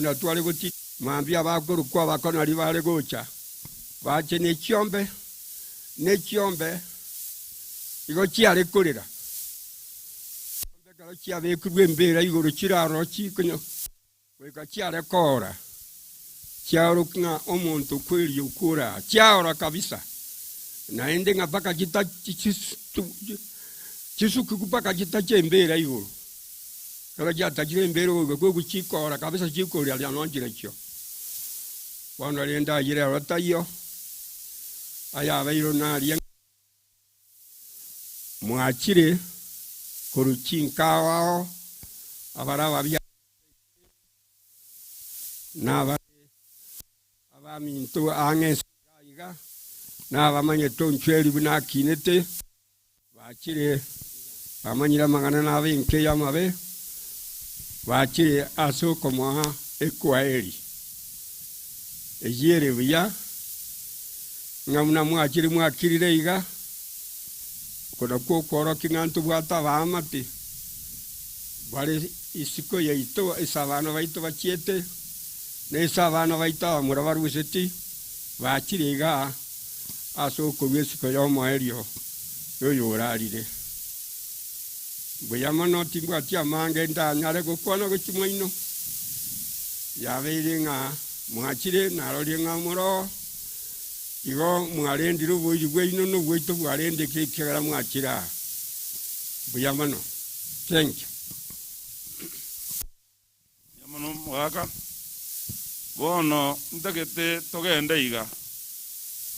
Buna tware gotiga mambia abakorokwa abakonori bare gocha, bache ne chiombe, ne chiombe igo chiare korera. Chiombe ekero chiabekirwe embera igoro chire aroro chikonya goika chiare koora, chiaorokia ng'a omonto okweria okwo ore aa, chiaora kabisa, naende ng'a mpaka chita chisukigwe mpaka chitache embera igoro. Ekero chiatachire embera goika kwegwa chikoora kabisa chikoria aria nonya chirechio. Bono rende ayio rero taiyo, ayabeirwe naria mwachire korwa chinkao ao, abare ababiare na abare abaminto ang'e ense iga iga, na abamanyete onchweri buna akinete. Bachire bamanyire amang'ana nabe enka y'amabe, bachire ase okomoa ekwaeri. Eyio ere buya, ng'a buna mwachire mwakirire iga, oko nakwo okworokia ng'a ntobwate abaamate bare isiko yaito ase abana baito bachiete, na ase abana baito abamura baruseti, bachire igaa. Ase okorua esiko y'omoerio y'oyorarire. Mbuya mono timbwati amange ndanyare gokwana gochia mwaino. Yabeire ng'a mwachire narorie ng'a moroo, igo mwarendire oboiri bwaino na obwaito bwarendeke ekiagera mwachire aa. Mbuya mono. Thank you. Mbuya mono omogaka. Bono ntagete togende iga.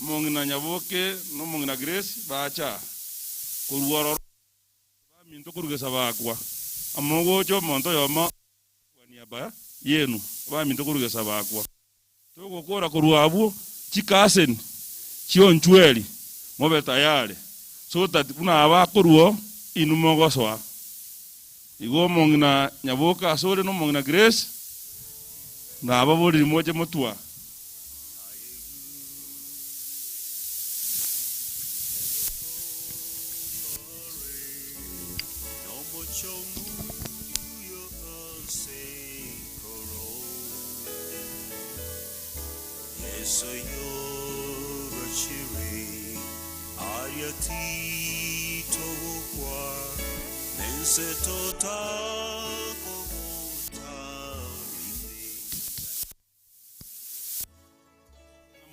Omong'ina Nyaboke na omong'ina Grace bacha aa. Korwa ororo baminto korwa Gesabakwa amo gocha omonto oyomo kwa niaba yenu abaminto korwa Gesabakwa. Togokora korwa abwo chikaseni chionchweri mobe tayari so that buna aba akorwa oo inwe mogosoa. Igo omong'ina Nyaboke asore na omong'ina Grace nababoriri moche motwa.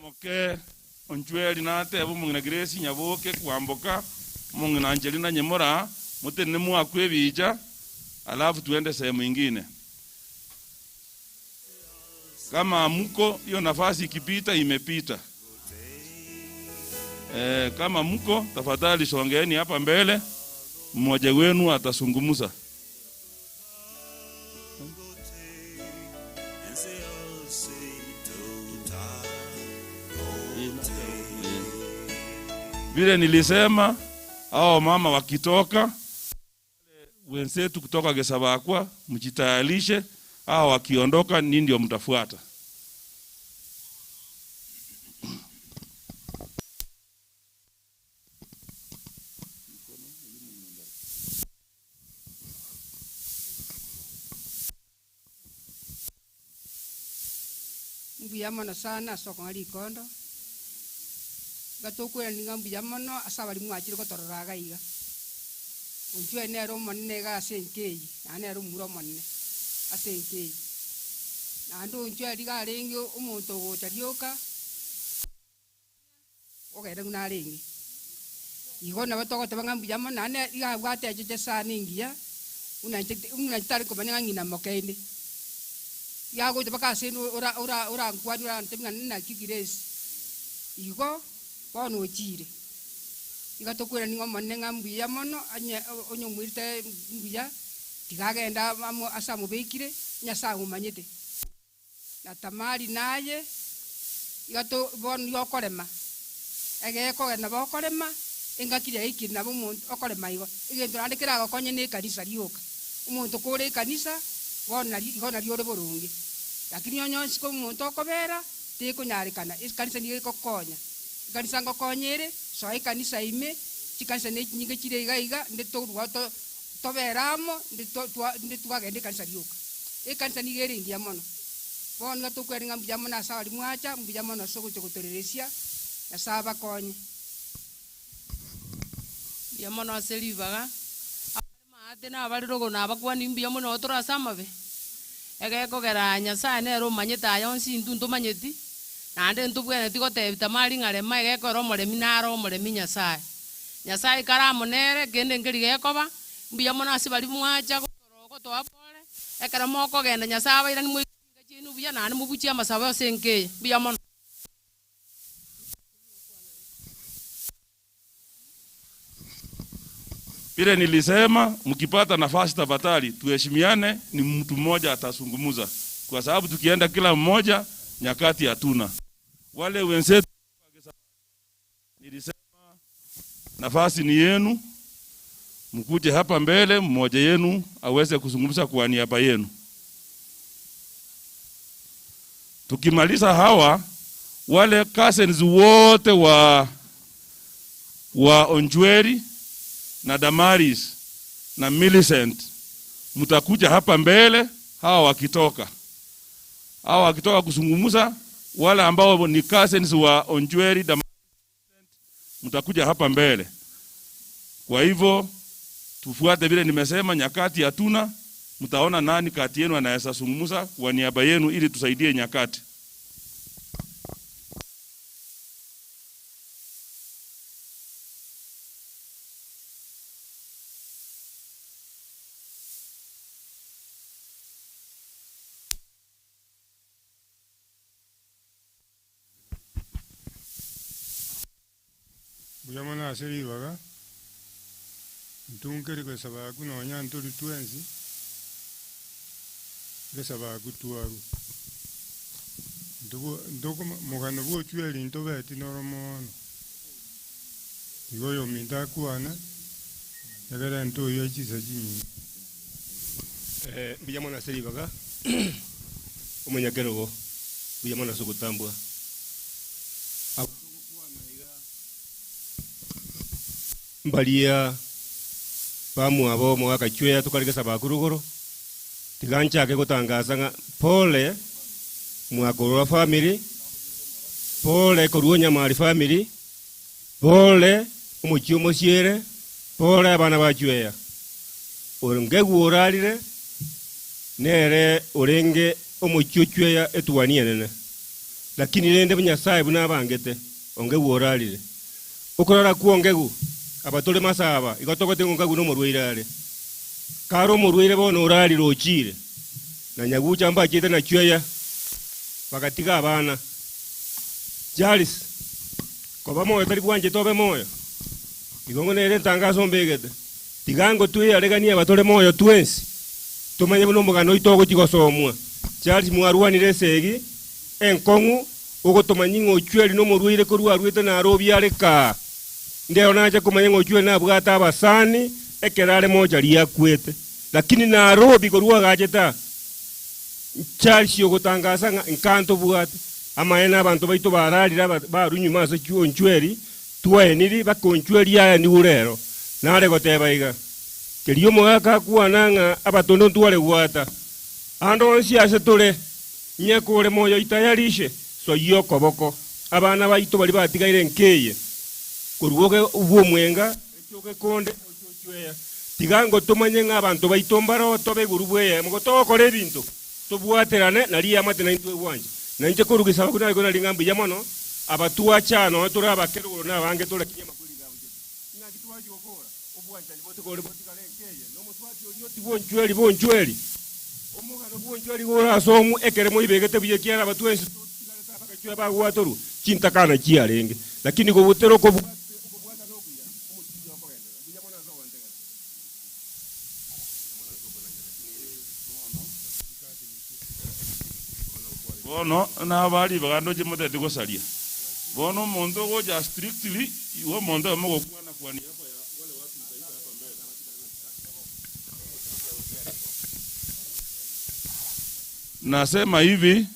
Moke Onchweri natebe omong'ina Grace Nyaboke kwamboka, omong'ina Angelina Nyemora, motenene mwakwe ebicha, alafu tuende sehemu ingine. Kama muko hiyo nafasi ikipita imepita. Kama muko tafadhali songeeni hapa mbele, mmoja wenu atasungumuza. Vile nilisema hao mama wakitoka wenzetu kutoka Gesabakwa mjitayarishe, hao wakiondoka ni ndio mtafuata. Mbuya mono sana ase okong'a rikondo. Iga tokwerania ng'a mbuya mono ase abaria mwachire gotorora iga iga. Onchweri nere omonene iga ase enka eye, naende nere omomura omonene ase enka eye. Naende onchweri iga arenge omonto ogocha rioka. Ogende buna arenge. Igo nabo togoteba ng'a mbuya mono, naende iga abwate echeche sana engiya, buna inche buna inche tari komanya ng'a ng'ina moke inde. Iga agocha mpaka ase inde ora ora orankwanie orantebie ng'a naki Grace, igo bono ochire. Iga tokwerani ng'a Omonene ng'a mbuya mono onye onye omoirete mbuya, tiga agende amo ase amobekire, Nyasaye omanyete. Na Tamari naye, iga to bono nigo okorema, egekogera nabo okorema, engaki yaikire nabo omonto okorema igo. Egento naende keragokonye na ekanisa rioka. Omonto kore ekanisa, bono nari igo nari ore boronge. Lakini onye onsi ko omonto okobera, tekonyarekana, ekanisa nigo egokonya. Ekanisa ngokonya ere, soa ekanisa ime, chikanisa ne chinyinge chire iga iga, nde torwa to tobere amo, nde to twa nde twagenda ekanisa rioka. Ekanisa nigo ere engiya mono. Bono iga tokweri ng'a mbuya mono ase abaria mwacha, mbuya mono ase ogocha gotoreresia, Nyasae abakonye. Mbuya mono ase ribaga, abare maate na abare rogoro nabakwani mbuya mono tore ase amabe, egekogera Nyasae nere omanyete aya onsi intwe ntomanyeti, naende ntobwenereti gotebi tamari ng'a rema egekogera omoremi naro omoremi Nyasae. Nyasae kare amo nere, kende nkeri gekoba, mbuya mono ase baria mwacha gotora ogotoa pore, ekero mokogenda Nyasae abairanie moike chinka chiaino buya naende mobuchie amasabo ase enka eye. Mbuya mono. Vile nilisema mkipata nafasi tafadhali tuheshimiane, ni mtu mmoja atazungumza, kwa sababu tukienda kila mmoja nyakati hatuna. Wale wenzetu nilisema nafasi ni yenu, mkuje hapa mbele, mmoja yenu aweze kuzungumza kwa niaba yenu. Tukimaliza hawa wale cousins wote wa Onjweri na Damaris na Millicent mtakuja hapa mbele, hawa wakitoka kuzungumza, wale ambao ni cousins wa Onjweri Damaris mtakuja hapa mbele. Kwa hivyo tufuate vile nimesema, nyakati hatuna, mtaona nani kati yenu anaweza zungumza kwa niaba yenu ili tusaidie nyakati. Mbuya mono ase ribaga, ntunkeri gosaba aku nonya ntori twensi, gesaba aku twaru. Ntubu ntoko mogano bwa ochweri ntobeti noro mono. Igo oyo ominto akwane, egere ntoywe chisa chinyinge. Mbuya mono ase ribaga, omonyakerogo, mbuya mono ase ogotambua. Abwo togokwana iga mbaria bamwabo omogaka chweya tokare gesaba akwo rogoro, tiga nchake gotangasa ng'a pole mwakorora family, pole korwa onyamari family, pole omochie omosiere, pole abana ba chweya. Ongegu orarire, nere orenge omochie ochweya etuani enene. Lakini rende Nyasae buna abangete, ongegu orarire. Okorara kwa ongegu, abatore masaba, igo togote ng'ongegu na omorwaire are. Kare omorwaire bono orarire ochire, na nyagucha mbachete na chweya, bagatiga abana. Charles, koba moyo tari bwanchete obe moyo, igo ng'o nere entangaso ombegete. Tiga ngotweyareganie abatore moyo twensi, tomanye buna omogano oito ogochia gosomwa. Charles mwarwanire esegi, enkong'u, ogotomanyia ng'a ochweri na omorwaire korwa arwete Nairobi are kaa. Ndero nache komanya ng'a ochweri nabwate abasani, ekero are mocha riakwete. Lakini Nairobi korwa agachete aa, Charles ogotangasa ng'a nka ntobwate amaene abanto baito bararire aba barwa nyuma ase onchweri, twaeniri baka onchweri aya nigo rero. Nare goteba iga, keria omogaka akwana ng'a abatondo ntware gwata, ande onsi ase tore, nyekore moyo itayarishe, soyia okoboko, abana baito baria batigaire nkeye, korwa oge bw'omwenga, echoge konde, oche ochweya. Tiga ngotomanye ng'a abanto baito mbaro tobe igoro bw'eyemo, gotogokora ebinto, tobwaterane, nario eamate naintwe egwancha. Na inche korwa gesaku naye nari ng'a mbuya mono, abatwacha nonya tore abake rogoro na abange tore kinya amakweri iga agochete. Ing'aki twachia gokora? Obwanchani botigore botigare nkeye, na omoswati oria otigwe onchweri bonchweri. Omogano bw'onchweri igo ore ase omwe, ekero moibegete buya ekiagera abatwensi totigarete abagachwa bagwatorwa, chintakana chiarenge. Lakini gobutera okobwatana okuya, omochie okogenderera. Mbuya mono ase ogontegera. Bono nabaa ribaga ndoche moteti gosaria. Bono omonto ogocha strictly, igo omonto oyomo ogokwana kwa niaba ya wale watu mtaita hapa mbele. Nasema hivi,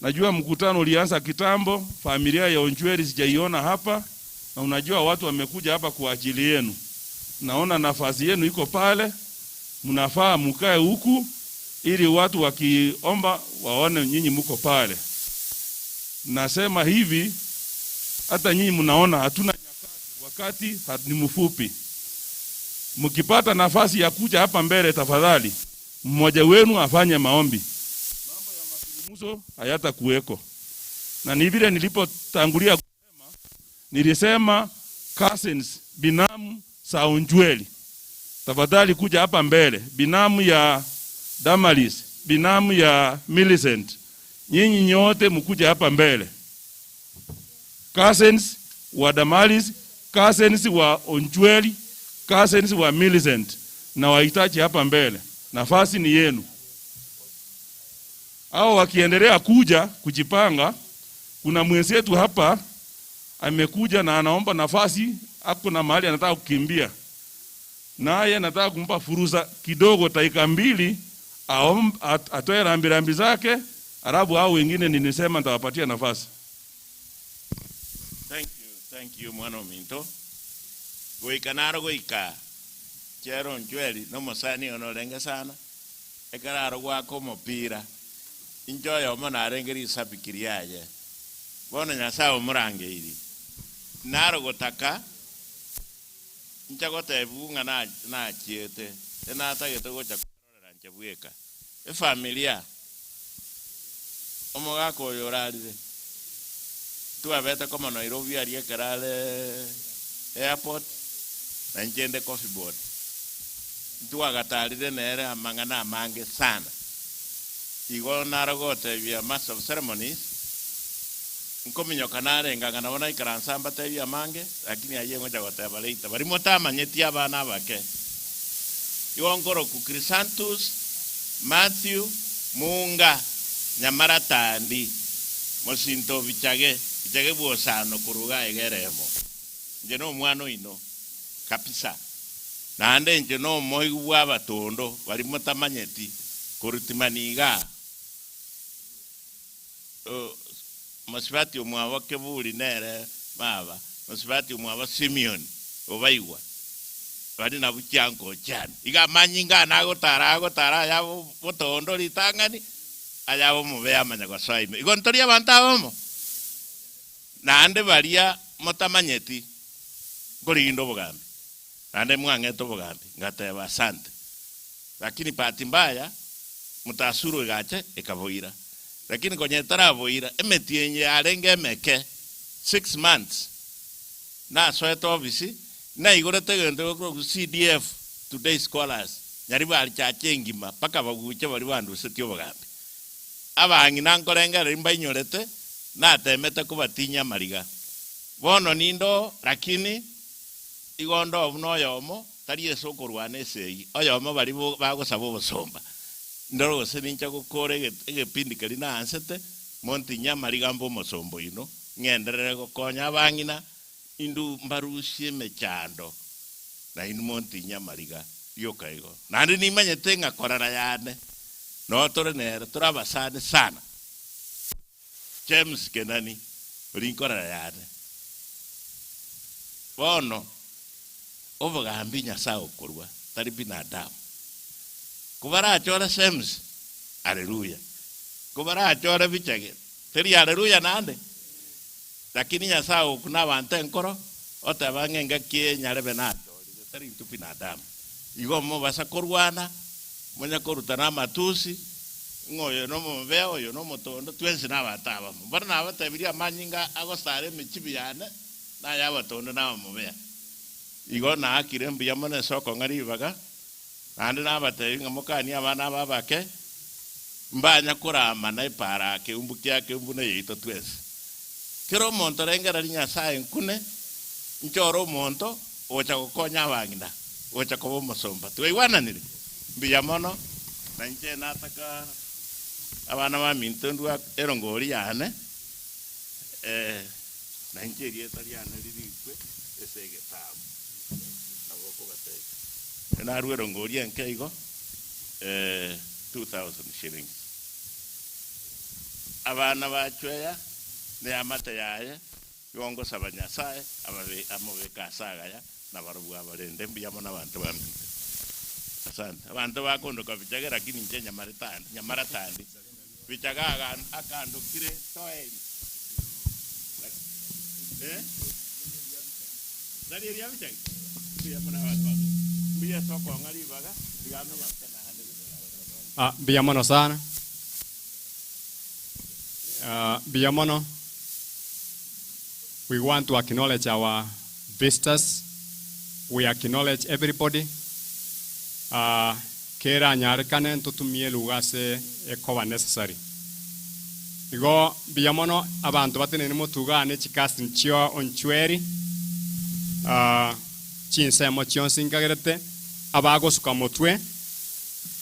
najua mkutano ulianza kitambo, familia ya Onchweri sijaiona hapa, na unajua watu wamekuja hapa kwa ajili yenu. Naona nafasi yenu iko pale, mnafaa mkae huku. ili watu wakiomba waone nyinyi mko pale. Nasema hivi, hata nyinyi mnaona hatuna nyakati, wakati ni mfupi. Mkipata nafasi ya kuja hapa mbele, tafadhali mmoja wenu afanye maombi. Mambo ya mazungumzo hayatakuweko, na ni vile nilipotangulia kusema, nilisema cousins, binamu za Onjweli, tafadhali kuja hapa mbele, binamu ya Damaris, binamu ya Millicent, nyinyi nyote mkuja hapa mbele. Cousins wa Damaris, cousins wa Onjweli, cousins wa Millicent na wahitaji hapa mbele, nafasi ni yenu. Hao wakiendelea kuja kujipanga, kuna mwenzetu hapa amekuja na anaomba nafasi, ako na mahali anataka kukimbia, naye nataka kumpa fursa kidogo, dakika 2 atoe rambirambi zake, alafu hao wengine nilisema nitawapatia nafasi. Thank you mwana ominto. Goika naro goika chero Onchweri nomosani ono orenge sana ekararo gwaka omopira inche oyomo narenge risabiki riaye bono Nyasaye omorangeiri naro gotaka inche gotebiwa ng'a nachiete enatagete gocha kororera inche bweka efamilia omogaka oyo orarire twabete koma Nairobi aria ekerare airport na inche ende Coffee Board twagatarire nere amang'ana amange sana igo narogotebia master of ceremonies nkominyoka narengang'a nabo naikaransa mbatebia amange lakini aye ngocha goteba later bari motamanyeti abana abake igo nkoroku Crisantus Matthew Munga Nyamaratandi mosinto bichage bichage bwosano kuruga egeremo nje no omwana oino kabisa naende nche no omoigu bwa abatondo bari motamanyeti korutimani iga mosibati omwabo Keburi nere baba mosibati omwabo Simeon obaigwa bari nabo chianko chiane iga manyinga nagotara agotara ayabo botondo ritang'ani ayabo omobe amanya gosoa ime igo ntori abanto abamo naende baria motamanyeti nkoriginda obogambi naende mwang'ete obogambi ngateba asante lakini bahati mbaya mutasuru egacha ekaboira lakini konye taraboira emeti enye yarenge emeke 6 months nasoete office naigorete egento gokorwa CDF today scholars nyari barichache engima mpaka baguche bari bandusetie obogambi abang'ina nkorengereri mbainyorete natemete kobatinya amariga bono nindo lakini igo ndo buna oyomo tari ase okorwana esegi oyomo bari bagosaba obosomba ndoro gose nincha gokora egepindi keri naansete montinya amariga mba omosomba oino ng'enderere gokonya abang'ina indu mbarusie emechando naindu montinya amariga rioka igo naende nimanyete ng'a korara yane no tore nere tore abasani sana James Kenani ori nkorara yane bono obogambi Nyasaye okorwa tari binadamu kobarachora James haleluya kobarachora bichage teri haleluya nande lakini Nyasaye okuna abanto enkoro oteba ng'enga kie nyarebe nachorire tari intwe binadamu igo mobasa korwana monya korutana amatusi ng'oyo nomombe oyo nomotondo twensi na abanto abamo bono nabatebirie amanyinga agosara emichibi yane naye abatondo na abamobea igo naakire mbuya mono ase okong'a ribaga naende nabatebi ng'a mokanie abana aba abake mbanya koramana epara keumbu kia keumbu na yaito twensi kero omonto rengereri Nyasaye nkune nchore omonto ocha gokonya abang'ina ocha koba omosomba twaigwananire mbuya mono na inche nataka abana ba minto ndwa erongori yane na inche erieta riane ririkwe ase egetabu nabo okobatebia narwa erongori enke igo 2000 shillings abana bachweya neamate yaye igo ngosaba Nyasaye ababe amobeka ase agaya na barobwo abarende mbuya mono abanto ba minto. Asante. Abanto bakondoka Bichage lakini inche Nyamaretandi, Nyamaratandi. Bichage aga akandokire toeri. Eh? Tari eria Bichage? Mbuya mono abanto bago. Mbuya ase okong'a ribaga, tiga amenya naende. Ah, mbuya mono sana. Ah, mbuya mono. We want to acknowledge our visitors. We acknowledge everybody. Ah, kera nyarekane ntotumie lugha ase ekoba necessary. Igo mbuya mono abanto batenene motugane chikasi nchio onchweri. Ah, chinsemo chionsi nkagerete abagosuka motwe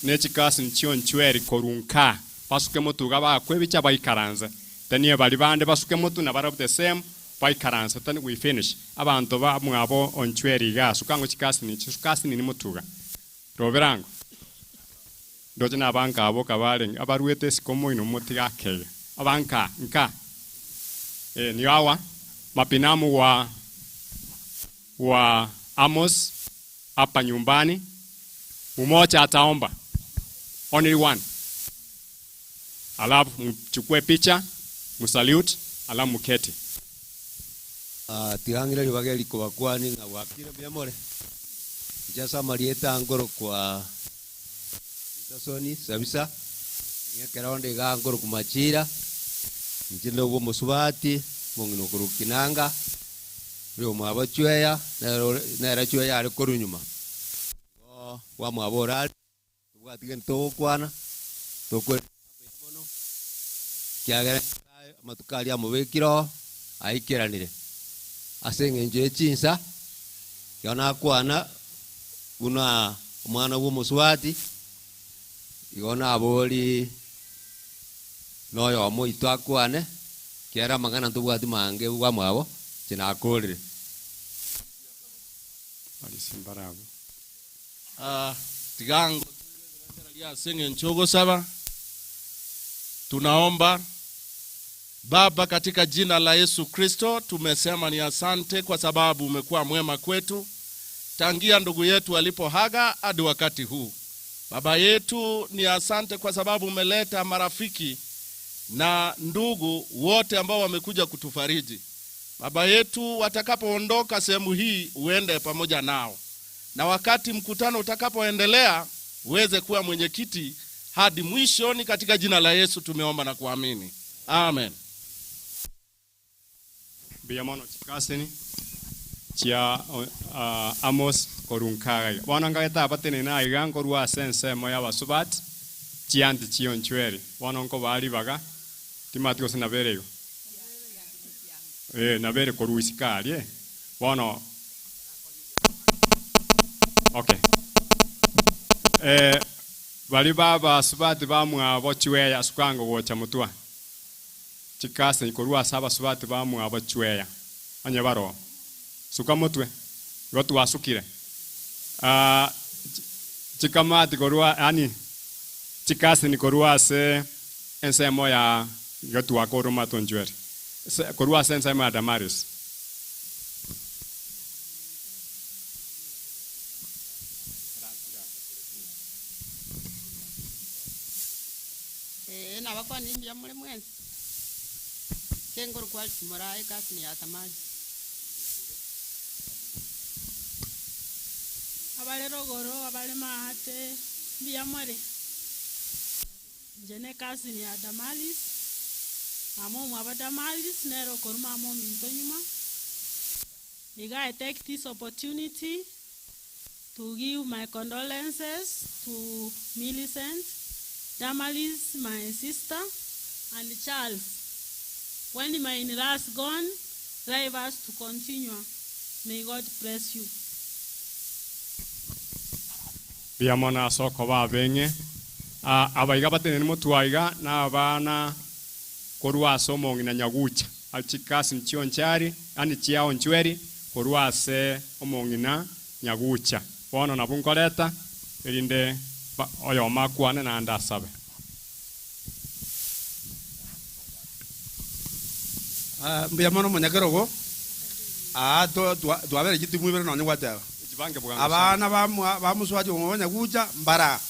ne chikasi nchio onchweri korunka basuke motuga bakwebicha baikaranze tenie bari bande basuke motu na barabwo the same baikaranse then we finish abanto ba mwabo onchweri iga sukango chikasi ni chikasi ni motuga roberango ndoche na abanka abo kabarenge abaruete esiko moino motiga akeye abanka nka ni hawa mapinamu wa Amos hapa nyumbani. Mmoja ataomba, only one, alafu mchukue picha msalute, alafu mketi. Tigang'ire ribaga eriko bakwani ng'a gwakire mbuya more. Inche amarieta nkoro kwa Petersoni Sabisa, ng'ekero onde iga nkoro kumachira, inche nde obwo omosubati, omong'ina okorwa Kinanga, oyo omwabo Chweya, nere nere Chweya are korwa nyuma. Igo bwamwabo orari, tobwati gento togokwana, tokwe mono, kiagera amatuko aria amobekire oo, aikeranire. Ase eng'encho ya chinsa, ekero nakwana, buna omwana bwa omosubati, igo nabori noyomo oito akwane, kiagera amang'ana ntobwati mange bwamwabo, inche nakorire. Barisimbarabu. Tigango ase eng'encho ogosaba tunaomba. Baba, katika jina la Yesu Kristo tumesema ni asante kwa sababu umekuwa mwema kwetu tangia ndugu yetu alipohaga hadi wakati huu. Baba yetu, ni asante kwa sababu umeleta marafiki na ndugu wote ambao wamekuja kutufariji. Baba yetu, watakapoondoka sehemu hii uende pamoja nao, na wakati mkutano utakapoendelea uweze kuwa mwenyekiti hadi mwishoni. Katika jina la Yesu tumeomba na kuamini, amen. Mbuya mono chikasini chia Amos korunkaga bono ngageta abatenene aiga nkorwa ase ensemo ya abasubati chianti chionchweri bono nkobaa ribaga timati gose nabere igo nabere korwa isiko aria bono okay bari babasubati bamwabo chweya sukango gocha mutwa chikasi korwa ase abasubati bamwabo chweya onye baro suka mutwe igo twasukire chikamati korwa yani chikasi ni korwa ase ensemo ya igo twakoroma tonchweri korwa ase ensemo ya Damaris. Nabakwani mbuya muri mwensi chengoro kwa morae kasi ni ya tamari abale rogoro abale maate mbuya more nje ne kasi ni ya Damaris mama omwabo Damaris nero okorwa mama ominto nyuma. Iga I take this opportunity to give my condolences to Millicent, Damaris, my sister, and Charles. When my in-laws gone, life has to continue. May God bless you. Mbuya mono ase okoba abeng'e abaiga batenene motwaiga na abana korwa ase omong'ina nyagucha achikasi nchionchari yani chiaonchweri korwa ase omong'ina nyagucha bono nabo nkoreta erinde oyomo akwane naende asabe. Mbuya mono omonyakerogo twabere chitimu ibere nonye gwateba. Jipange bwangu sana. Abana bamuswaji omwe banyagucha mbara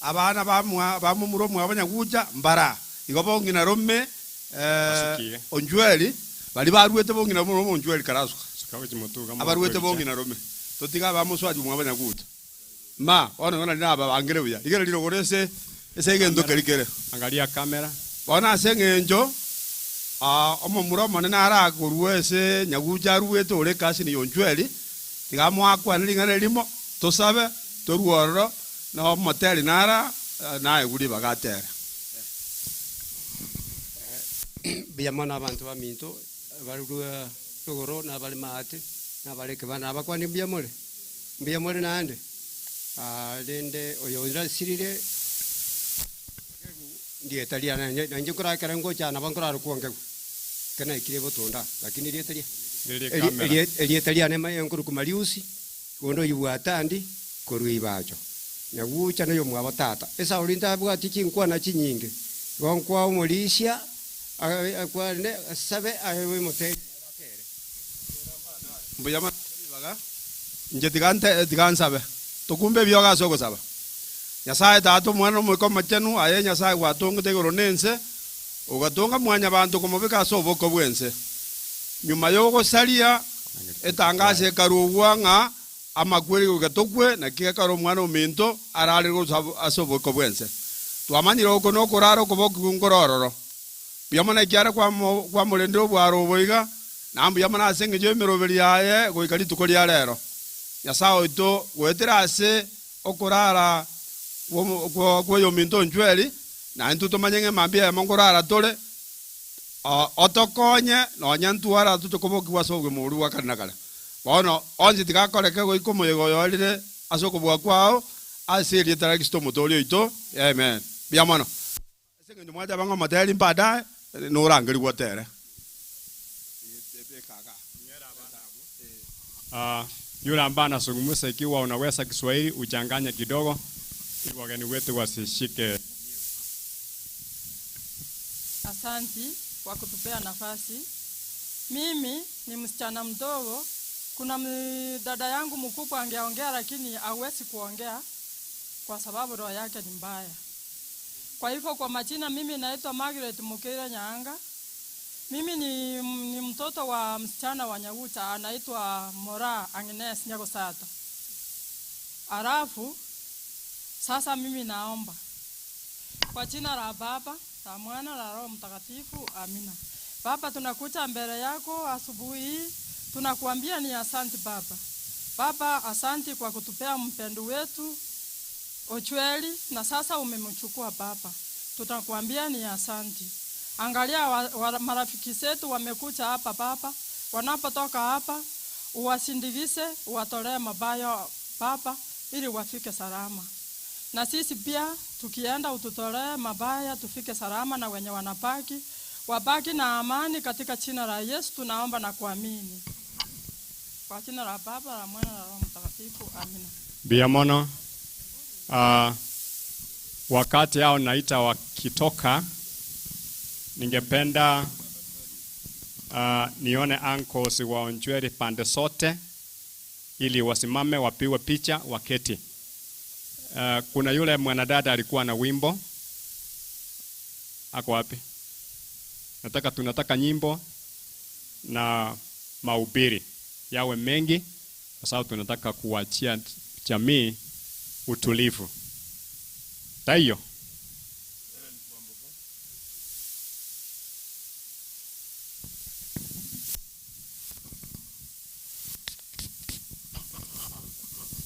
abana bamwa bamumuro mwa banyagucha mbara igo bong'ina rome Basikie. Onjweli bali barwete bong'ina rome onjweli karasuka Sukawe chimutu kama abarwete kwelicha. bong'ina rome totiga bamuswaji omwe banyagucha ma bono ng'ona rina aba bangere buya rigere rirogoro ase ase egento keri kere. Angalia kamera. Bono ase eng'encho omomura omonene arakorwa ase nyagucha aruete ore ekasi ni onchweri tiga mwakwana ring'ana erimo tosabe torwororo na omoteri nara naye guri bagatere. Mbuya abantu baminto barurwa rugoro nabari maate nabareke bana abakwani mbuya more mbuya more naende rende oyo nrasirire ndieta ria nanje nkorakera ngochana bankorara kwongegu kena ikire botunda lakini rieta ria Riri kamera. Erieta ria nema enkoruku Mariusi gondo ibwatandi korwa ibacho nyagucha nayo mwabo tata esauri ntabwati chinkwana chinyinge gonkwa omorisia akwane sabe awe mote. Mbuya baga nje tigante tigansabe tokumbe byoga ase ogosaba Nyasaye tata omwana omoika omachenu aye Nyasaye gwatongete igoro na ense ogatonga mwanya bantu komobeka ase oboko bwa ense nyuma yogosaria etangase ekarugwa ng'a amakweri goika tokwe naki ekero omwana ominto arare ase oboko bwa ense twamanyire oko na okorara okoboko nkorororo mbuya mono ekiara kwamorendire obwaro obo iga na mbuya mono ase eng'encho emeroberi yaye goika rituko ria rero Nyasaye oito goetera ase okorara kwa ominto onchweri na intwe tomanye ng'a mambia yamo nkorara tore otokonye nonya ntwara totokobokiwa ase obogima oboria bwa kare na kare bono onsi tigakoreke goika omoyega oyorire ase okobua kwao ase erieta ria Kristo omotoori oito amen. Mbuya mono ase eng'encho mwateba ng'a omoteri baadaye norangerigwa tere. Yule ambaye anazungumza ikiwa unaweza Kiswahili uchanganye kidogo ili wageni wetu wasishike. Asanti kwa kutupea nafasi. Mimi ni msichana mdogo. Kuna dada yangu mkubwa angeongea lakini hawezi kuongea kwa sababu roho yake ni mbaya. Kwa hivyo kwa majina mimi naitwa Margaret Mukira Nyaanga. Mimi ni mtoto wa msichana wa Nyaguta anaitwa Mora Agnes Nyagosata. Alafu sasa mimi naomba kwa jina la Baba, la Mwana, la Roho Mtakatifu, amina. Baba, tunakuja mbele yako asubuhi hii, tunakuambia ni asante Baba. Baba, asante kwa kutupea mpendo wetu Ochweli, na sasa umemchukua Baba. Tutakuambia ni asante. Angalia marafiki zetu wamekuja hapa Baba, wanapotoka hapa uwasindikize, uwatolee mabaya Baba ili wafike salama. Na sisi pia tukienda ututolee mabaya tufike salama, na wenye wanabaki wabaki na amani katika jina la Yesu tunaomba na kuamini. Kwa jina la Baba, la Mwana, la Roho Mtakatifu, amina. Mbuya mono. Wakati hao naita wakitoka, ningependa nione uncles wa Onchweri pande sote ili wasimame wapigwe picha waketi. Kuna yule mwanadada alikuwa na wimbo. Ako wapi? Tunataka nyimbo na mahubiri yawe mengi kwa sababu tunataka kuachia jamii utulivu. Taiyo.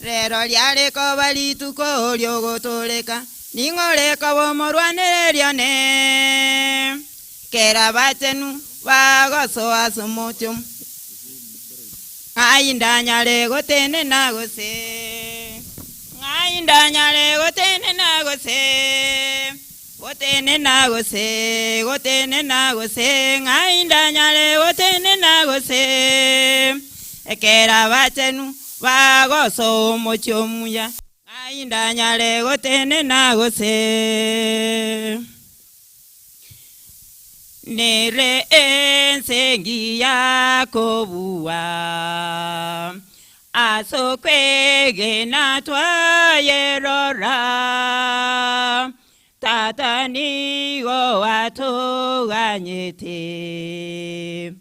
Rero lyareko balituko lyogotoleka ning'oreka bomorwanereria ne kera batenu bagosoa somocho ng'aindanyare gotene nagose ng'aindanyare gotene nagose gotene nagose gotene nagose ng'aindanyare gotene nagose ekera batenu bagoso omocho muya ng'aindanyare gotene nagose nere ensengi yakobua Asokwegena twayerora tata nigo atuganyete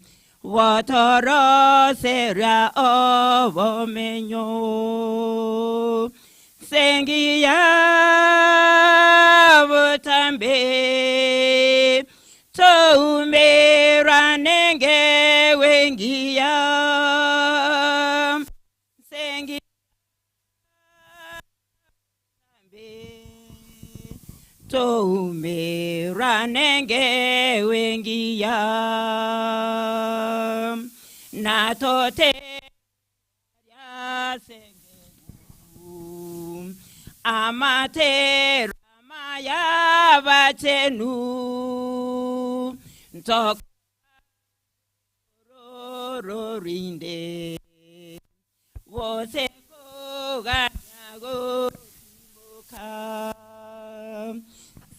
wotoroseria obomenyo sengiya butambe toumerwa nenge wengiya sengi toumerwa nenge wengiya natote amatera maya bachenu ntokororinde wose koganago muka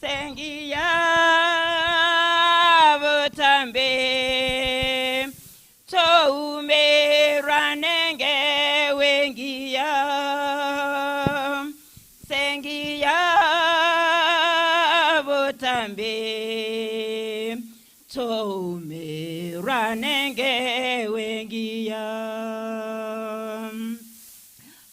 sengiya butambe toumerwa nenge wengiya sengiya butambe toumerwa nenge wengiya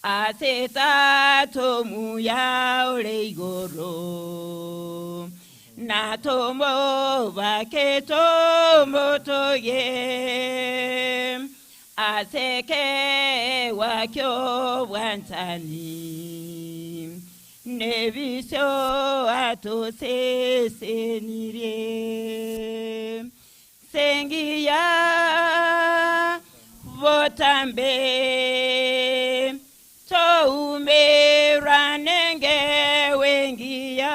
aseta tomuya ore igoro na tomo bake tomo toye aseke wakyo bwantani nebiso atosesenire sengiya botambe toumerwa nenge wengiya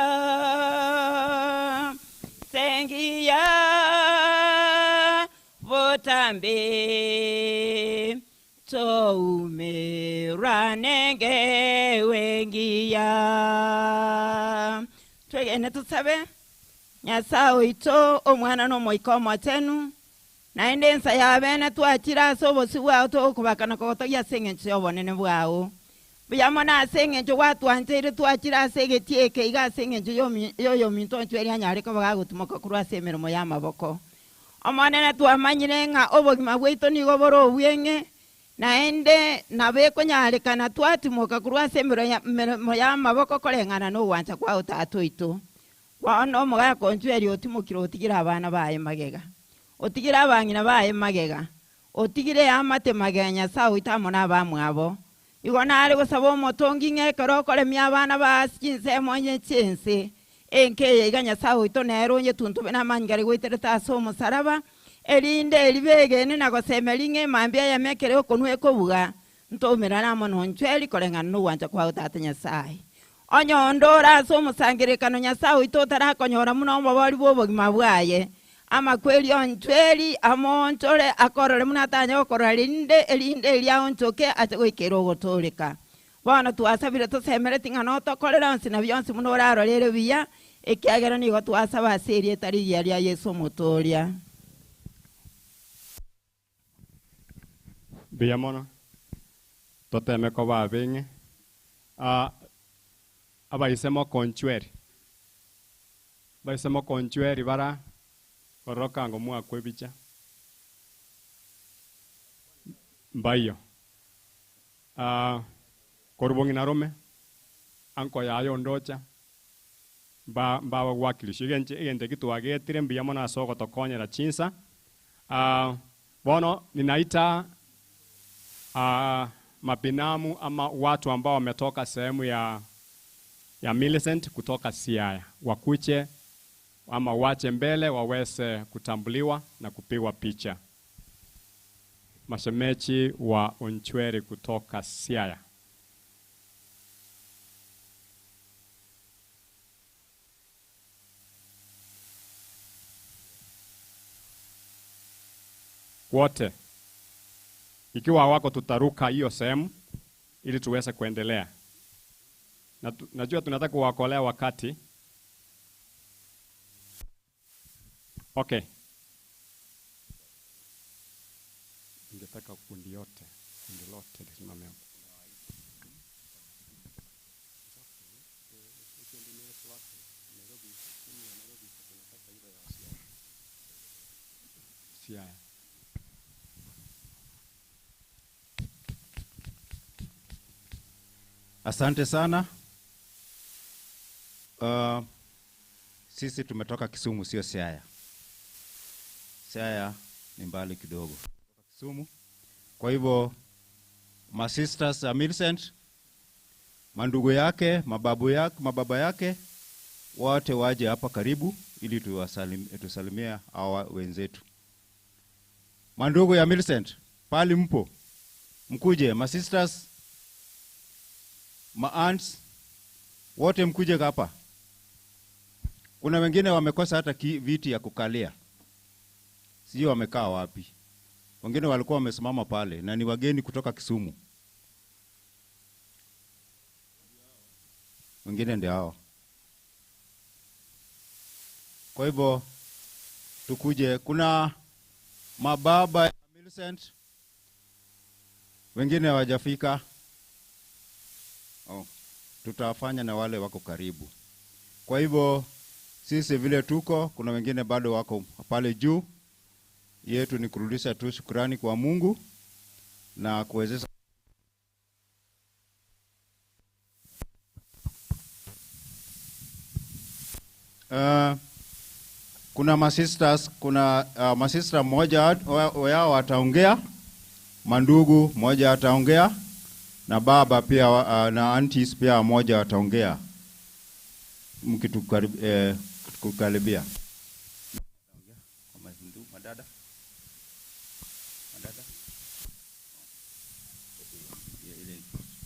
sengiya botambe toumerwa nenge wengiya. Twegene tusabe Nyasaye oito omwana n'omoika omotenu naende ensa yabene twakira ase obosi bwao togokobakana kogotogia ase eng'encho ya obonene bwao buya mono ase eng'encho gwatwancheire twakira ase egetie eke iga ase eng'encho yoyominto onchweri anyare koba gagotumoka korwa ase emeremo ya amaboko omonene twamanyire ng'a obogima bwaito nigo bore obweng'e naende nabo ekonyarekana twatimoka korwa ase emeremo ya amaboko koreng'ana na ogwancha kwao tata oito. Bono omogaka onchweri otimokire otigire abana baye magega otigire abang'ina baye magega otigire amate magega Nyasaye oito amo na abamwabo igo nare gosaba omotongi ng'a ekero okoremia abana base chinsemo onye chiense enkeye iga Nyasaye oito nere onye tuntobe na amanyinga aria goiterete ase omosaraba erinde eribegene na gosemeri ng'a emambia eyemo ekere okonwa ekobuga ntomerane amo na onchweri koreng'ana na ogwancha kwao tata Nyasaye. Onyondora ase omosangerekano Nyasaye oito otarakonyora muno omobori bwa obogima bwaye amakweri onchweri amonchore akorore muno atanya gokorora rinde erinde eria onchoke ase goikera ogotoreka. Bono twasabire tosemere ting'ana otokorera onsi na bionsi muno orarorere buya ekiagera nigo twasaba ase erieta rigiya ria Yesu omotoria. Buya mono toteme koba abeng'e abaisemo konchweri bara korokango mwakwe bicha mbayo korubong'ina rome anko yayo ndocha mbawa gwakilishi egente kitwagetire mbuya mono ase ogotokonyera chinsa. Bono ninaita mabinamu ama watu ambao wametoka sehemu ya Millicent kutoka Siaya wakuche ama wache mbele waweze kutambuliwa na kupigwa picha. Mashemeji wa Onchweri kutoka Siaya. Wote ikiwa wako tutaruka hiyo sehemu ili tuweze kuendelea. Najua tunataka kuwakolea wakati. Okay. Ningetaka kundi yote. Kundi lote lisimame hapo. Siaya. Asante sana. Sisi tumetoka Kisumu, sio Siaya. Siaya ni mbali kidogo. Kisumu. Kwa hivyo masisters ya Millicent, mandugu yake, mababu yake, mababa yake wote waje hapa karibu ili tusalimie hawa wenzetu. Mandugu ya Millicent, pali mpo, mkuje. Masisters, ma-aunts, wote mkuje hapa. Kuna wengine wamekosa hata viti ya kukalia, sijui wamekaa wapi. Wengine walikuwa wamesimama pale na ni wageni kutoka Kisumu. Wengine ndio hao. Kwa hivyo tukuje. Kuna mababa ya Millicent, wengine hawajafika. Tutafanya na wale wako karibu. Kwa hivyo sisi vile tuko, kuna wengine bado wako pale juu. Yetu ni kurudisha tu shukrani kwa Mungu na kuwezesha. Kuna masisters, kuna masista mmoja wao ataongea, mandugu mmoja ataongea, na baba pia na aunties pia mmoja ataongea. Mkitukaribia. Madada. Madada. Ile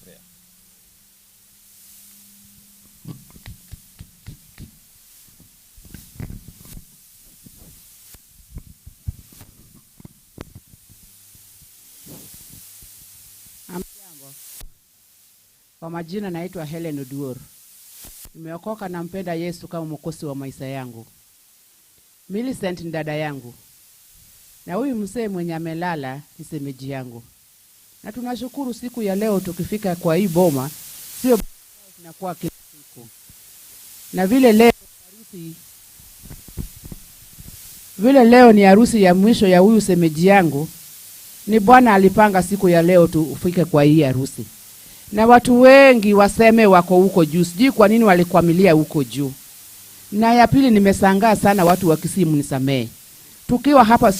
prayer. Hamjambo. Kwa majina naitwa Helen Oduor. Nimeokoka na mpenda Yesu kama mwokozi wa maisha yangu. Millicent ni dada yangu. Na huyu mzee mwenye amelala ni semeji yangu. Na tunashukuru siku ya leo tukifika kwa hii boma, sio tunakuwa kila siku. Na vile leo harusi, vile leo ni harusi ya mwisho ya huyu semeji yangu, ni Bwana alipanga siku ya leo tufike kwa hii harusi. Na watu wengi waseme wako huko juu, sijui kwa nini walikwamilia huko juu. Na ya pili, nimeshangaa sana watu wa Kisii, mnisamee. Tukiwa hapa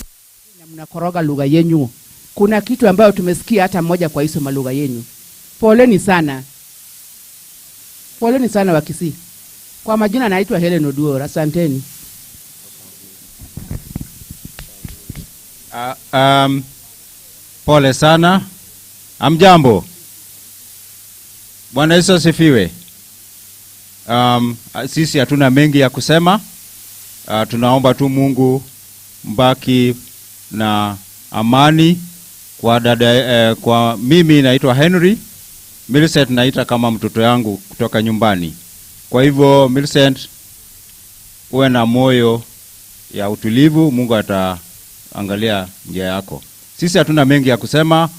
na mnakoroga lugha yenu. Kuna kitu ambayo tumesikia hata moja kwa hizo malugha yenu. Poleni sana. Poleni sana wa Kisii. Kwa majina naitwa Helen Oduor. Asanteni. Pole sana. Amjambo. Bwana Yesu asifiwe. Sisi hatuna mengi ya kusema. Tunaomba tu Mungu mbaki na amani kwa dada, kwa mimi naitwa Henry. Millicent naita kama mtoto yangu kutoka nyumbani. Kwa hivyo Millicent, uwe na moyo ya utulivu, Mungu ataangalia njia yako. Sisi hatuna mengi ya kusema.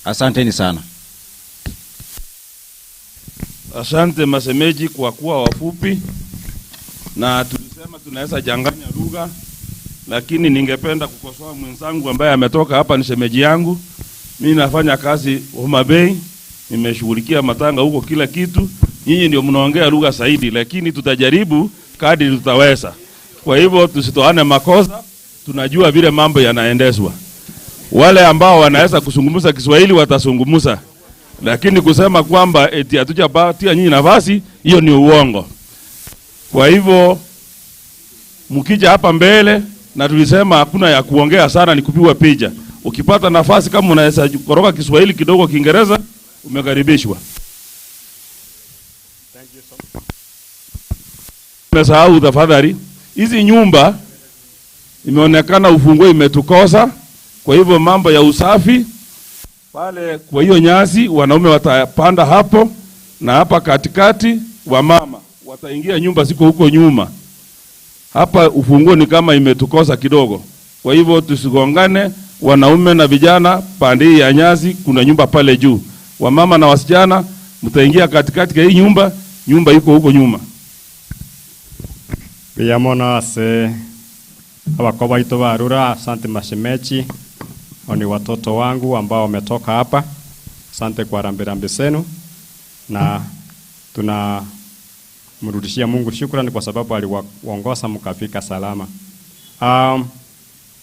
Asanteni sana. Asante masemeji kwa kuwa wafupi, na tulisema tunaweza changanya lugha, lakini ningependa kukosoa mwenzangu ambaye ametoka hapa, ni shemeji yangu. Mimi nafanya kazi Homa Bay, nimeshughulikia matanga huko kila kitu. Nyinyi ndio mnaongea lugha zaidi, lakini tutajaribu kadri tutaweza. Kwa hivyo tusitoane makosa, tunajua vile mambo yanaendeshwa. Wale ambao wanaweza kuzungumza Kiswahili watazungumza, lakini kusema kwamba eti hatujapatia nyinyi nafasi, hiyo ni uongo. Kwa hivyo mkija hapa mbele, na tulisema hakuna ya kuongea sana, ni kupigwa picha. Ukipata nafasi kama unaweza koroga Kiswahili kidogo, Kiingereza, umekaribishwa. Thank you so much. Nimesahau tafadhali, hizi nyumba imeonekana ufunguo imetukosa. Kwa hivyo mambo ya usafi pale kwa hiyo nyasi, wanaume watapanda hapo, na hapa katikati wamama wataingia nyumba ziko huko nyuma. Hapa ufunguo ni kama imetukosa kidogo. Kwa hivyo tusigongane, Wanaume na vijana pande hii ya nyasi, kuna nyumba pale juu. Wamama na wasichana mtaingia katikati ya hii nyumba, nyumba iko huko nyuma. Biyamono ase abako baito barura, asante mashemechi, ni watoto wangu ambao wametoka hapa. Asante kwa rambirambi zenu, na tunamrudishia Mungu shukrani kwa sababu aliwaongoza mkafika salama.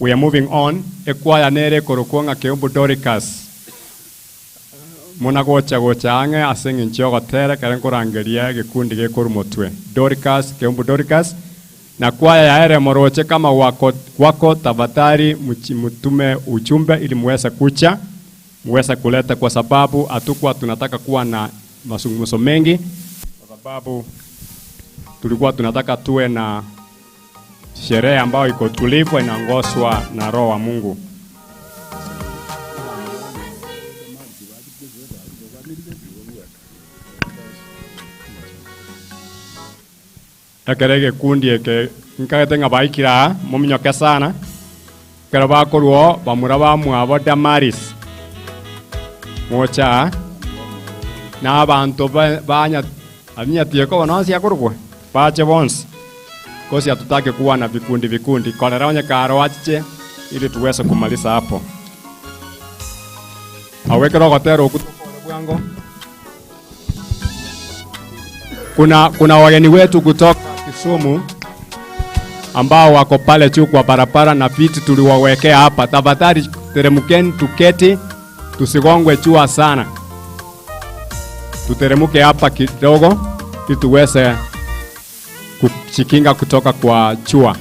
We are moving on. Ekwaya nere korokuanga keumbu Doricas muna gocha gocha ange ase ng'incho gotere kare nkorangeria gikundi gekorumotwe Doricas keumbu Doricas na kwaya ya ere moroche kama wako, wako tafadhali mtume ujumbe ili muweze kucha muweze kuleta, kwa sababu hatukuwa tunataka kuwa na mazungumzo mengi, kwa sababu tulikuwa tunataka tuwe na sherehe ambayo iko tulivu, inaongozwa na Roho wa Mungu. Ekere gikundi eke nkagete ng'a baikira muminyoke sana kero bakorwo bamura bamwabo Damaris mocha na abantu banya aminyatie ko bononsi akorwo bache bonsi kosi hatutaki kuwa na vikundi vikundi kolera onye karo achiche ili tuweze kumaliza hapo awekero gotero okutokore bwango. Kuna wageni wetu kutoka Kisumu ambao wako pale juu kwa barabara na viti tuliwawekea hapa. Tafadhali teremukeni tuketi, tusigongwe jua sana. Tuteremuke hapa kidogo ili tuweze kujikinga kutoka kwa jua.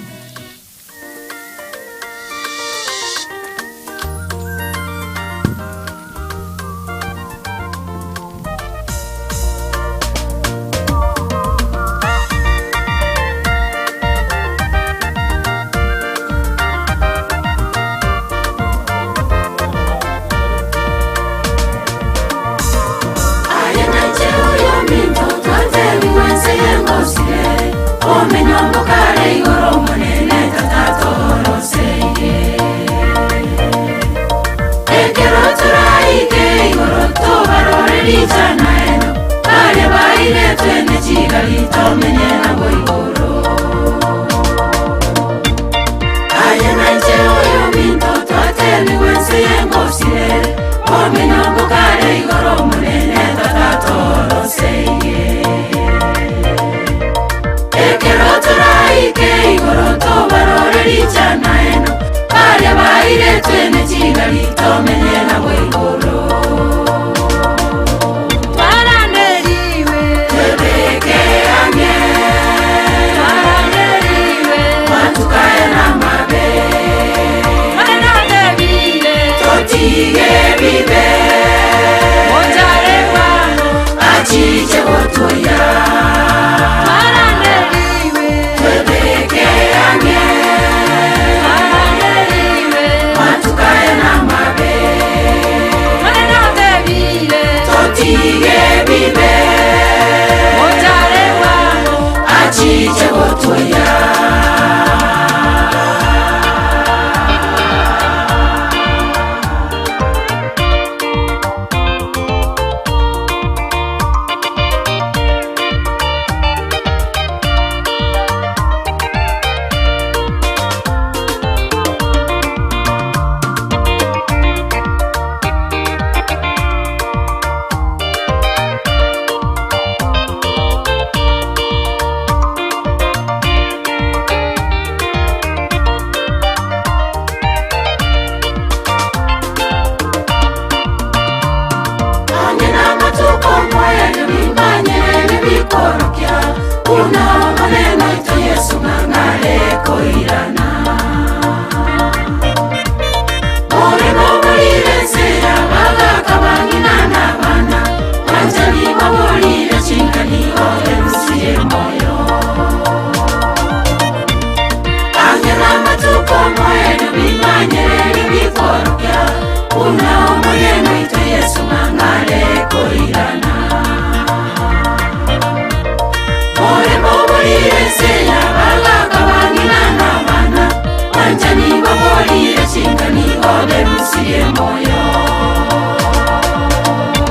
Wanjani Baigorire chinkani oberusirie moyo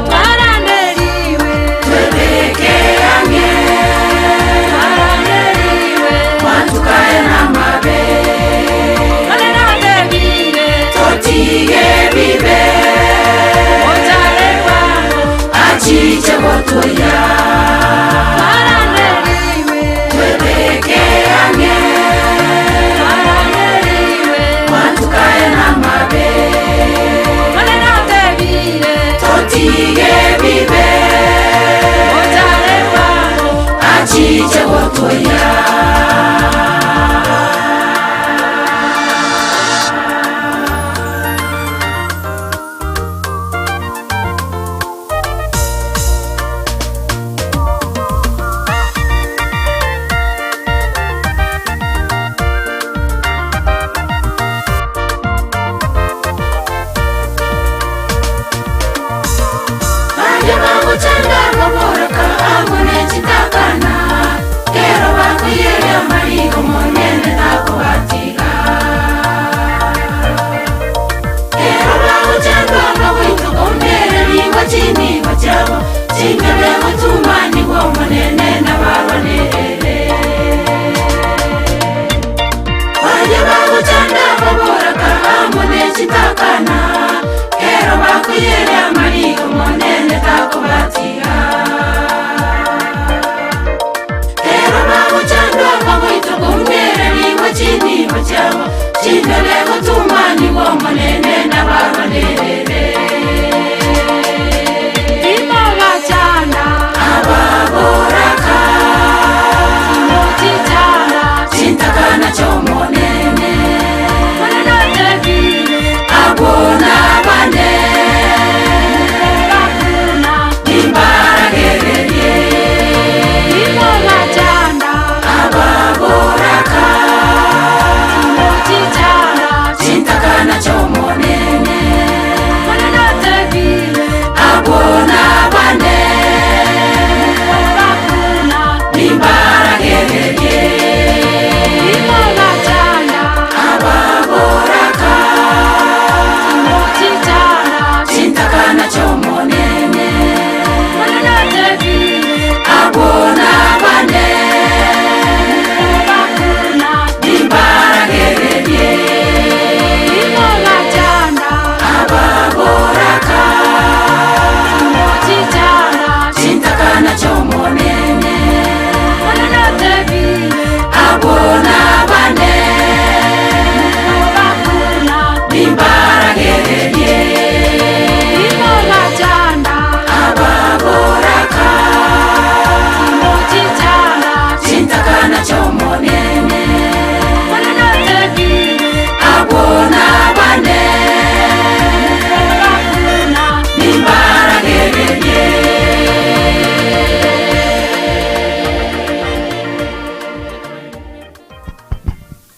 Twaraneriwe twebeke ange Twaraneriwe mwantukae na mabe Twaraneriwe totige bibe Otarewa achiche gotoya Twaraneriwe twebeke ange Twaraneriwe mwantukae na mabe Twaraneriwe totige bibe Otarewa achiche gotoya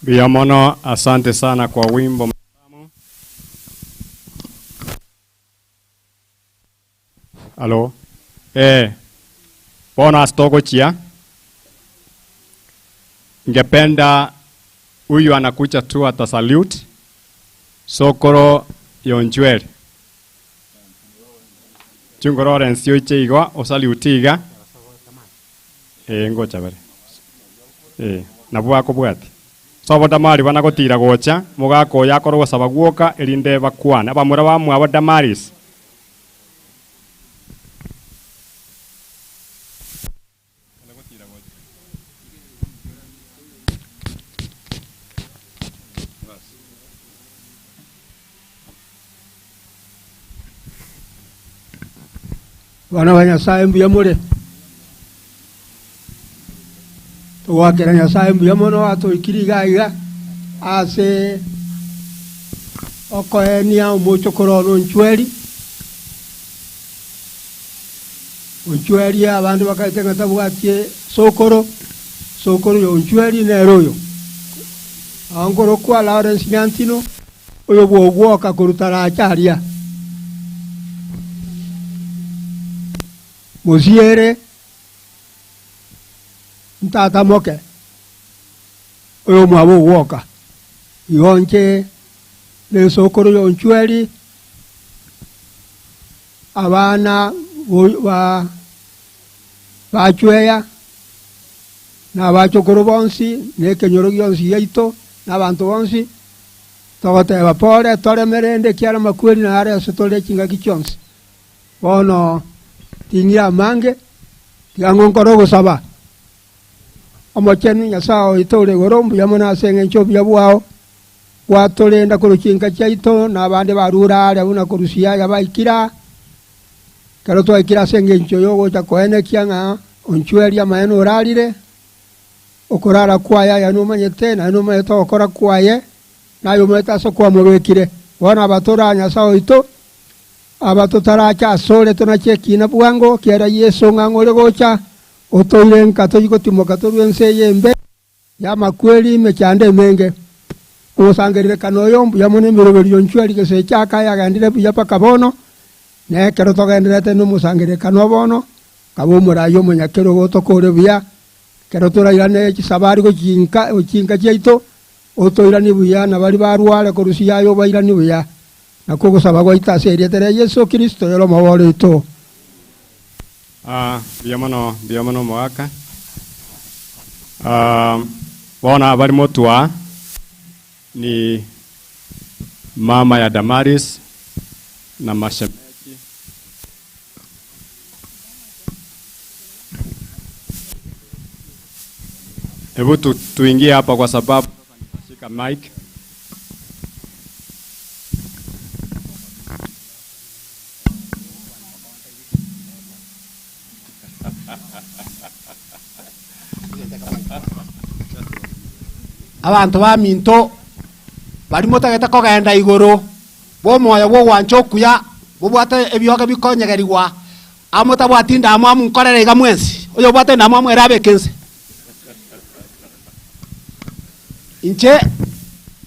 Biamono, asante sana kwa wimbo mtamu. Alo. Bona astogochia. Ningependa huyu anakuja tu atasalute. Sokoro yonjweri. Chungorore nsio icheigo osalute iga. Ngocha bare. Nabwa akobwati. Sobo Damari banagotira gocha mugako yakorwo sabaguoka erinde bakwana abamura bamwe Damaris. Bana ba Nyasaye mbuya more tugwakera Nyasaye mbuya mono atuikiri iga ase okoenia omochokoro ono nchweri onchweri abandu bakaitenga tabwatie sokoro sokoro yo onchweri nero oyo angoro kwa Lawrence Nyantino oyo bwogwoka kurutara acharia Mosiere ntata moke oyo mwabo woka yonche Na esokoro ya Onchweri, abana ba bachweya na abachokoro bonsi na ekenyoro gionsi yaito na abanto bonsi togoteba pore toremerende kiara makweri na are ase tore chingaki chionsi. Bono tingira amange tiga ngonkore ogosaba omochenu Nyasaye oito ore igoro mbuya mono ase eng'encho obuya bwao gwatorenda korwa chinka chiaito na abande barura aria buna korwa Siaya baikira kero twaikira ase eng'encho yogocha koenekia ng'a Onchweri amaene orarire okorara kwaye aya nomanyete naye nomanyete ogokora kwaye naye omanyete ase kwamobekire. Bono abatora Nyasaye oito abatotaracha asore tonache ekina bwango kiara Yesu ng'a ore gocha otoire nka toigotimoka torwe ense eyembe yamakweri emechando emenge. Omosangererekano oyo mbuya mono emeroberi Onchweri gese echaka yagendire buya mpaka bono na ekero togenderete na omosangererekano bono kaba omorai omonyakero gotokore buya kero torairane chisabari gochinka ochinka chiaito otoirani buya na bari barware korwa Siaya obairani buya nako ogosaba gwaito ase erieta ria Yesu Kristo ero omobore oito. Mbuya mono omogaka. Bono abari motwa ni mama ya Damaris na mashemeji. Hebu tuingie hapa kwa sababu nitashika mic. Abantu ba minto bari motagete kogenda igoro bomoyo bwogwancha okuya bobwate ebioge bikonyegerigwa amotabwati ndamwamu nkorere iga mwensi oyo obwate ndamwamu erabe ekense inche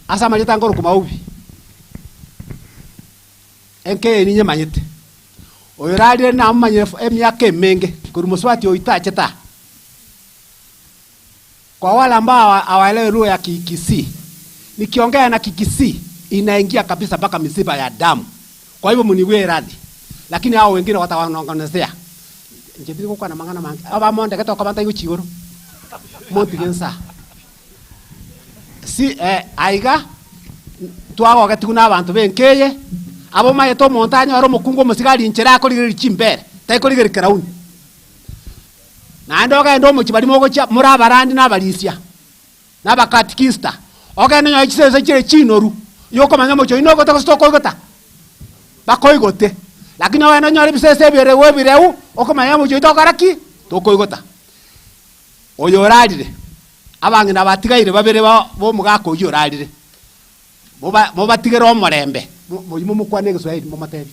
ase amarieta nkoro kumaubi enke ninye manyete oyo rarire namumanyire emiaka emenge korwa mosubati oito acheta. Kwa wale ambao hawaelewi lugha ya Kikisii, nikiongea na Kikisii inaingia kabisa mpaka misiba ya damu. Kwa hivyo mniwie radhi. Lakini hao wengine watawanongonezea. Nje kwa na mangana mangi. Aba monde keto kwa banta yuchigoro. Montigensa. Si aiga twago gatiguna abantu benkeye abo mayeto montanyo aro mukungu musigari inchera ko ligeri chimbere. Tai ko ligeri krauni. Naende ogenda omochi barimo ogochia muri abarandi n'abarisia n'abakatikista ogenda nyoyo chisese chire chinoru yokomanya omochi oino ogota gose tokoigota bakoigote lakini ogenda onyore ebisese ebireu ebireu okomanya omochi oito okora ki tokoigota. Oyo orarire abang'ina batigaire babere bomogaka oyio orarire mobatigere omorembe moyimo mokwane egeswahili momotebi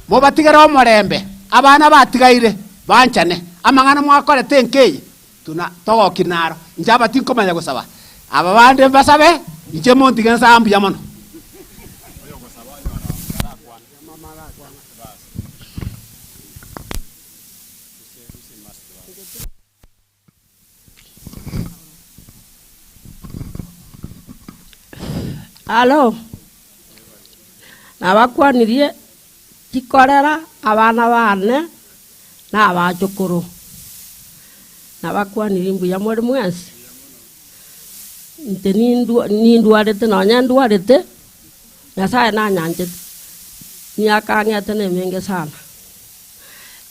mobatigere omorembe abana batigaire banchane amang'ana mwakorete enkeye tuna togokinaro inche abatinkomanya gosaba aba bande basabe inche montige nsa mbuya mono. Alo nabakwanirie chikorera abana bane na abachukuru nabakwanirie mbuya muri mwensi inte nindwarete nonya ndwarete Nyasaye nanyanchete niakang'ete na emenge sana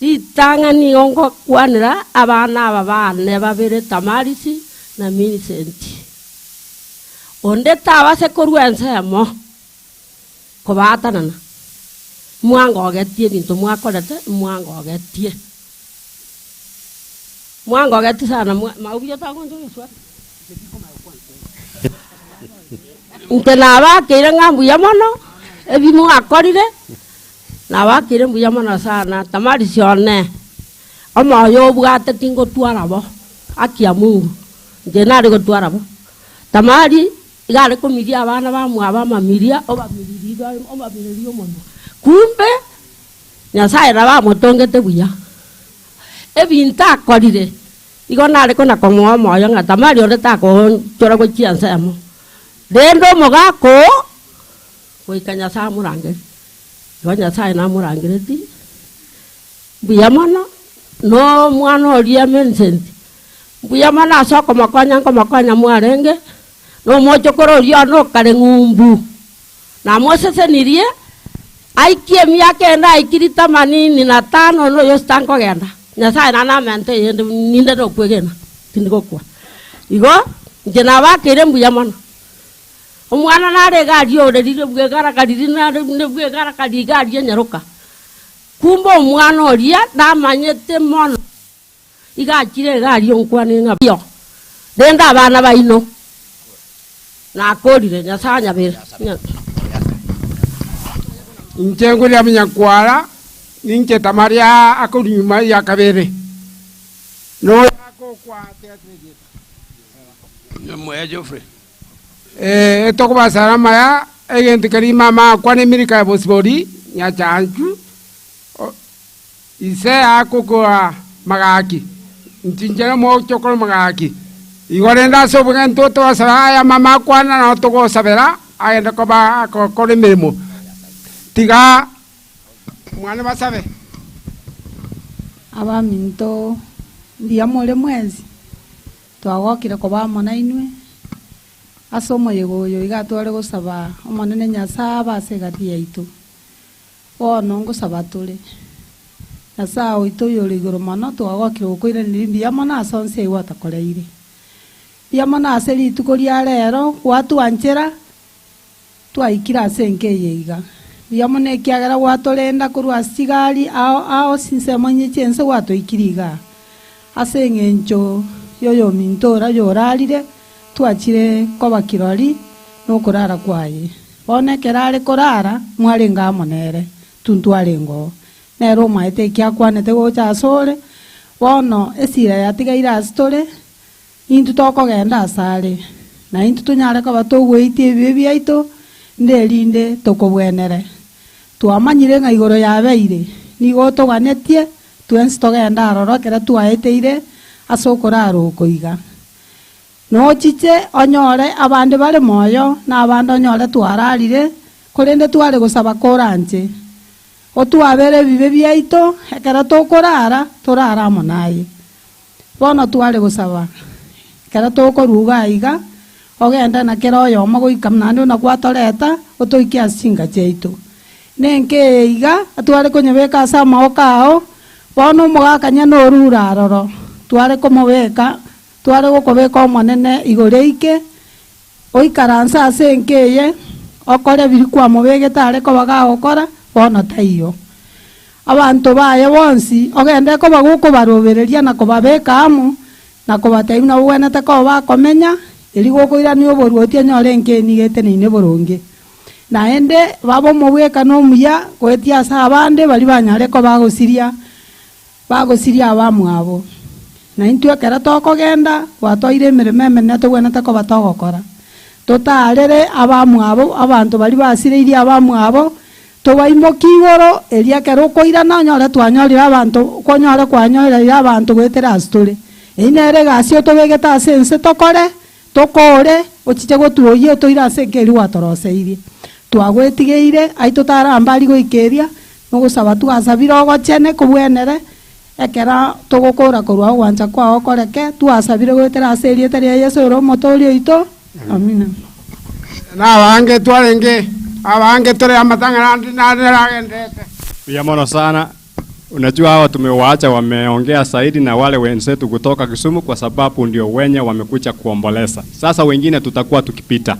ritang'a nigo ngokwanera abana aba bane babere Tamarisi na Millicent onde tabase korwa ensemo kobatanana mwangogetie ebinto mwakorete mwangogetie mwangogetie sana maubio tagonjogeswa inte nabakeire ng'a mbuya mono ebi mwakorire nabakeire mbuya mono sana Tamarisi one omoyo obwate tingotwara bo akia Mungu nche nare gotwara bo Tamari igare komiria abana bamwaba mamiria obamiririga obamiriria omonwa kumbe Nyasaye nabamotongete buya ebinto akorire igo nare kona komoa omoyo ng'a Tamari ore takochora gochia ensemo rende omogaka Goika Nyasaye amorangeri. Igo Nyasaye namorangereti, mbuya mono, na omwana oria Millicent, mbuya mono ase okomokonya nkomokonya mwarenge, na omochokoro oria one okare ng'umbu. Namosesenirie, aikie emiaka ende aikiri themanini na tano noyo sitankogenda. Nyasaye nanamente eyende ninde nokwegena, tindigokwa. Igo, inche nabakeire mbuya mono. Omwana nare egari orerire bwegarakariri nare bwegarakariri egari enyaroka. Kumbe omwana oria namanyete mono. Igachire egari onkwane ng'a bio. Rende abana baino. Nakorire Nyasaye anyabere. Inche nguria munyakwara ninche tamaria akuri nyuma ya kabere. No Mwe Geoffrey. Etokubasara maya egento keri mama akwa nemirika ya bosibori nyachanchu ise akokoa magaki nchinchera mochokoro magaki igo rende ase obogento tobasara aya mama akwana na togosabera agende koba akokora emirimo tiga mwana basabe abaminto mbuya more mwensi twagokire koba amo nainwe ase omoyega oyo iga tware gosaba omonene Nyasaye abe ase egati yaito bono ngosaba tore Nyasaye oito oyore igoro mono twagokire gokoiraneria mbuya mono ase onsi aye gwatakoreire mbuya mono ase rituko ria rero gwatwanchera twaikire ase enka eye iga mbuya mono ekiagera gwatorenda korwa ase chigari ao ao sinsemo inye chiense gwatoikire iga ase eng'encho yoyo minto ora yorarire twachire koba kirori nokorara kwaye bono ekero are korara mwarenge amo nere tuntwarengo nere omaete ekiakwanete gocha ase ore bono esira yatigaire ase tore intwe tokogenda ase are na intwe tonyare koba togweitia ebibe biaito nderinde tokobwenere twamanyire ng'a igoro yabeire nigo toganetie twensi togenda aroro ekero twaeteire ase okorara oko iga nochiche onyore abande bare moyo na abande onyore twararire korende tware gosaba koranche otwabere ebibe biaito ekero tokorara torara amo naye bono tware gosaba ekero tokoruga iga ogende na kero oyomo goika naende na gwatoreta otoike ase chinka chiaito nenke eye iga atware konyebeka ase amagoko ao bono omogakania norura aroro tware komobeka tware gokobeka omonene igoro eike oikaranse ase enka eye okore biri kwamobegete are koba gagokora bono taiyo abanto baye bonsi ogende koba gokobarobereria na kobabeka amo na kobatebia nabo bwenete koba bakomenya eri gokoirania oboruoti onyore enka enigete neine boronge naende baba omobweka na omuya goetia ase abande bari banyare koba bagosiria bagosiria abamwabo na intwe ekero tokogenda gwatoire emeremo emenene tobwenete koba togokora totarere abamwabo abanto bari basireirie abamwabo tobaimoki igoro eri ekero okoirana onyore twanyorire abanto konyore kwanyorire abanto goetera ase tore eyio nere egasi otobegete ase ense tokore tokore ochiche gotuoyia otoire ase enka eria gwatoroseirie twagwetigeire ai totarambari goika eria nogosaba twasabire ogochene kobwenere ekero togokora korwa ogwancha kwao koreke twasabire goetera ase erieta ria Yeso ore omotoori oito amina. Na abange twarenge abange tore amatanga naragendete. Mbuya mono sana. Unajua hawa tumewaacha wameongea zaidi na wale wenzetu kutoka Kisumu kwa sababu ndio wenye wamekuja kuomboleza. Sasa wengine tutakuwa tukipita.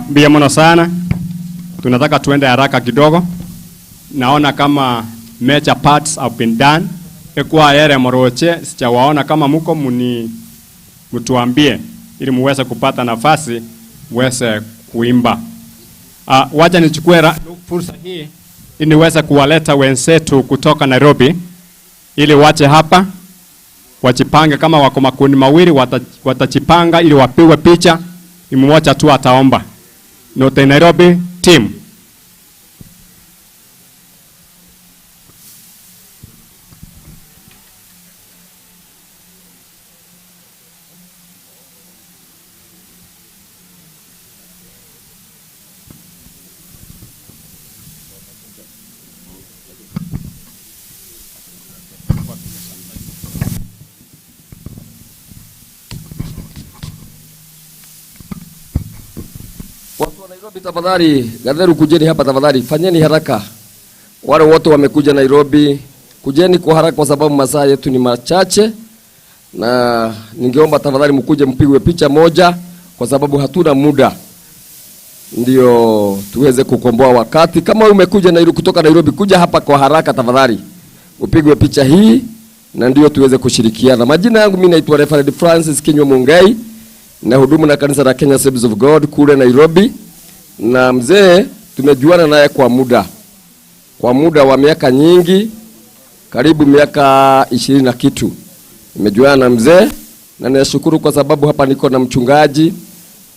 Mbuya mono sana. Tunataka tuende haraka kidogo. Naona kama major parts have been done. Ekwa yere moroche sijawaona kama muko muni mtuambie ili muweze kupata nafasi muweze kuimba. Wacha nichukue fursa hii ili niweze kuwaleta wenzetu kutoka Nairobi ili wache hapa wajipange, kama wako makundi mawili watachipanga ili wapigwe picha. Ni mmoja tu ataomba. Note Nairobi team. Tafadhali Gatheru, kujeni hapa tafadhali, fanyeni haraka. Wale wote wamekuja Nairobi, kujeni kwa haraka, kwa sababu masaa yetu ni machache, na ningeomba tafadhali mkuje mpigwe picha moja, kwa sababu hatuna muda, ndio tuweze kukomboa wakati. Kama umekuja Nairobi, kutoka Nairobi, kuja hapa kwa haraka tafadhali, upigwe picha hii na ndio tuweze kushirikiana. Majina yangu mimi naitwa Reverend Francis Kinywa Mungai, na hudumu na kanisa la Kenya Assemblies of God kule Nairobi, na mzee tumejuana naye kwa muda wa miaka nyingi, karibu miaka 20 na kitu nimejuana na mzee, na ninashukuru kwa sababu hapa niko na mchungaji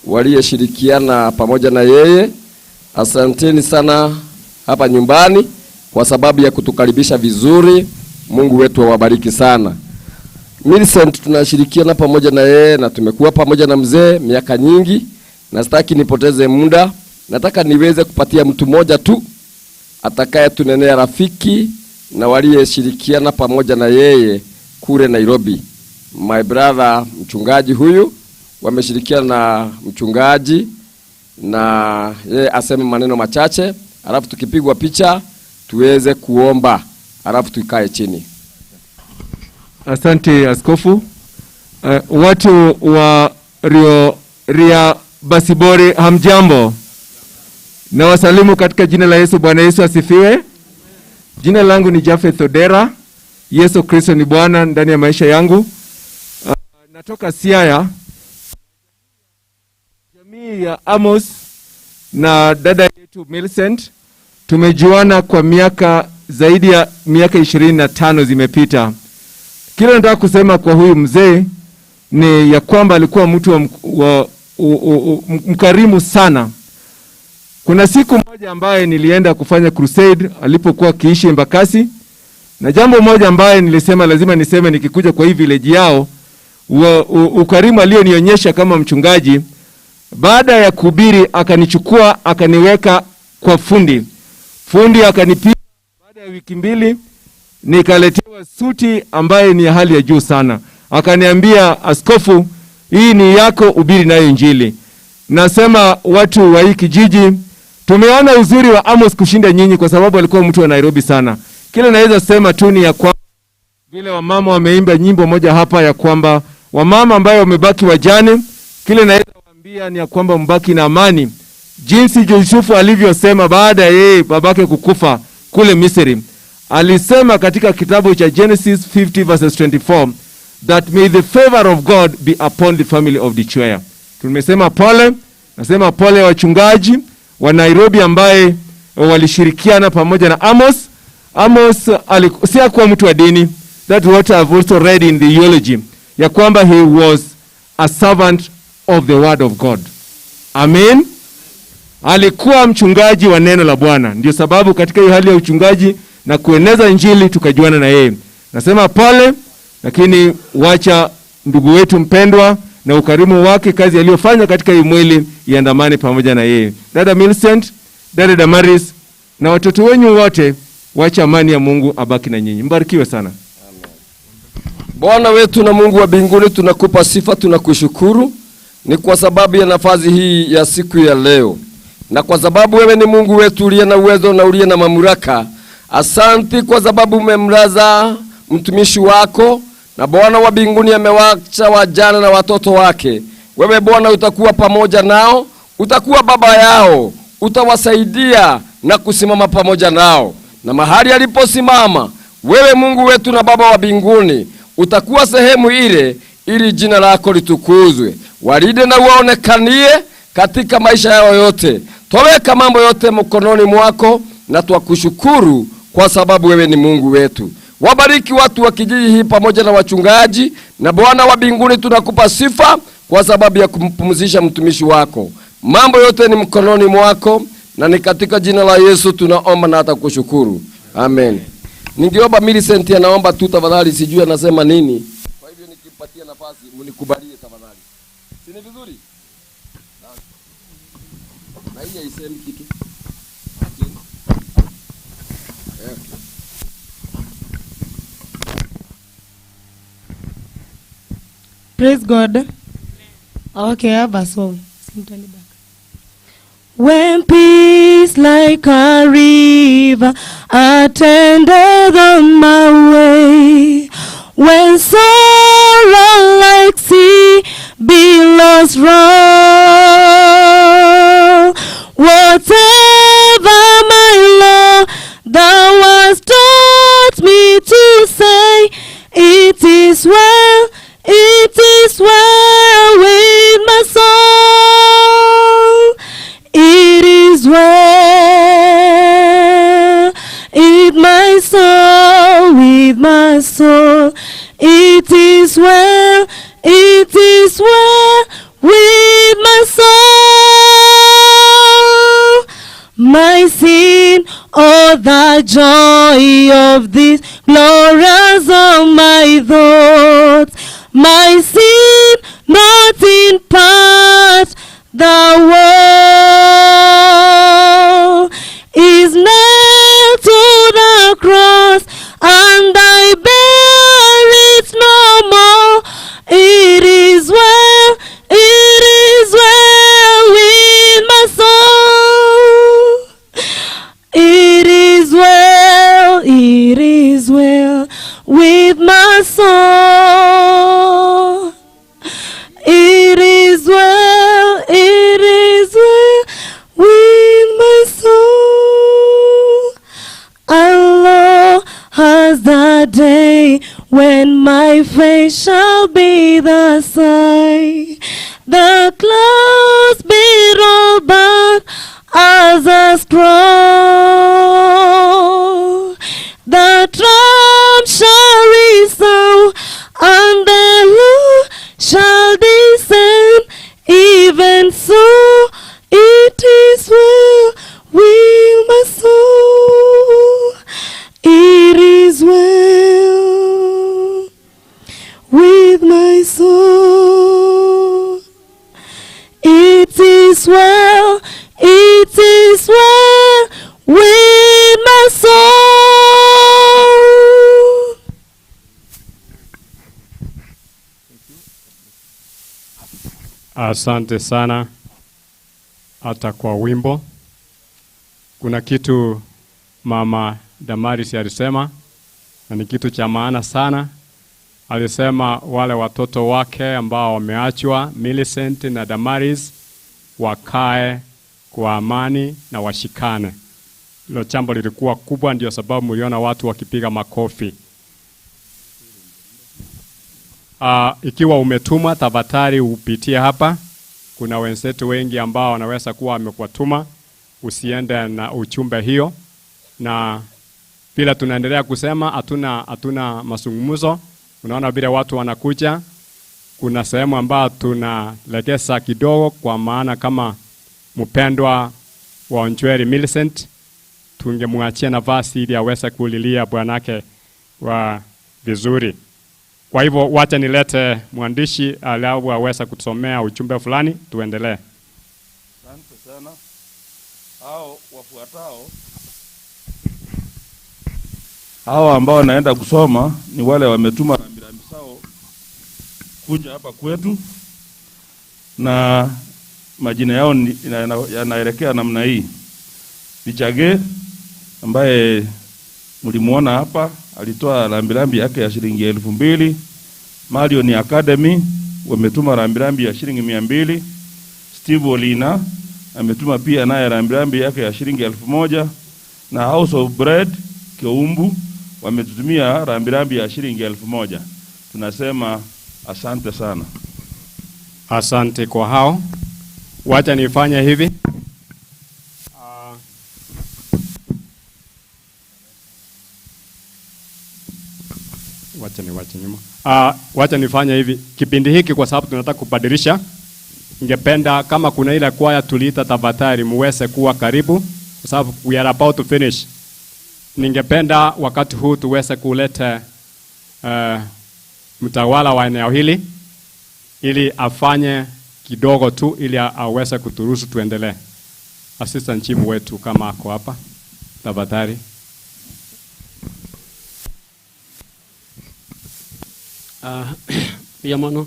waliyeshirikiana pamoja na yeye. Asanteni sana hapa nyumbani kwa sababu ya kutukaribisha vizuri. Mungu wetu awabariki sana. Millicent tunashirikiana pamoja na yeye na tumekuwa pamoja na mzee miaka nyingi, na sitaki nipoteze muda. Nataka niweze kupatia mtu mmoja tu atakaye tunenea rafiki na waliyeshirikiana pamoja na yeye kule Nairobi. My brother mchungaji huyu wameshirikiana na mchungaji, na yeye aseme maneno machache, alafu tukipigwa picha tuweze kuomba, alafu tukae chini. Asante askofu. Watu wa Rio Basibori, hamjambo? Na wasalimu katika jina la Yesu. Bwana Yesu asifiwe. Jina langu ni Jafeth Odera. Yesu Kristo ni Bwana ndani ya maisha yangu. Natoka Siaya, jamii ya Amos na dada yetu Millicent. Tumejuana kwa miaka zaidi ya miaka 25 zimepita. Kile nataka kusema kwa huyu mzee ni ya kwamba alikuwa mtu wa mkarimu sana. Kuna siku moja ambaye nilienda kufanya crusade alipokuwa kiishi Embakasi, na jambo moja ambaye nilisema lazima niseme nikikuja kwa hii village yao, ukarimu alionionyesha kama mchungaji. Baada ya kuhubiri akanichukua akaniweka kwa fundi. Fundi akanipiga. Baada ya wiki 2 nikaletewa suti ambaye ni ya hali ya juu sana. Akaniambia, askofu, hii ni yako, ubiri nayo Injili. Nasema watu wa hii kijiji tumeona uzuri wa Amos kushinda nyinyi, kwa sababu alikuwa mtu wa Nairobi sana. Kile naweza sema tu ni ya kwamba vile wamama wameimba nyimbo moja hapa ya kwamba wamama ambayo wamebaki wajane, kile naweza waambia ni ya kwamba mbaki na amani, jinsi Yusufu alivyosema baada ya yeye babake kukufa kule Misri. Alisema katika kitabu cha Genesis 50 verses 24 that may the favor of God be upon the family of the Chweya. Tumesema pole, nasema pole wachungaji wa Nairobi ambaye walishirikiana pamoja na Amos. Amos si hakuwa mtu wa dini. That's what I've also read in the eulogy, ya kwamba he was a servant of the word of God. Amen. Alikuwa mchungaji wa neno la Bwana. Ndio sababu katika hiyo hali ya uchungaji na kueneza Injili tukajuana na yeye. Nasema pole, lakini wacha ndugu wetu mpendwa na ukarimu wake, kazi aliyofanya katika hii mwili iandamane pamoja na yeye. Dada Millicent, dada Damaris na watoto wenyu wote, wacha amani ya Mungu abaki na nyinyi. Mbarikiwe sana. Amen. Bwana wetu na Mungu wa mbinguni, tunakupa sifa, tunakushukuru ni kwa sababu ya nafasi hii ya siku ya leo, na kwa sababu wewe ni Mungu wetu uliye na uwezo na uliye na mamlaka. Asanti kwa sababu umemlaza mtumishi wako, na Bwana wa mbinguni amewacha wajana na watoto wake. Wewe Bwana utakuwa pamoja nao, utakuwa baba yao, utawasaidia na kusimama pamoja nao. Na mahali aliposimama wewe Mungu wetu na Baba wa mbinguni utakuwa sehemu ile, ili jina lako litukuzwe. Walinde na uwaonekanie katika maisha yao yote. Toweka mambo yote mkononi mwako, na twakushukuru kwa sababu wewe ni Mungu wetu. Wabariki watu wa kijiji hii pamoja na wachungaji, na Bwana wa mbinguni tunakupa sifa kwa sababu ya kumpumzisha mtumishi wako. Mambo yote ni mkononi mwako, na ni katika jina la Yesu tunaomba na hata kushukuru. Amen. Ningeomba Millicent anaomba tu tafadhali, sijui anasema nini. Kwa hivyo nikimpatia nafasi mnikubalie tafadhali. Si ni vizuri? Na hii haisemi kitu. Okay. Praise God. Okay, I have a song. Back. When peace like a river attended on my way, when sorrow like sea billows roll, whatever my Lord thou hast taught me to say, it is well with my soul. It is well with my soul, with my soul. It is well with my soul. My sin, oh, the joy of this glorious of my thoughts. My sin, not in part, the world is nailed to the cross, and I bear it no more. It is well with my soul. It is well with my soul. It is well with my soul. Allah has the day when my face shall be the sight, the clouds be rolled back as a scroll, the trump shall resound, and the Lord shall descend. Even so, it is well with my soul. It is well with my soul. It is well with my soul. Asante sana hata kwa wimbo. Kuna kitu Mama Damaris alisema na ni kitu cha maana sana. Alisema wale watoto wake ambao wameachwa, Millicent na Damaris, wakae kwa amani na washikane. Hilo jambo lilikuwa kubwa, ndio sababu mliona watu wakipiga makofi. Ikiwa umetumwa, tafadhali upitie hapa. Kuna wenzetu wengi ambao wanaweza kuwa wamekuwatuma, usiende na uchumbe hiyo. Na bila tunaendelea kusema hatuna mazungumzo. Unaona vile watu wanakuja. Kuna sehemu ambayo tunalegeza kidogo, kwa maana kama mpendwa wa Onchweri Millicent tungemwachia nafasi ili aweze kulilia bwanake wa vizuri. Kwa hivyo wacha nilete mwandishi alafu aweze kutusomea ujumbe fulani, tuendelee. Asante sana. Hao wafuatao, hao ambao wanaenda kusoma ni wale wametuma rambirambi zao kuja hapa kwetu, na majina yao yanaelekea namna hii. Bichage ambaye mlimuona hapa alitoa rambirambi yake ya shilingi 2,000. Marion Academy wametuma rambirambi ya shilingi 200. Steve Olina ametuma pia naye rambirambi yake ya shilingi 1,000, na House of Bread Keumbu wametutumia rambirambi ya shilingi 1,000. Tunasema asante sana. Asante kwa hao. Wacha nifanye hivi. Wacha nyuma. Wacha nifanye hivi. Kipindi hiki kwa sababu tunataka kubadilisha. Ningependa kama kuna ile kwaya tuliita tafadhali muweze kuwa karibu kwa sababu we are about to finish. Ningependa wakati huu tuweze kuleta mtawala wa eneo hili ili afanye kidogo tu ili aweze kuturuhusu tuendelee. Assistant Chief wetu kama ako hapa tafadhali. Pia mono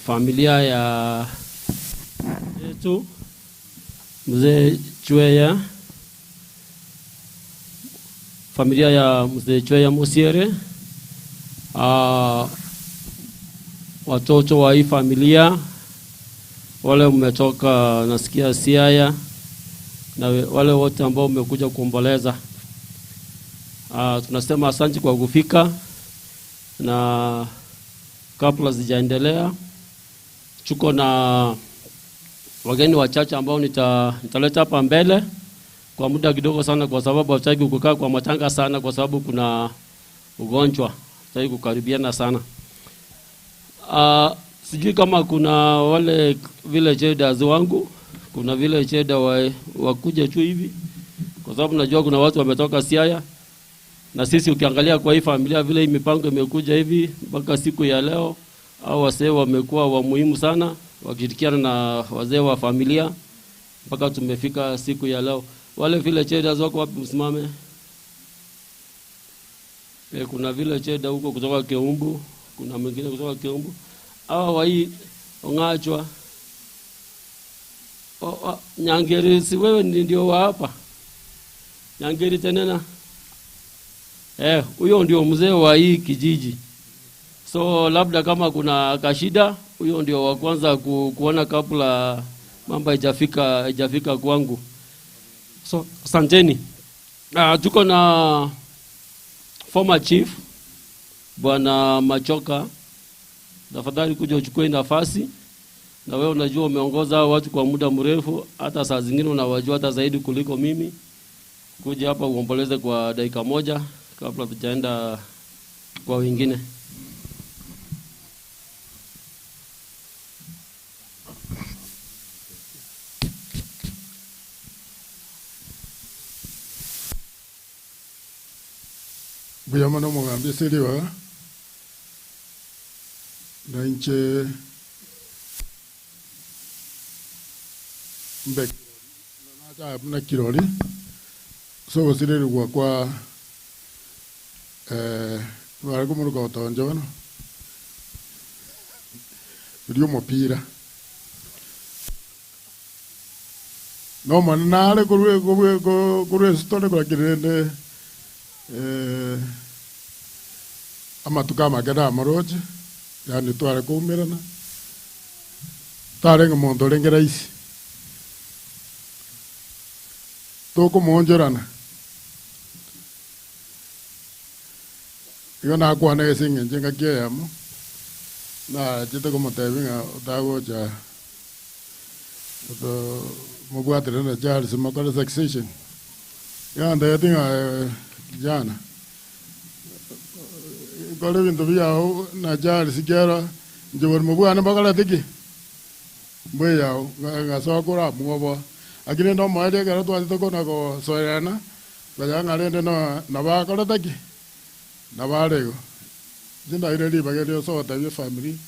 familia ya yetu Mzee Chweya, familia ya Mzee Chweya Musiere, watoto wa hii familia wale mmetoka nasikia Siaya na wale wote ambao mmekuja kuomboleza. Tunasema asante kwa kufika, na kabla sijaendelea, tuko na wageni wachache ambao nitaleta hapa mbele kwa muda kidogo sana, kwa sababu hatutaki kukaa kwa matanga sana, kwa sababu kuna ugonjwa, hatutaki kukaribiana sana. Sijui kama kuna wale village elders wangu, kuna village elder wakuje tu hivi, kwa sababu najua kuna watu wametoka Siaya, na sisi ukiangalia kwa hii familia vile hii mipango imekuja hivi mpaka siku ya leo, au wazee wamekuwa wa muhimu sana wakishirikiana na wazee wa familia mpaka tumefika siku ya leo. Wale village elders wako wapi? Msimame. Kuna village elder huko kutoka Keumbu, kuna mwingine kutoka Keumbu. Hawa wa hii Ong'achwa, Nyangeri, si wewe ndio wa hapa Nyangeri tenena? Huyo ndio mzee wa hii kijiji. So labda kama kuna kashida, huyo ndio wa kwanza kuona kabla mambo haijafika kwangu. So asanteni. Tuko na former chief Bwana Machoka, tafadhali kuja uchukue nafasi. Na wewe unajua umeongoza hao watu kwa muda mrefu, hata saa zingine unawajua hata zaidi kuliko mimi. Kuja hapa uomboleze kwa dakika moja kabla tujaenda kwa wengine. Buyama no mugambi siriwa na inche mbe na na kirori so gosirirwa kwa bari kumuruka otonje bano uri omupira no mwana nare korwe esitore korakirende amatuka amake namoroche yani tware koumerana tarenge omonto orenge rahisi tokomoonchorana igo nakwana ase eng'encho engaki eyemo nachete komotebi ng'a otagocha mobwatire na Charles mokore succession yandeti ng'a kijana kore ebinto biao na Charles kero inche bori mobwane mbokorete ki mbweyao ngasoa kora mwobo lakini ndo moerie ekero twachete kona gosoerana twacha ng'a rende nabakorete ki nabarego inche ndaire ribaga erio ase ogotebia efamiri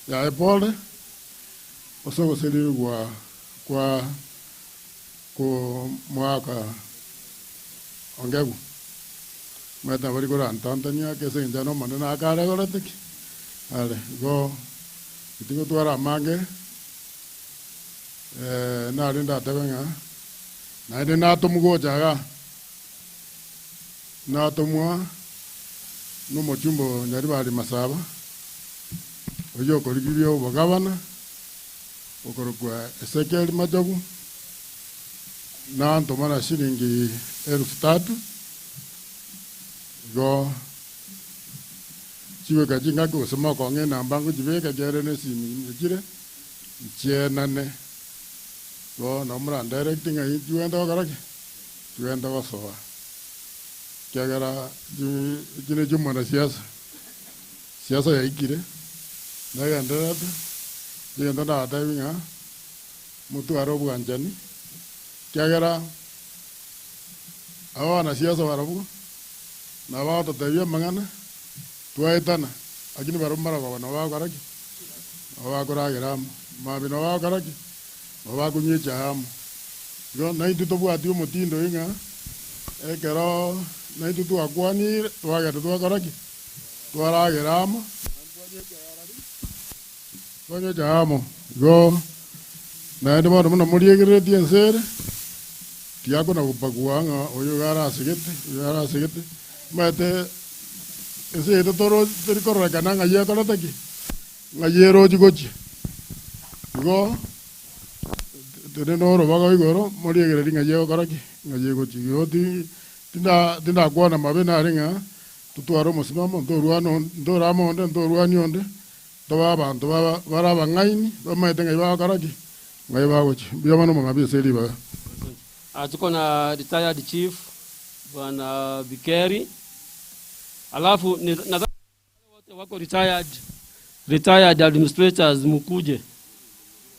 yaye pole ase ogoserirwa kwa mwaka ongegu mweta bari korantantania ase eng'encho na omonene akaregorete ki are igo tigotwara amange nari ndatebe ng'a naende natomgocha iga natomwa na omochumba Nyaribari Masaba oyo okorigirie obogabana okorokwa Ezekiel Machogu nantoma na shilingi 3,000 igo chiweka chingaki gose mokong'a enamba ngochibeka kere na esimi chire nchienane igo nomorandirect ng'a chiwente gokora ki chiwente gosoa kiagera chine chia mwanasiasa siasa yaikire nagenderete egento ndabatebi ng'a motware obwanchani kiagera aba banasiasa barabwo nabo bagototebia amang'ana twaetana lakini barabwo mbarogoba nabo bagokora ki nabo bakoragera amo mabi nabo bagokora ki nabo bakonywa echae amo igo naintwe tobwati omotindo ng'a ekero naintwe twakwanire twagenda twakora ki twaragera amo twanywa echae amo igo naende bono buna moriegereretie ense ere Tiago na gopakua ng'a oyo iga arasigete, oyo arasigete, omanyete ase egete toro tori kororekana ng'ai ekorete ki, ng'ai erochi gochia. Igo, tore na orobago igoro, moriegereri ng'ai egokora ki, ng'ai egochia. Igo ti tinda tindakwana mabe nare ng'a totware omosimamo, ntorwana onde ntorama onde, ntorwania onde, tobe abanto baba bare abang'aini, bamaete ng'ai bagokora ki, ng'ai bagochia. Mbuya mono omong'abi ase ribaga. Ah, tuko na retired chief Bwana Bikeri, alafu nadhani wote wako retired administrators mkuje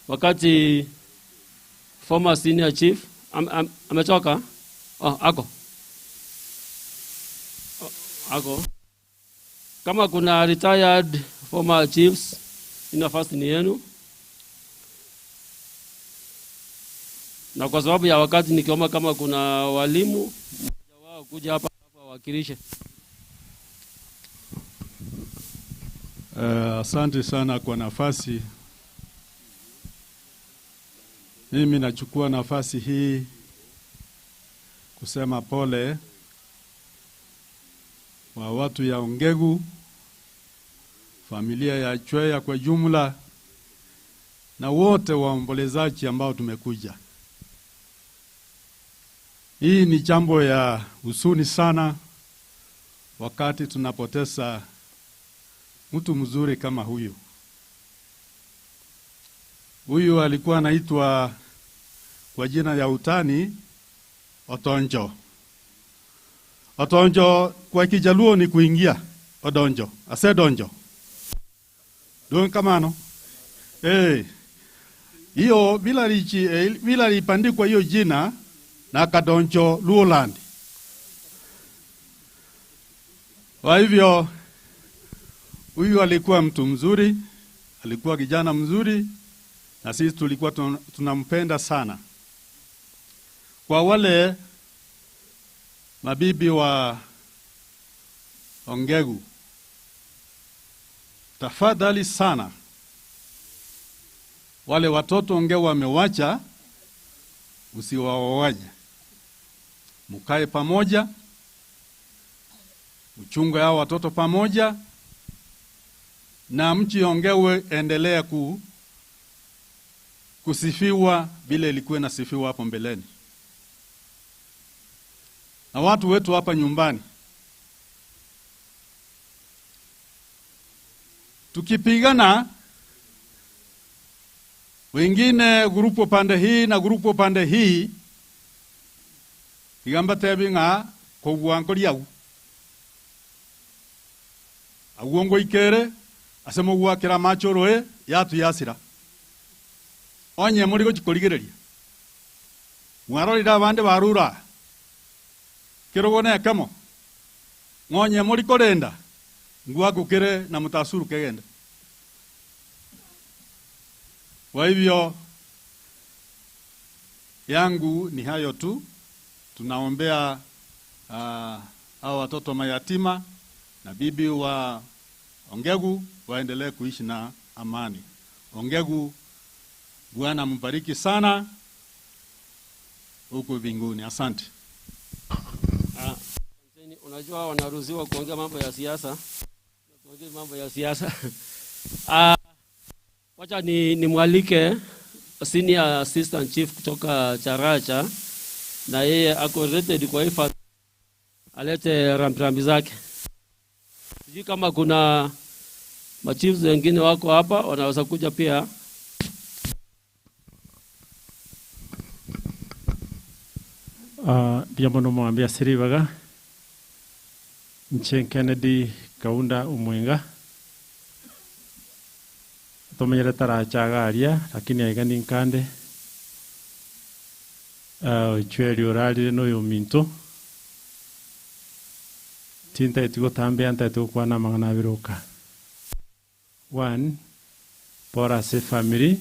wakati former senior chief ametoka. Oh, ako. Oh, ako. Kama kuna retired former chiefs, hii nafasi ni yenu. Na kwa sababu ya wakati nikiomba kama kuna walimu mmoja wao kuja hapa wawakilishe. Asante sana kwa nafasi. Mimi nachukua nafasi hii kusema pole kwa watu ya Ongegu, familia ya Chweya kwa jumla, na wote waombolezaji ambao tumekuja. Hii ni jambo ya huzuni sana wakati tunapoteza mtu mzuri kama huyu. Huyu alikuwa anaitwa kwa jina ya utani Otonjo. Otonjo kwa Kijaluo ni kuingia. Odonjo, asedonjo. Don kamano. Hiyo bila lichi bila lipandikwa hiyo jina na Kadonjo Luoland. Kwa hivyo huyu alikuwa mtu mzuri, alikuwa kijana mzuri, na sisi tulikuwa tunampenda sana. Kwa wale mabibi wa Ongegu, tafadhali sana, wale watoto Ongegu wamewacha, usiwaoaje. Mkae pamoja, uchunge hao watoto pamoja, na mchi Ongewe endelea kusifiwa vile ilikuwa inasifiwa hapo mbeleni. Na watu wetu hapa nyumbani, tukipigana wengine grupu pande hii na grupu pande hii, igamba tebi ng'a kogwa nkori au aguongo ikere asemo gwakira macho roe yatu yasira onye muri gochikorigereria mwarorira abande barura kirogo ne kamo ngonye muri korenda ngwagukire na mutasuru kegenda. Kwa hivyo yangu ni hayo tu. Tunaombea hao watoto mayatima na bibi wa Ongegu waendelee kuishi na amani. Ongegu, Bwana mbariki sana huko mbinguni. Asante. Unajua wanaruhusiwa kuongea mambo ya siasa. Tuongee mambo ya siasa. Wacha nimwalike Senior Assistant Chief kutoka Characha, na yeye ako rated kwa hii alete rambirambi zake. Sijui kama kuna machiefs wengine wako hapa wanaweza kuja pia. Jambo nomwambia siribaga Nche Kennedy Kaunda Umwenga tomenyere tarachagaria lakini aiga ninkande chweri orarire noyo minto tintaeti gotambea ntaeti gokwana amang'ana abiroka. One, bora ase family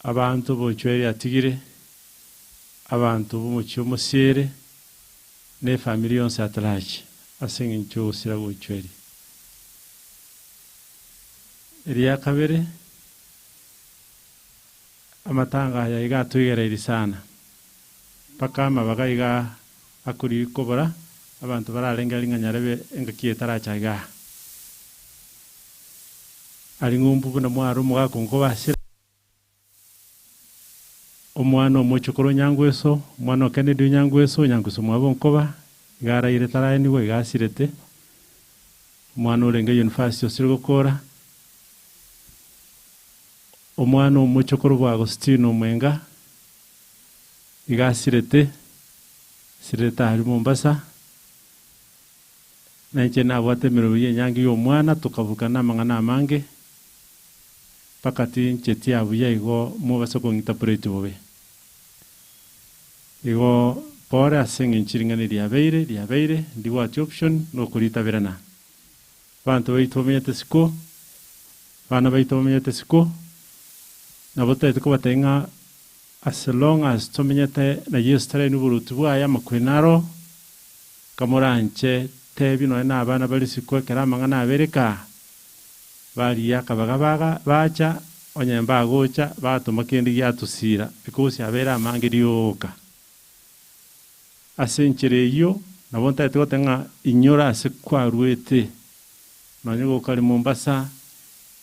abantu bochweri atigire abantu bomochie omosiere ne family yonse atarache ase eng'encho ogosira gochweri. Eria kabere Amatanga aya iga atuigereiri sana mpaka amabaga iga akuri kobora abantu bararenga ring'anyarebe engaki etaracha iga ari ng'umbu buna mwaro omogaka nkobasira omwana omochokoro Nyangweso omwana o Kennedy Nyangweso Nyangweso mwabo nkoba iga araire taraenigwa iga asirete omwana orenge university osire gokora omwana omochokoro bwa Agostino Mwenga iga asirete sirete ahari Mombasa nainche nabwate emirimo ya enyangi ya omwana tukavukana amang'ana amange mpaka tinche tiabuya igo mobase kong'ita bobe igo pore ase eng'encho ring'ana riabeire ndibwati option nokoritaberana banto baitu bamenyete siko bana baitu bamenyete siko nabo taete kobatebia ng'a as long as tomenyete na Yesu tare n'oboruti bwaye amakwenaro kamoranche tebi noe na abana bari siko ekero amang'ana abereka baria akabaga bacha onye mbagocha batoma kende giatusira because abera amange rioka ase enchera eyio nabo ntaete goteba ng'a inyora ase kwarwete nonye gokare Mombasa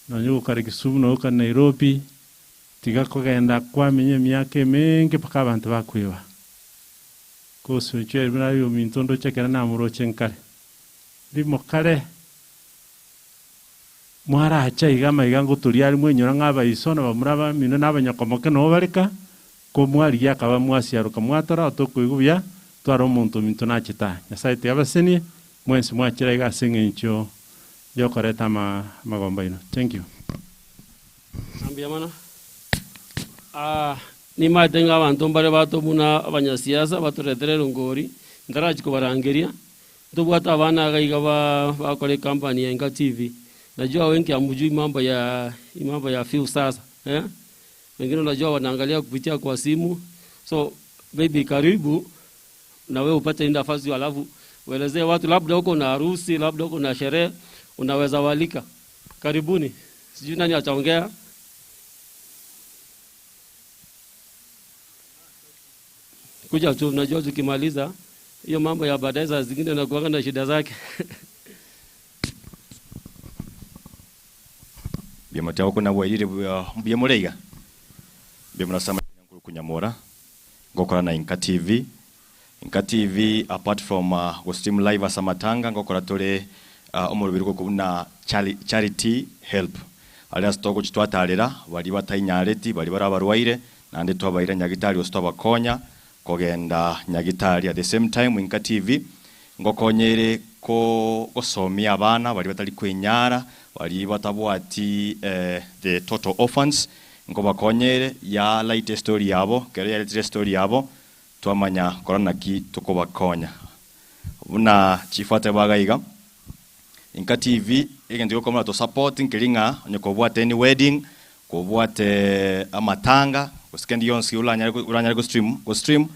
nonye gokare Kisumu nonye gokare Nairobi tiga kogenda kwamenya emiaka emenge mpaka abantu bakweba koso inche buna ominto ndoche ekero namuroche nkare rimo kare mwaracha iga amaiga ngotoria ari mwenyora ng'a abaiso na bamura bamino na abanyakomoke nabo bareka ko mwarigia akaba mwasiaroka mwatora otokoigwa buya twara omonto ominto nacheta Nyasaye tiga abasenie mwensi mwachira iga ase eng'encho yokoreta amagomba ino. Thank you. Mbuya mono. Nimaete ng'a abanto mbare batomuna abanyasiasa batoretere erongori ntarachi kobarangeria ntobwate abana iga iga bakora ecompany ya Inka TV. Najua wengi hamjui mambo ya fiu sasa, eh? Wengine unajua wanaangalia kupitia kwa simu. So maybe karibu na wewe upate nafasi alafu uelezee watu, labda uko na harusi, labda uko na sherehe, unaweza walika. Karibuni. Sijui nani ataongea. Kuja tu, unajua tukimaliza hiyo mambo ya baadaye saa zingine nakuanga na shida zake. Biamata wako na bwairire mbuya mureiga biamurasama nkuru kunyamora ngokora na Inka TV. Inka TV apart from go stream live asamatanga ngokora tore omurubiri kuna charity help alias toko chitwatarera bari batainyareti bari barabarwaire nande twabaira nyagitari ositabakonya kogenda nyagitari. At the same time Inka TV ngokonyere ko gosomia abana bari batari kwenyara bari batabwati the total orphans ngobakonyere ya light story yabo kere ya light story yabo twamanya korana ki tukobakonya buna chifate bagaiga Inka TV egento komora to support nkiringa nyokobwate any wedding kobwate amatanga gosikendi yonsi ulanya go stream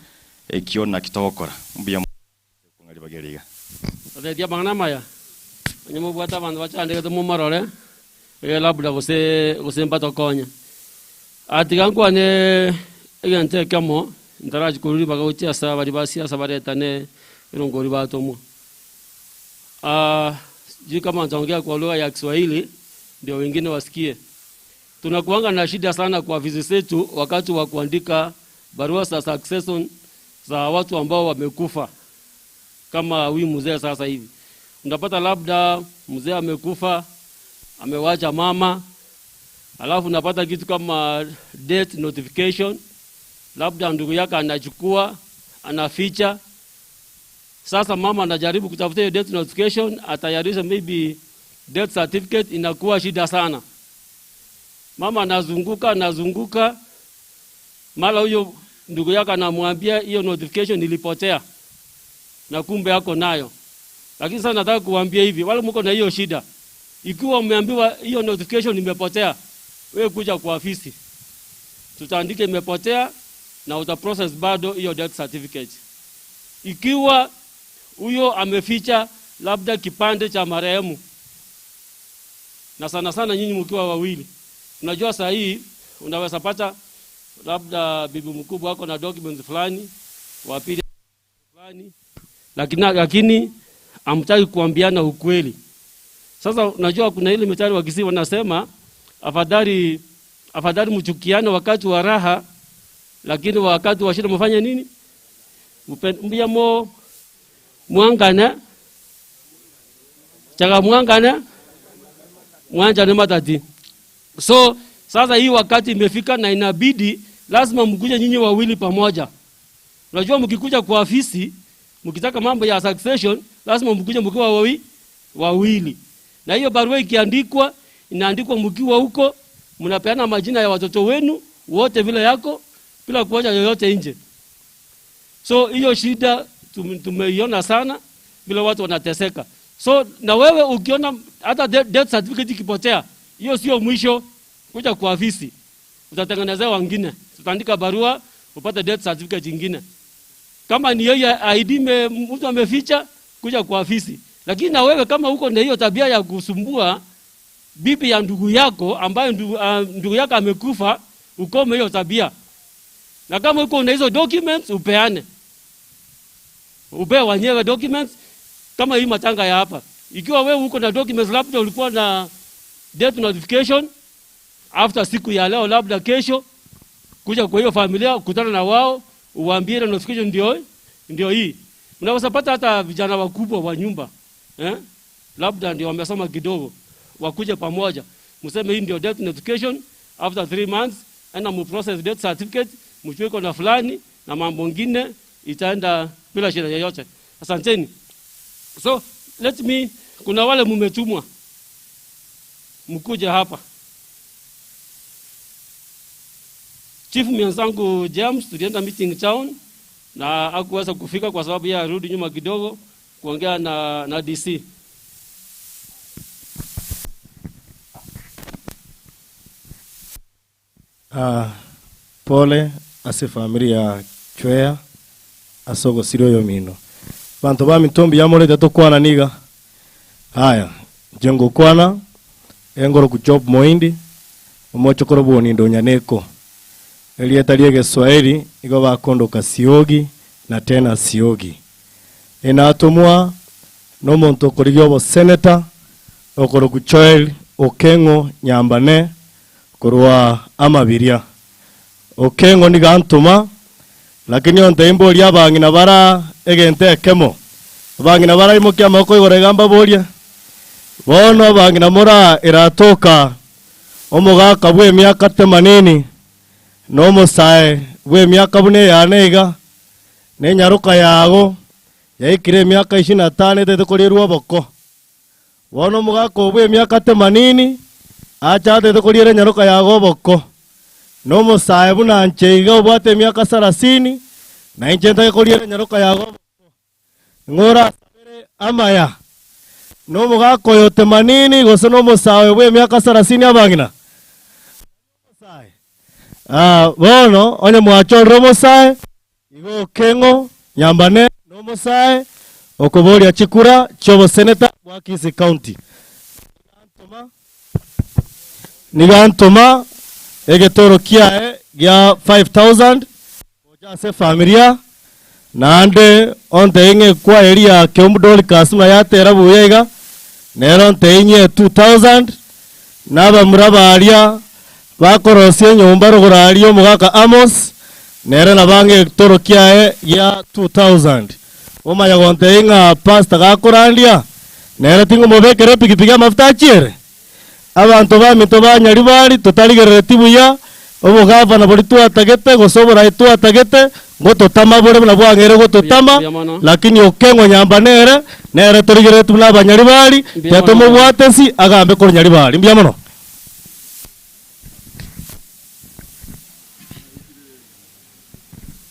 ekiona kitokora mbuya ngari bageriga Atetia bangana maya nyimo bwata bandu bachandike mumarore labda gose mbatokonya atiga nkwane egento ekemo ntarachi kururi bagagochia asa bari basiasa baretane erongori batomwa. Sijui kama nitaongea kwa lugha ya Kiswahili ndio wengine wasikie. Tunakuanga na shida sana kwa ofisi zetu wakati wa kuandika barua za succession za watu ambao wamekufa. Kama huyu mzee sasa hivi unapata labda mzee amekufa, amewacha mama, alafu unapata kitu kama death notification, labda ndugu yake anachukua anaficha. Sasa mama anajaribu kutafuta hiyo death notification, atayarisha maybe death certificate, inakuwa shida sana. Mama anazunguka, mara huyo ndugu yake anamwambia hiyo notification ilipotea na kumbe yako nayo. Lakini sasa nataka kuambia hivi, wale mko na hiyo shida, ikiwa umeambiwa hiyo notification imepotea, wewe kuja kwa ofisi, tutaandika imepotea na uta process bado hiyo death certificate. Ikiwa huyo ameficha labda kipande cha marehemu, na sana sana nyinyi mkiwa wawili, unajua saa hii unaweza pata Labda bibi mkubwa ako na documents fulani, wa pili fulani, lakini hamtaki kuambiana ukweli. Sasa unajua kuna ile methali wa Kisii wanasema afadhali mchukiane wakati wa raha, lakini wakati wa shida mfanye nini? Mbia mo mwangana chaga mwangana mwanjane matati. So sasa hii wakati imefika na inabidi lazima mkuje nyinyi wawili pamoja. Unajua mkikuja kwa ofisi mkitaka mambo ya succession lazima mkuje mkiwa wawili. Na hiyo barua ikiandikwa inaandikwa mkiwa huko, mnapeana majina ya watoto wenu wote vile yako bila kuacha yoyote nje. So hiyo shida tumeiona sana vile watu wanateseka. So na wewe ukiona hata death certificate ikipotea, hiyo sio mwisho. Kuja kwa ofisi utatengenezea wengine, utaandika barua upate death certificate nyingine. Kama ni yeye ID mtu ameficha, kuja kwa ofisi. Lakini na wewe kama uko na hiyo tabia ya kusumbua bibi ya ndugu yako ambaye ndugu yako amekufa, ukome hiyo tabia. Na kama uko na hizo documents upeane. Upewe wenyewe documents kama hii matanga ya hapa. Ikiwa wewe uko na documents, labda ulikuwa na death notification after siku ya leo, labda kesho, kuja kwa hiyo familia, kutana na wao, uwaambie ile notification ndio hii. Mnaweza pata hata vijana wakubwa wa nyumba, labda ndio wamesoma kidogo, wakuje pamoja. Mseme hii ndio death notification after 3 months, enda mu process death certificate, mchukue na fulani na mambo mengine itaenda bila shida yoyote. Asanteni. So let me, kuna wale mmetumwa mkuja hapa. Chief mwenzangu James tulienda meeting town na hakuweza kufika kwa sababu yeye arudi nyuma kidogo kuongea na DC. Pole ase familia Chwea asogo siroyo mino. Bantu ba mitombi yamorete tokwana niga. Haya, jengo kwana engoro ku job moindi omochokoro boni ndonyaneko. Elieta liege Swahili igo bakondoka siogi na tena siogi. Enatumwa no muntu kurigyo bo senator okoro ku Choel Okengo Nyambane kurwa amabiria. Okengo niga antuma lakini onte imbori abangina bara egente ekemo. Abangina bara imokia mako igoro gamba boria. Bono abangina mora iratoka omogaka bwe miaka 80 no musae bwe miaka bune yaneiga ne nyaruka yago yaikire miaka 25 tete kurirwa boko. Bono mugaka bwe miaka 80 acha tete kurire nyaruka yago boko. No musae buna ncheiga obwate miaka 30 na inchenta kurire nyaruka yago boko. Ngora sabere amaya. No mugaka oyo 80 gose no musae bwe miaka 30 abangina. Bono onye mwachorro musae igo Okengo Nyambane no musae okoboria chikura chobo senator wa Kisii County. Nigantoma egetoro kiae gya 5000 goja se familia naande onte inge kwa area keumdoli kasuma yatera buyega nero onte inye 2000 naba muraba aria bakorosie nyumba rugurario mugaka Amos nere nabange toro kiae ya 2000 omanya gonte inga pastor gakurandia nere tingo mubekere pikipiki amafuta achiere abantu bamito banyaribari tutarigerere tibuya obugavana buri twatagete gosobora twatagete gototama bore na bwangere gototama lakini Okengo Nyambanere nere turigerere tuna banyaribari yatomubwatesi agambe ko nyaribari mbya mono.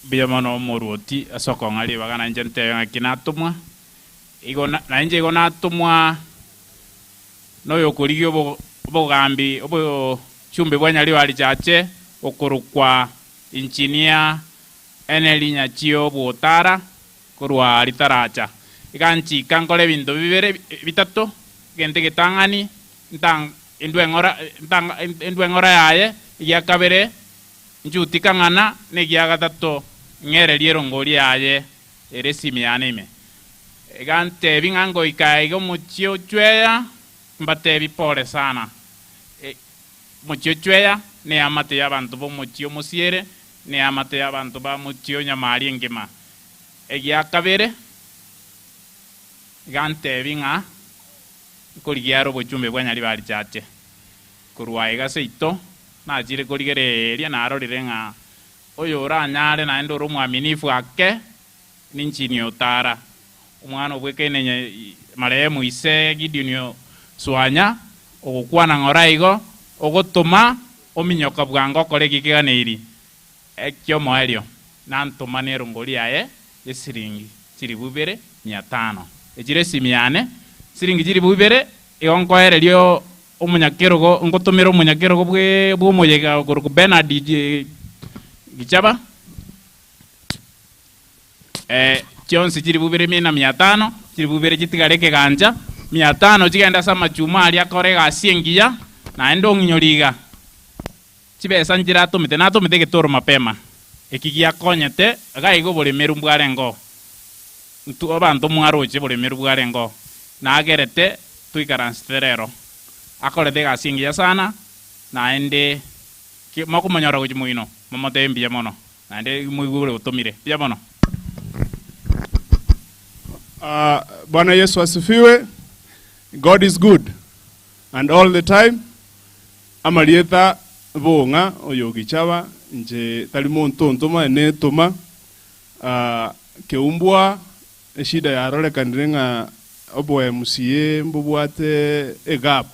Biyamano moruoti asoko ngali bagana nje nte kinatumwa igo na nje igo natumwa no yokurigyo obogambi obo chumbe bwa Nyaribari chache okorukwa engineer Eneli Nyachio Botara korwa litaracha iganchi kankole bintu bibere bitatu gente getangani ntang indwe ngora yaye ya kabere Nchutika ng'ana na egia gatato ng'ererie erongori yaye ere esimi yane ime. Iga ntebi ng'a ngoika iga omochie ochweya mbatebi pole sana. Mochie ochweya na eamate ya abanto ba omochie omosiere na eamate ya abanto ba mochie onyamari engima. Egia kabere iga ntebi ng'a nkorigia are obochumbe bwa Nyaribari Chache. Korwa iga seito nachire korigereria narorire ng'a oyo oranyare naende ore omwaminifu ake ninchini otara omwana obwekaine marehemu ise Gideon Swanya ogokwana ng'ora igo ogotoma ominyoka bwango okore ekiganeiri ekio moerio nantoma na erongori yaye esiringi chiribu ibere mia tano echire esimi yane siringi chiribu ibere igo nkoererio omunyakerogo ngotomera omunyakerogo bwe bw'omoyega okoruku Bernard Gichaba chionsi chiribu ibere mia mia tano chiribu ibere chitigare ekeganja mia tano chigenda ase amachuma aria akore egasi engiya naende ong'inyori iga chibesa nchiratomete natomete egetoro mapema eki giakonyete iga iga oboremeru mbwarengo ntu abanto mwaroche oboremeru bwarengo nagerete tuikaransete rero akorete egasi engiya sana naende mokomonyora gochi moino momotebie mbuya mono naende moigwe ore otomire mbuya mono. Bwana Yesu asifiwe. God is good and all the time. Amarieta bonga oyo gichaba nje tali muntu ene toma keumbwa eshida yarorekanire ng'a obo MCA mbobwate egap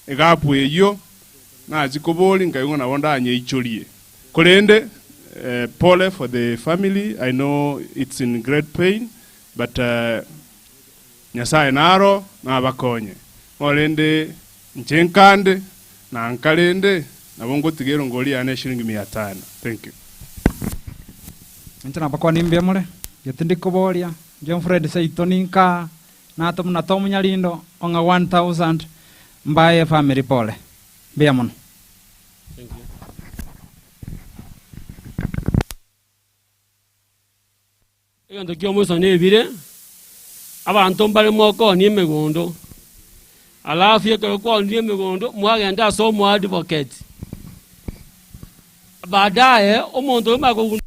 egap eyo nachikobori nkaigwa nabo ndanyeichorie korende pole for the family. I know it's in great pain, but Nyasaye naro nabakonye orende nchenkande na nkarende nabo ngotigero ngori yane shilingi 500. Thank you. Nchana bakwa nimbia mure getindi koboria John Fred Seito ninka na tomu na tomu nyalindo onga 1000 mbaye family pole mbia mono. Thank you. Egento kio omoiso nebire abanto mbare mokoonia emegondo alafu ekero kwaonire emegondo mwagenda ase omo advocate baadaye omonto oyo makogunda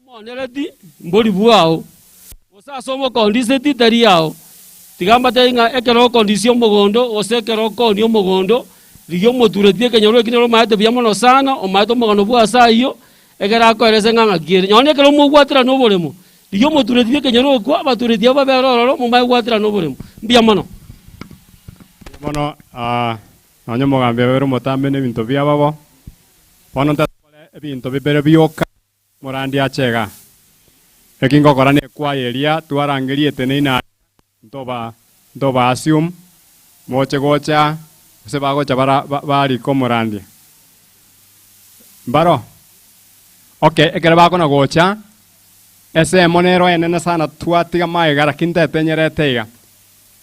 omonereti mbori bwao gose ase omokondiseti tari yao tiga mbatebie ng'a ekero okondisia omogondo gose ekero okoonia omogondo rigia omotureti ekenyoro eki nere omaete buya mono sana omaete omogano bwa ase aywo ekero akoerese ng'a ng'aki ere nonye ekero mogwatera na oboremo rigia omotureti bwa ekenyoro okwo abatureti abo babere ororo momae gwatera na oboremo mbuya mono. Mono nonye omogambi abere omotambe na ebinto biababo bono ntatokore ebinto bibere bioka morandi achega eki ngokora na ekwaya eria twarangerie etene ina ntoba ntoba assume moche gocha gose bagocha bara barika omorandia mbaro okay ekere bakona gocha esemo nero enene sana twatiga maega lakini ntetenyerete iga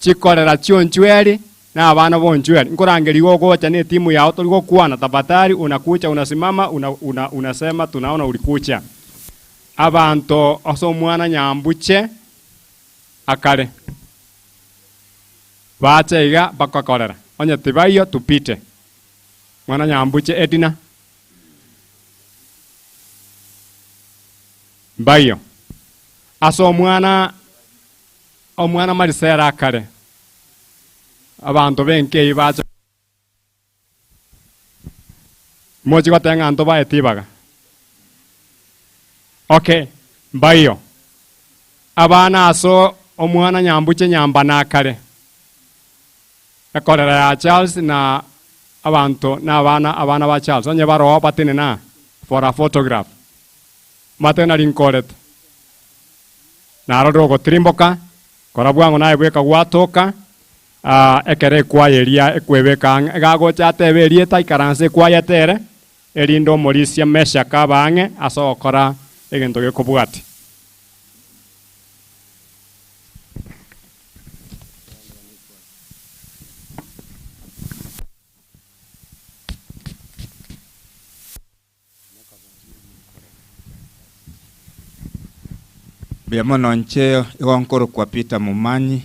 chikorera chionchweri na abana bonchweri nkorangeriwa ogocha na etimu yao tori gokwana tafadhali unakucha unasimama unasema tunaona ulikucha abanto ase omwana nyambuche akare bache iga bakakorera onye tibaiyo tupite mwana nyambuche edina mbaiyo ase omwana marisera akare abanto benkei bache mochi goteba ng'a nto baetibaga okay mbaiyo abana aso omwana nyambuche nyamba nakare ekorera ya Charles na abanto na abana ba Charles onye baroa batene na for a photograph matena rinkoret narorire ogotirimboka kora bwango naye bweka gwatoka ekere ekwaya eria ekwebeka ang'e egagocha atebe erieta ikaranse ekwaya etere erinde omorisia Meshak abang'e ase ogokora egento gekobwati. Mbuya nche igo kwa Peter Mumanyi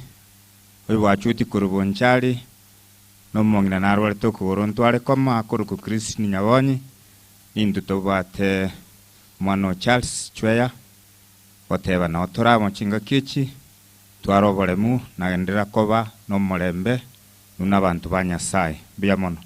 oyo bwachuti korwa Bonchari nomong'ina narwarete okogoro ntware koma akorokwa Christine Nyabonyi nintu tobwate mwana o Charles Chweya goteba nao toramo chingaki echi twara oboremu nagenderera koba nomorembe nuna abantu ba Nyasaye. Mbuya mono.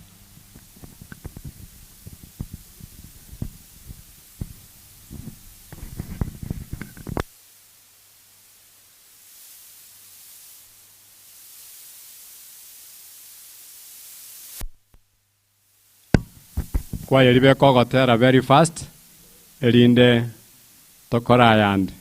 Kwaya ribe kogotera very fast erinde tokora ayande.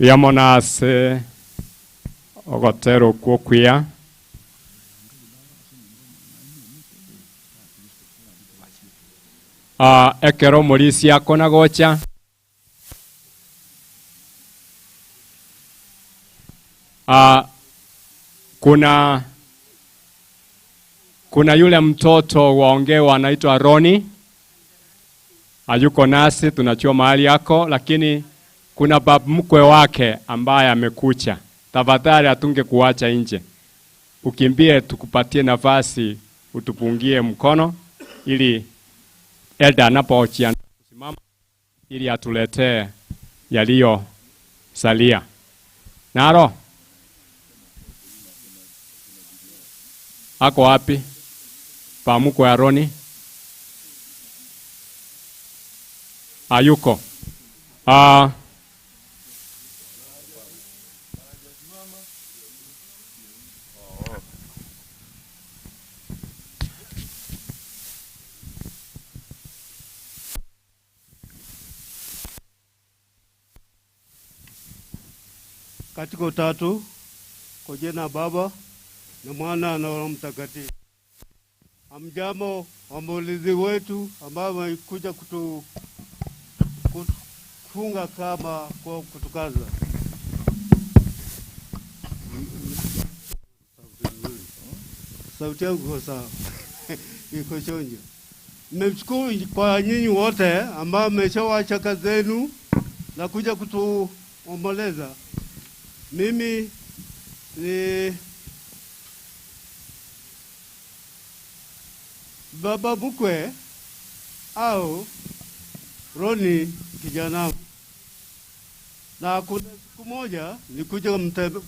Yamonase ogotero kwokuya ekero morisi akona gocha kuna yule mtoto waongewa anaitwa Roni, hayuko nasi, tunachua mahali yako, lakini kuna babu mkwe wake ambaye amekucha. Tafadhali atunge kuacha nje, ukimbie tukupatie nafasi utupungie mkono ili elda anapochia kusimama ili atuletee yaliyo salia. Naro ako wapi? Pamuko ya Roni ayuko. Katika utatu kwa jina Baba na Mwana na Roho Mtakatifu. Amjambo waombolezi wetu ambao wamekuja kufunga kama kwa kutukaza. Sauti yangu iko sawa. Iko chonjo. Nimeshukuru kwa nyinyi wote ambao mmeshawacha kazi zenu na kuja kutuomboleza. Mimi ni baba mkwe au Roni kijana, na kuna siku moja nilikuja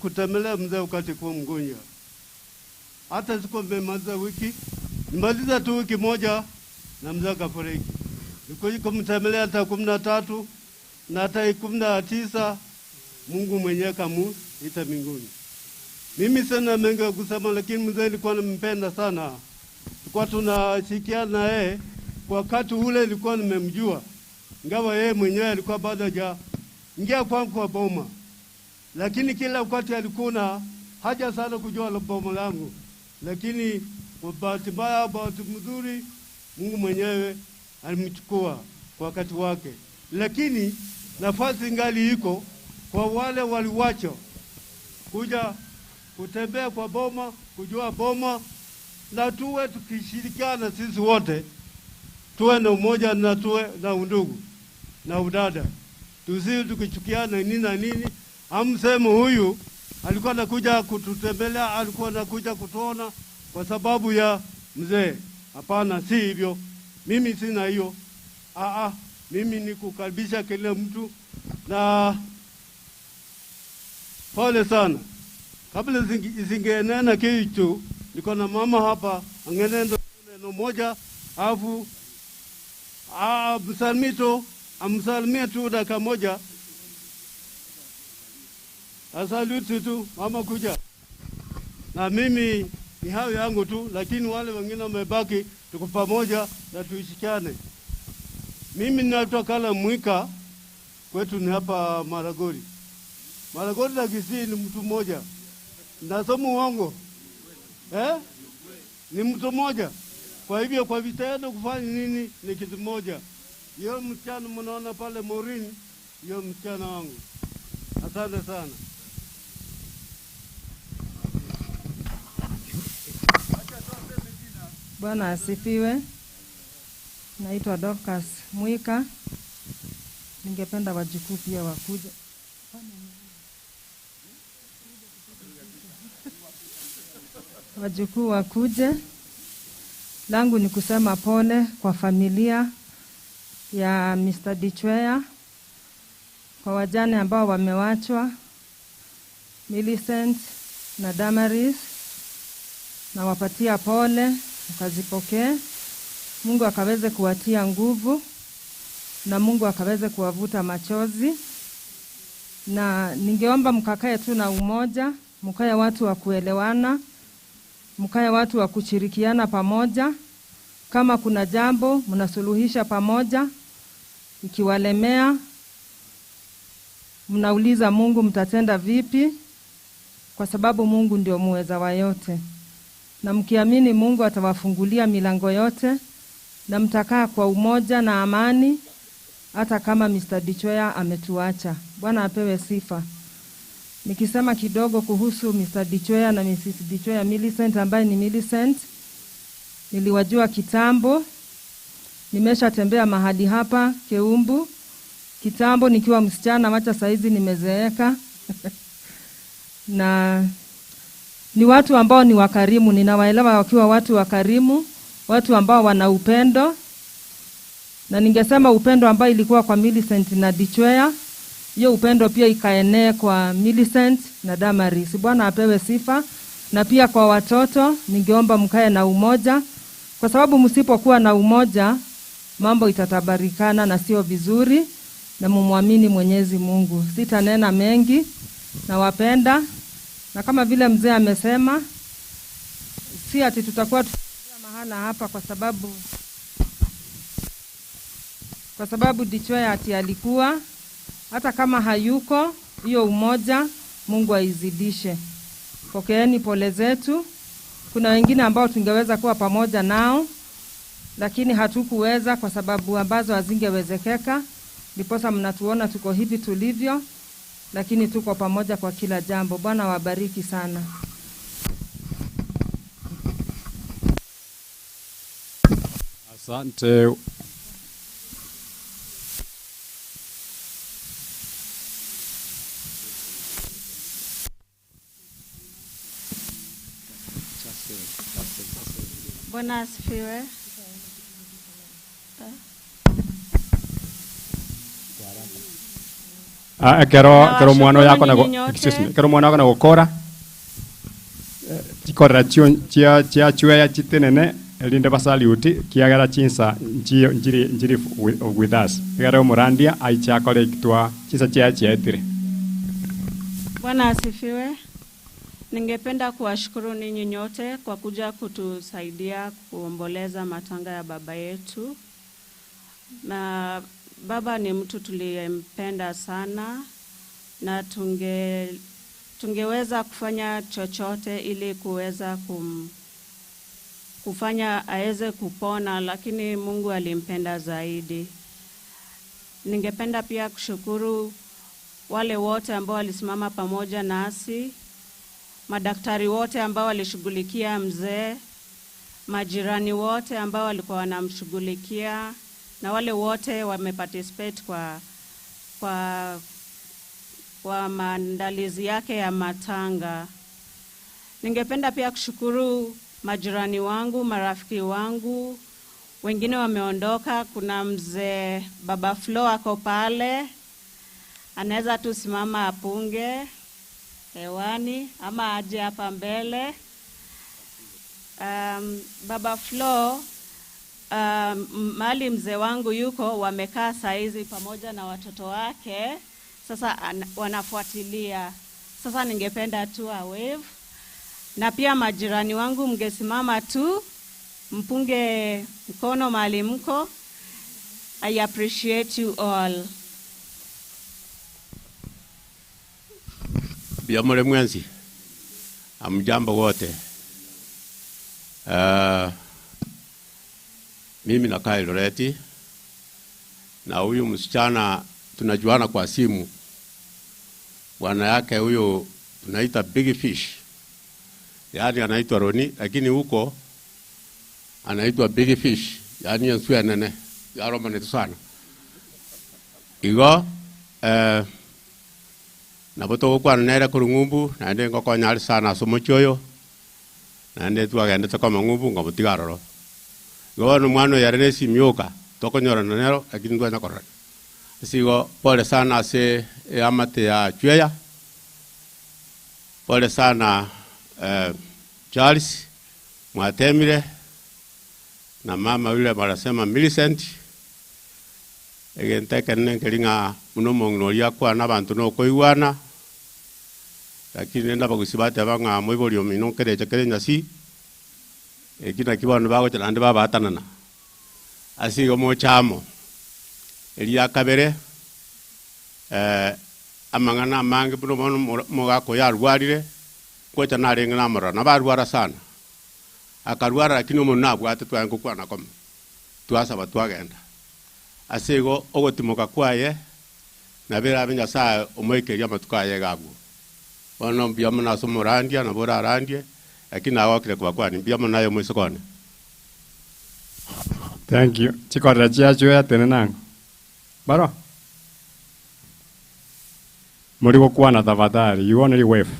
kutembelea mzee wakati kwa mgonjwa. Hata siku nimemaliza wiki, nimaliza tu wiki moja na mzee akafariki. Nilikuja kumtembelea hata 13 na hata 19, Mungu mwenyewe kamuita mbinguni. Mimi sina mengi ya kusema, lakini mzee alikuwa nampenda sana. Tulikuwa tunashikiana na yeye kwa wakati ule, nilikuwa nimemjua, ingawa yeye mwenyewe alikuwa bado hajaingia kwangu kwa boma, lakini kila wakati alikuwa na haja sana kujua boma langu. Lakini kwa bahati mbaya, bahati mzuri, Mungu mwenyewe alimchukua kwa wakati wake. Lakini nafasi ngali iko kwa wale waliwacho kuja kutembea kwa boma, kujua boma, na tuwe tukishirikiana sisi wote, tuwe na umoja na tuwe na undugu na udada, tusiwe tukichukiana nini na nini. Amseme huyu alikuwa anakuja kututembelea, alikuwa anakuja kutuona kwa sababu ya mzee. Hapana, si hivyo. Mimi sina hiyo. Mimi ni kukaribisha kila mtu na pole sana. Kabla isingenena kitu, niko na mama hapa, angenenda neno moja, alafu amsalimie tu dakika moja. Asaluti tu, mama kuja. Na mimi ni hayo yangu tu, lakini wale wengine wamebaki, tuko pamoja na tuishikiane. Mimi ninatoka Kala Mwika, kwetu ni hapa Maragoli. Maragoli na Kisii ni mtu mmoja. Nasoma uongo? Ni mtu mmoja. Kwa hivyo kwa vitendo kufanya nini ni kitu moja. Hiyo msichana mnaona pale Morini, hiyo msichana wangu. Asante sana. Bwana asifiwe. Naitwa Dorcas Mwika. Ningependa wajukuu pia wakuje. Wajukuu wakuje. Langu ni kusema pole kwa familia ya Mr. Dichwea, kwa wajane ambao wamewachwa, Millicent na Damaris. Nawapatia pole, mkazipokee. Mungu akaweze kuwatia nguvu na Mungu akaweze kuwavuta machozi. Na ningeomba mkakae tu na umoja, mkae watu wa kuelewana, mkae watu wa kushirikiana pamoja. Kama kuna jambo mnasuluhisha pamoja, ikiwalemea Mnauliza Mungu mtatenda vipi, kwa sababu Mungu ndio muweza wa yote, na mkiamini Mungu atawafungulia milango yote na mtakaa kwa umoja na amani, hata kama Mr. Dichwea ametuacha. Bwana apewe sifa. Nikisema kidogo kuhusu Mr. Dichwea na Mrs. Dichwea Millicent ambaye ni Millicent, niliwajua kitambo. Nimeshatembea mahali hapa Keumbu kitambo nikiwa msichana, wacha saizi nimezeeka. Na ni watu ambao ni wakarimu, ninawaelewa wakiwa watu wakarimu, watu ambao wana upendo, na ningesema upendo ambao ilikuwa kwa Millicent na Dichwea, hiyo upendo pia ikaenee kwa Millicent na Damaris. Bwana apewe sifa. Na pia kwa watoto, ningeomba mkae na umoja, kwa sababu msipokuwa na umoja mambo itatabarikana na sio vizuri, na mumwamini Mwenyezi Mungu. Sitanena mengi, nawapenda, na kama vile mzee amesema, si ati tutakuwa mahala hapa kwa sababu Dichwea ati alikuwa, hata kama hayuko, hiyo umoja Mungu aizidishe. Pokeeni pole zetu. Kuna wengine ambao tungeweza kuwa pamoja nao, lakini hatukuweza kwa sababu ambazo hazingewezekeka, ndiposa mnatuona tuko hivi tulivyo, lakini tuko pamoja kwa kila jambo. Bwana wabariki sana. Asante. Bwana asifiwe. Ah, kero mwana yako na Nawashukuru nyinyi nyote. Excuse me, kero mwana wako na gukora chikorera chio chia chia chweya chitenene erinde basaliuti kiagera chinsa nchio njiri njiri with us egere omorandia aichakore ekitwa chinsa chia chietire. Bwana asifiwe. Ningependa kuwashukuru ninyi nyote kwa kuja kutusaidia kuomboleza matanga ya baba yetu. Na baba ni mtu tuliyempenda sana na tungeweza kufanya chochote ili kuweza kufanya aweze kupona, lakini Mungu alimpenda zaidi. Ningependa pia kushukuru wale wote ambao walisimama pamoja nasi, madaktari wote ambao walishughulikia mzee, majirani wote ambao walikuwa wanamshughulikia, na wale wote wameparticipate kwa maandalizi yake ya matanga. Ningependa pia kushukuru majirani wangu, marafiki wangu, wengine wameondoka. Kuna mzee Baba Flo ako pale, anaweza tu simama apunge hewani ama aje hapa mbele. Baba Flo, mahali mzee wangu yuko, wamekaa saizi pamoja na watoto wake, sasa wanafuatilia. Sasa ningependa tu a wave, na pia majirani wangu mngesimama tu mpunge mkono mahali mko. I appreciate you all. Biamore mwenzi, amjambo wote. Mimi nakaa Eldoret na huyu msichana tunajuana kwa simu. Bwana yake huyu tunaita Big Fish, yaani anaitwa Roni, lakini huko anaitwa Big Fish, yaani enswe nene yaromane sana igo nabo togokwana nere korwa ng'umbu, naende ngokonyare sana ase omochie oyo, naende twagendete koma ng'umbu ngomotiga aroro. Igo bono omwana oyo ere na esimi yoka tokonyorana nero, lakini twanya korora. Ase igo pole sana ase eamate ya Chweya, pole sana Charles Mwatemire na mama yule wanasema Millicent, egente kenne nkeri ng'a muno omong'ina oria akwana abanto nokoigwana, lakini nenda abagusi bateba ng'a moibori omino nkereche kere nyasi, eki naki bono bagocha naende babatanana. Ase igo mochamo eria kabere. Amang'ana amange buno bono mogako yarwarire kwecha narenge namorora nabarwara sana akarwara lakini omonto nabwate twaye ngokwana kome twasaba twagenda ase igo ogotimoka kwaye nabere abe Nyasaye omoikeria amatuko aye gabwo bono mbuya mono ase omorandia nabo orarandie lakini agokire kobakwani mbuya mono naye omoisokone. Thank you. Chikorera chiacho atene nango. Baro. Muri gokwana tafadhali. You only wave.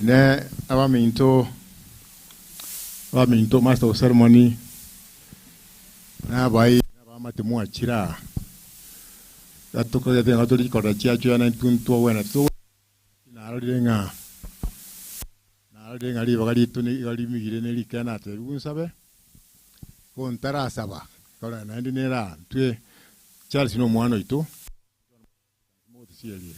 Ne abaminto master of ceremony na bai abamate mwachira gatuko yate ngatori kora chiacho na ntuntu wena to narorire ng'a ribaga ritu ni rimigire ne rikana te runsabe kontarasaba kora naende nera twe Charles no mwana itu motisieri.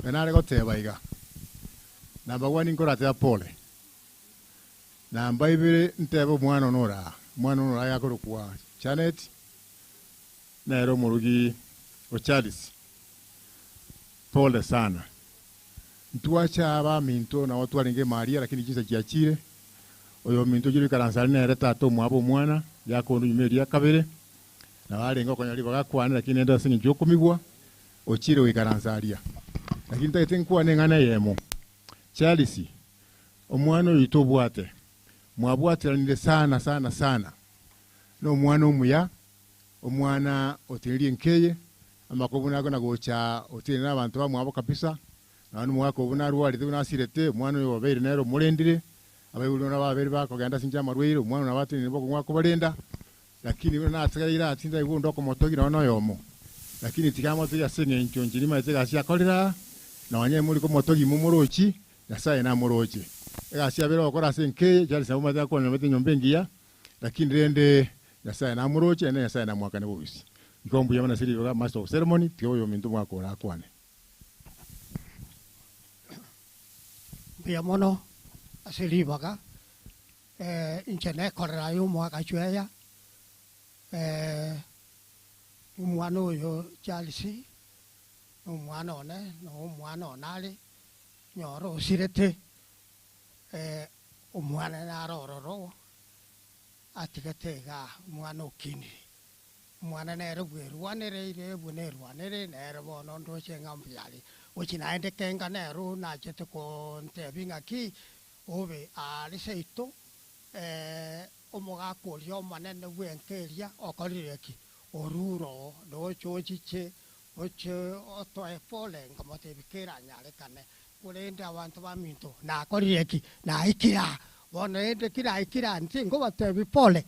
Nare goteba iga namba 1 nkorateba pole namba 2 ntebe omwana onora yakorokwa Janet nero murugi o Charles pole sana ntwacha aba minto na watu waringe Maria lakini kisa kiachire oyo minto jiri karansari nere tato mwabo omwana yakondu nyumeria kabere na barenga okonyari bagakwana lakini enda singi jokomigwa ochire wikaransaria lakini taite nkuwa neng'ana yemo Charles omwana oyo tobwate mwabwatiranire sana sana sana no omwana omuya omwana otiririe nkeye amakobu nago nagocha otirire n'abantu bamwabo kabisa na nomwaka obu narwarire nasirete omwana oyo wabeire nero omurendire abaibuli bona babere bakogenda sinja amarwaire omwana nabatinire bokong'wa kobarenda lakini buna natigaire atinda igo ndokomotogira ono oyomo lakini tigamotogia ase eng'encho nchiri maete egasi akorera nonye muri komotogi mumorochi Nyasaye namoroche egasi abere gokora ase nkeye Charles nabo maete akonywa mete nyomba engiya lakini rende Nyasaye namoroche ene Nyasaye namwakane bobisi igo mbuya mana siri yoga master of ceremony tiga oyo minto mwakora akwane mbuya mono ase ribaga inche nekorera yo omwaka chweya omwana oyo Charles omwana one no omwana onare nyoro osirete omwana narororo atigete iga omwana okinire omwana nere bwerwanereire bwe nerwanere nere bono ndoche ng'a mbuyare ochi naende kenga nero nachete kontebi ng'aki obe are seito omogaka oria omonene bwenkeria okorire ki oruro ndoche ochiche oche otoe pole ngamotebi keranyarekane kurende abantu baminto nakorire ki naikira bono rende kiraikira nti ngobatebi pole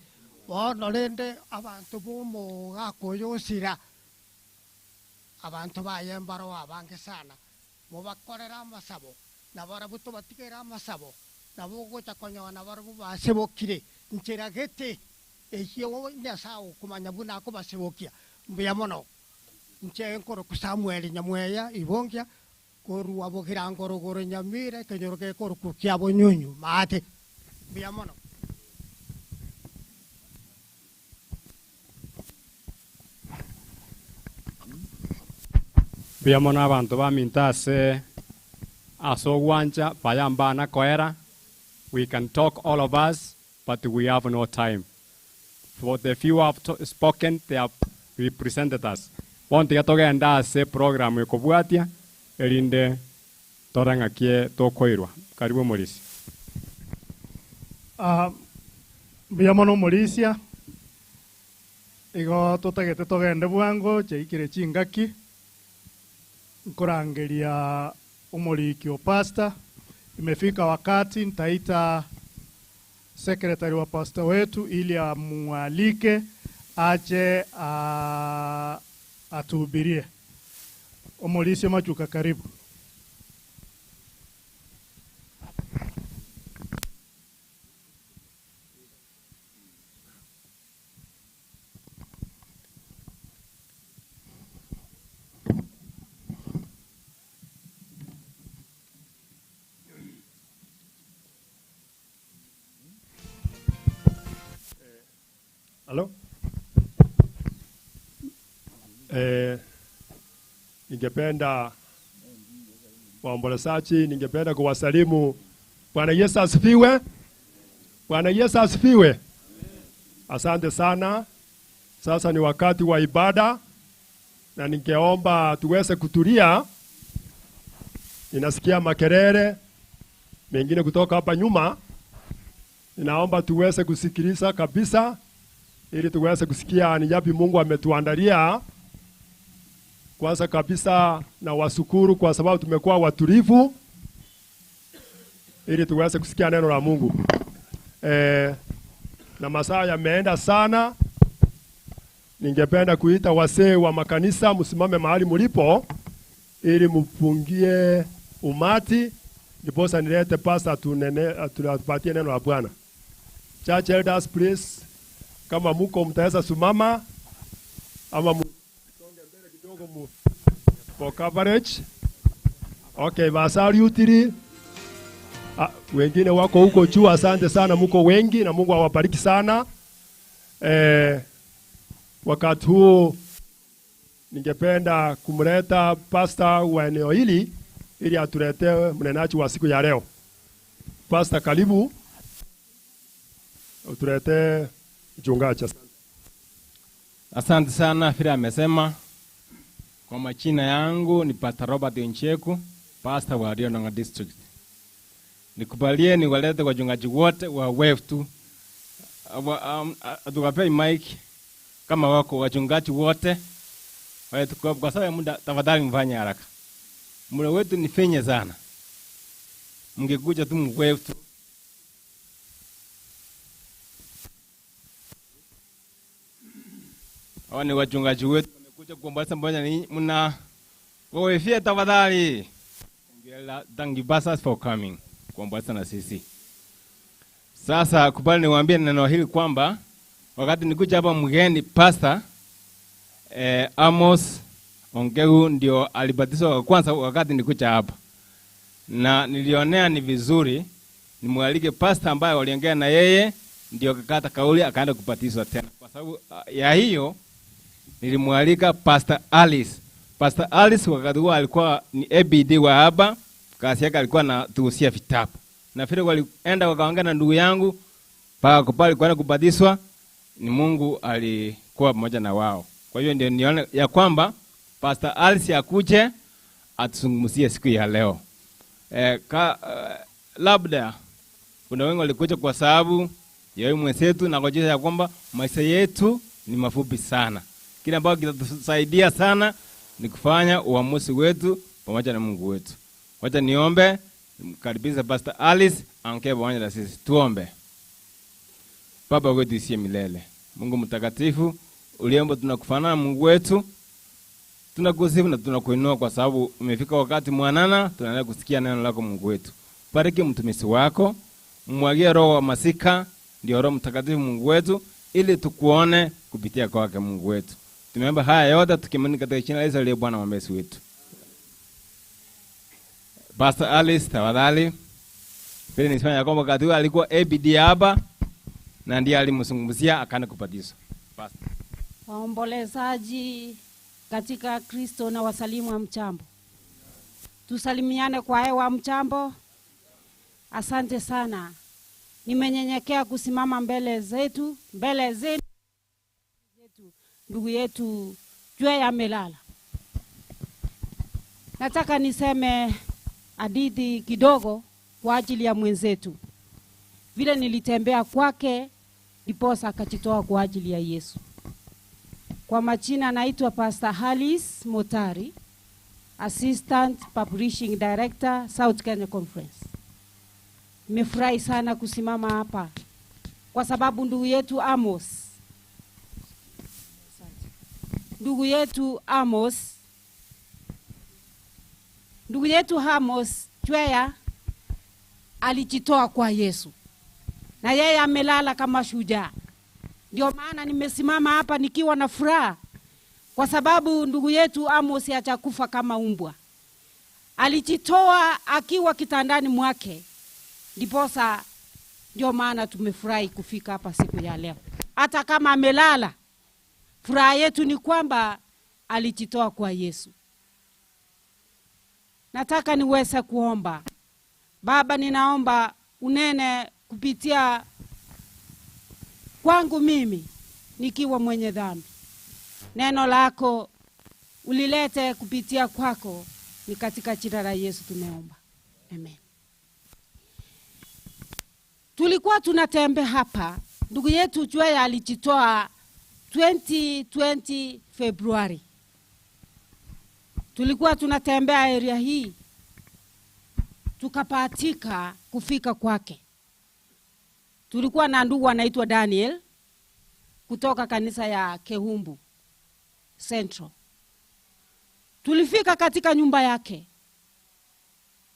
bono rende abantu bomogaka oyo osira abantu baye mbaro abange sana mubakorera amasabo nabarabu tubatigera amasabo nabo gocha konyona barabu basebokire nchera gete ekio Nyasaye okumanya buna akobasebokia mbuya mono nche nkoro Samuel Nyamweya ibongia korwa bogira ngorogoro Nyamira kenyoro gekoro kukia bonyunyu mate mbuya mono. Mbuya mono abanto baminto ase ogwancha bayambana koera. We can talk all of us, but we have no time. For the few who have spoken, they have represented us. Bono tiga togenda ase program ekobwatia erinde torang'akie tokoirwa. Karibu Morisi. Mbuya mono omorisia igo totagete togende bwango cheikire chingaki nkorangeria omoriki o pastor. Imefika wakati nitaita secretary wa pastor wetu ili amualike aje atuhubirie. Omorisia Machuka, karibu. Halo? Ningependa waombolezaji, ningependa kuwasalimu. Bwana Yesu asifiwe. Bwana Yesu asifiwe. Asante sana. Sasa ni wakati wa ibada na ningeomba tuweze kutulia. Ninasikia makelele mengine kutoka hapa nyuma. Ninaomba tuweze kusikiliza kabisa ili tuweze kusikia ni yapi Mungu ametuandalia. Kwanza kabisa na washukuru kwa sababu tumekuwa watulivu ili tuweze kusikia neno la Mungu. Na masaa yameenda sana. Ningependa kuita wasee wa makanisa msimame mahali mlipo ili mpungie umati, ndiposa nilete pastor atupatie neno la Bwana. Church elders please, kama muko mtaweza simama ama msonge mbele kidogo for coverage. Okay, basari utiri. Wengine wako huko juu, asante sana, muko wengi na Mungu awabariki sana. Wakati huu ningependa kumleta pastor wa eneo hili ili atuletee mnenaji wa siku ya leo. Pastor, karibu utuletee mchungaji. Asante sana vile amesema. Kwa majina yangu ni Pastor Robert Ncheku, pastor wa Riononga District. Nikubalie niwalete wachungaji wote wa wave tu. Tukapei mic kama wako wachungaji wote. Kwa sababu muda, tafadhali mfanye haraka. Muda wetu ni finye sana. Mngekuja tu mwave tu. Hawa ni wachungaji wetu wamekuja kuomboleza pamoja ninyi. Mna wawefia tafadhali. Thank you pastors for coming kuomboleza na sisi. Sasa kubali niwaambie neno hili kwamba wakati nikuja hapa mgeni pastor Amos Ongeu ndio alibatizwa kwanza wakati nikuja hapa. Na nilionea ni vizuri nimwalike pastor ambaye waliongea na yeye ndio akakata kauli akaenda kubatizwa tena. Kwa sababu ya hiyo nilimwalika Pastor Alice. Pastor Alice wakati huo alikuwa ni ABD wa hapa, kazi yake alikuwa anatuhusia vitabu. Na vile walienda wakaongea na ndugu yangu paka pale kwenda kubatizwa, ni Mungu alikuwa pamoja na wao. Kwa hiyo ndio nione ya kwamba Pastor Alice akuje atuzungumzie siku ya leo. Labda kuna wengi walikuja kwa sababu ya mwenzetu na kwa ya kwamba maisha yetu ni mafupi sana. Kile ambacho kitatusaidia sana ni kufanya uamuzi wetu pamoja na Mungu wetu. Wacha niombe, mkaribishe Pastor Alice anke pamoja na sisi. Tuombe. Baba wetu isiye milele, Mungu mtakatifu, uliomba tunakufanana Mungu wetu. Tunakusifu na tunakuinua kwa sababu umefika wakati mwanana tunaendelea kusikia neno lako Mungu wetu. Bariki mtumishi wako, mwagie roho wa masika, ndio Roho Mtakatifu Mungu wetu, ili tukuone kupitia kwake Mungu wetu. Tumeomba haya yote tukiamini katika jina la Yesu aliye Bwana wa Yesu wetu. Pastor Alice, tafadhali. Pili nisema kwamba wakati huo alikuwa ABD hapa na ndiye alimzungumzia akaanza kubatizwa. Pastor. Waombolezaji katika Kristo na wasalimu wa mchambo. Tusalimiane kwa hewa mchambo. Asante sana. Nimenyenyekea kusimama mbele zetu, mbele zenu ndugu yetu Jwe amelala. Nataka niseme hadithi kidogo kwa ajili ya mwenzetu. Vile nilitembea kwake ndiposa akajitoa kwa ajili ya Yesu. Kwa majina anaitwa Pastor Halis Motari, Assistant Publishing Director, South Kenya Conference. Nimefurahi sana kusimama hapa kwa sababu ndugu yetu Amos, ndugu yetu Amos Chweya alijitoa kwa Yesu, na yeye amelala kama shujaa. Ndio maana nimesimama hapa nikiwa na furaha, kwa sababu ndugu yetu Amos hajakufa kama umbwa. Alijitoa akiwa kitandani mwake, ndiposa ndio maana tumefurahi kufika hapa siku ya leo. Hata kama amelala, furaha yetu ni kwamba alijitoa kwa Yesu. Nataka niweze kuomba. Baba, ninaomba unene kupitia kwangu mimi nikiwa mwenye dhambi. Neno lako ulilete kupitia kwako, ni katika jina la Yesu tumeomba. Amen. Tulikuwa tunatembea hapa, ndugu yetu Chweya alijitoa 2020 Februari. Tulikuwa tunatembea area hii, tukapatika kufika kwake. Tulikuwa na ndugu anaitwa Daniel kutoka kanisa ya Kehumbu Central. Tulifika katika nyumba yake,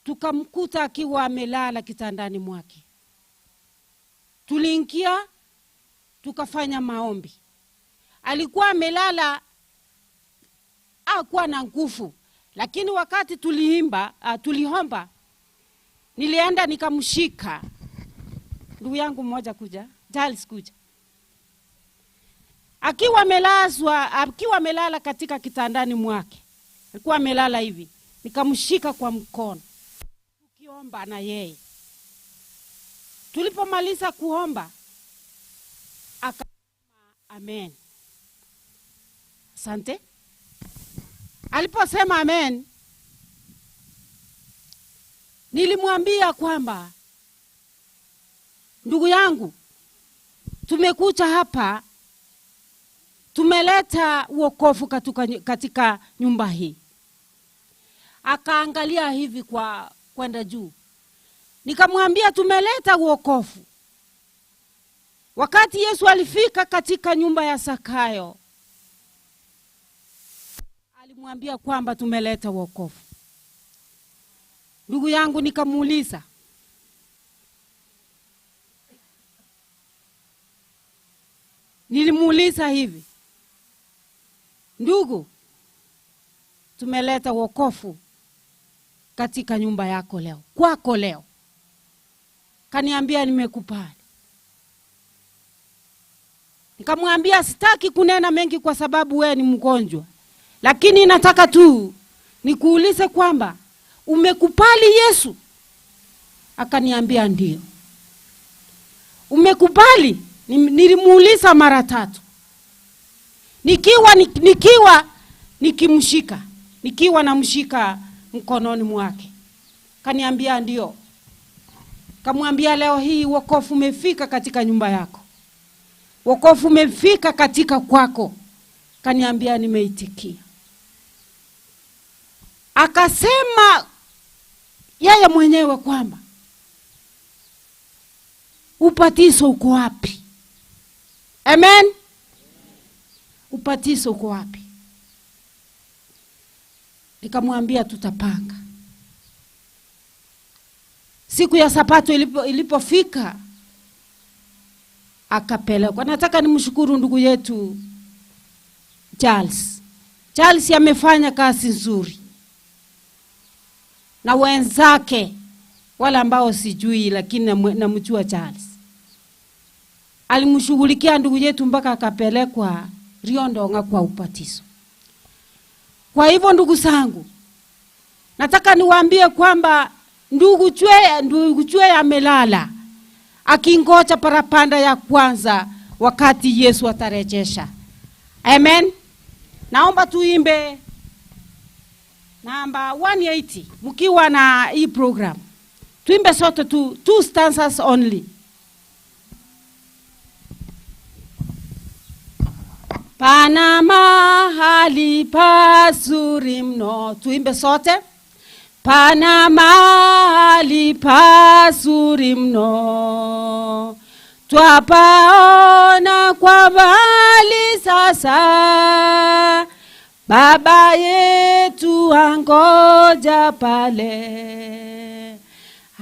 tukamkuta akiwa amelala kitandani mwake. Tuliingia tukafanya maombi. Alikuwa amelala, hakuwa na nguvu, lakini wakati tuliomba, nilienda nikamshika ndugu yangu mmoja kuja, Charles kuja, akiwa amelala katika kitandani mwake. Alikuwa amelala hivi, nikamshika kwa mkono tukiomba na yeye. Tulipomaliza kuomba akasema amen. Asante. Aliposema amen, nilimwambia kwamba ndugu yangu, tumekuja hapa, tumeleta wokovu katika nyumba hii. Akaangalia hivi kwa kwenda juu. Nikamwambia tumeleta wokovu. Wakati Yesu alifika katika nyumba ya Zakayo, alimwambia kwamba tumeleta wokovu. Ndugu yangu, nikamuuliza, nilimuuliza hivi, ndugu, tumeleta wokovu katika nyumba yako leo, kwako leo. Kaniambia nimekubali. Nikamwambia sitaki kunena mengi kwa sababu wewe ni mgonjwa, lakini nataka tu nikuulize kwamba umekubali Yesu? Akaniambia ndio. Umekubali? Nilimuuliza mara tatu. Nikiwa nikimshika, nikiwa namshika mkononi mwake. Kaniambia ndio. Kamwambia leo hii wokovu umefika katika nyumba yako. Wokovu umefika katika kwako. Kaniambia nimeitikia. Akasema yeye mwenyewe kwamba ubatizo uko wapi? Amen. Ubatizo uko wapi? Nikamwambia tutapanga. Siku ya Sabato ilipofika akapelekwa. Nataka nimshukuru ndugu yetu Charles. Charles amefanya kazi nzuri na wenzake wala ambao sijui, lakini namjua Charles. Alimshughulikia ndugu yetu mpaka akapelekwa Riondonga kwa ubatizo. Kwa hivyo ndugu zangu, nataka niwaambie kwamba ndugu Chweya amelala akingoja parapanda ya kwanza wakati Yesu atarejesha. Amen. Naomba tuimbe namba 180 mkiwa na hii program. Tuimbe sote tu, 2 stanzas only. Pana mahali pazuri mno. Tuimbe sote. Pana mahali pazuri mno, twapaona kwa mbali sasa, Baba yetu angoja pale,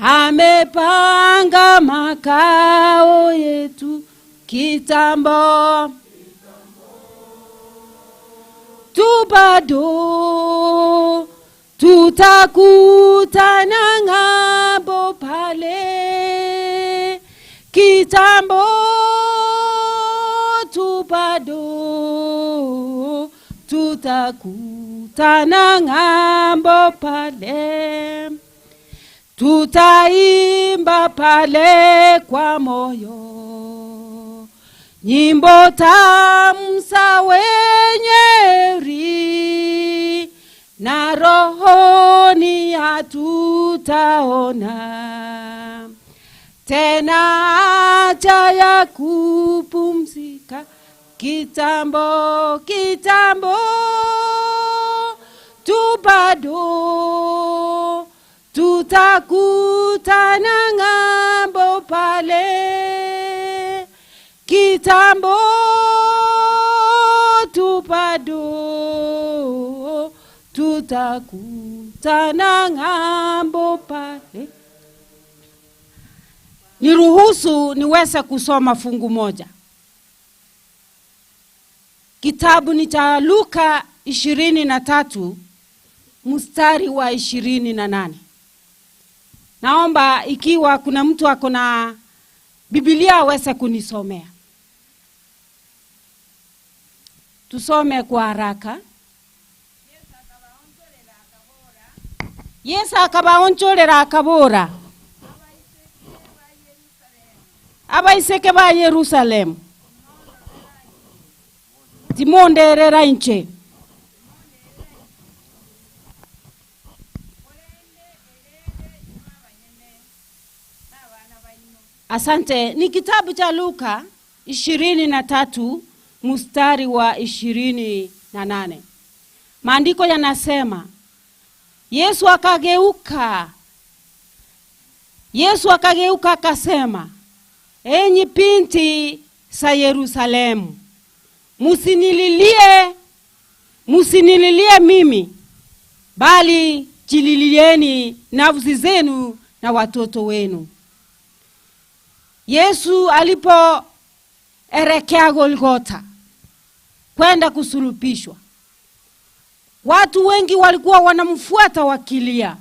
amepanga makao yetu kitambo. Tu bado tutakutana ng'ambo pale, kitambo tu bado tutakutana ng'ambo pale, tutaimba pale kwa moyo nyimbo tamu za wenye heri, na rohoni hatutaona tena haja ya kupumzika. Kitambo, kitambo tu bado tutakutana ng'ambo pale, kitambo tu bado tutakutana ng'ambo pale. Niruhusu niweze kusoma fungu moja. Kitabu ni cha Luka 23 mstari wa 28. Naomba ikiwa kuna mtu ako na Biblia aweze kunisomea. Tusome kwa haraka. Yesu akabaonjolera akabora, abaiseke ba Yerusalemu, timonderera inche. Asante. Ni kitabu cha Luka 23 mstari wa 28. Maandiko yanasema, Yesu akageuka akasema, enyi binti za Yerusalemu, musinililie mimi, bali jililieni nafsi zenu na watoto wenu. Yesu alipoelekea Golgotha kwenda kusulubishwa, watu wengi walikuwa wanamfuata wakilia,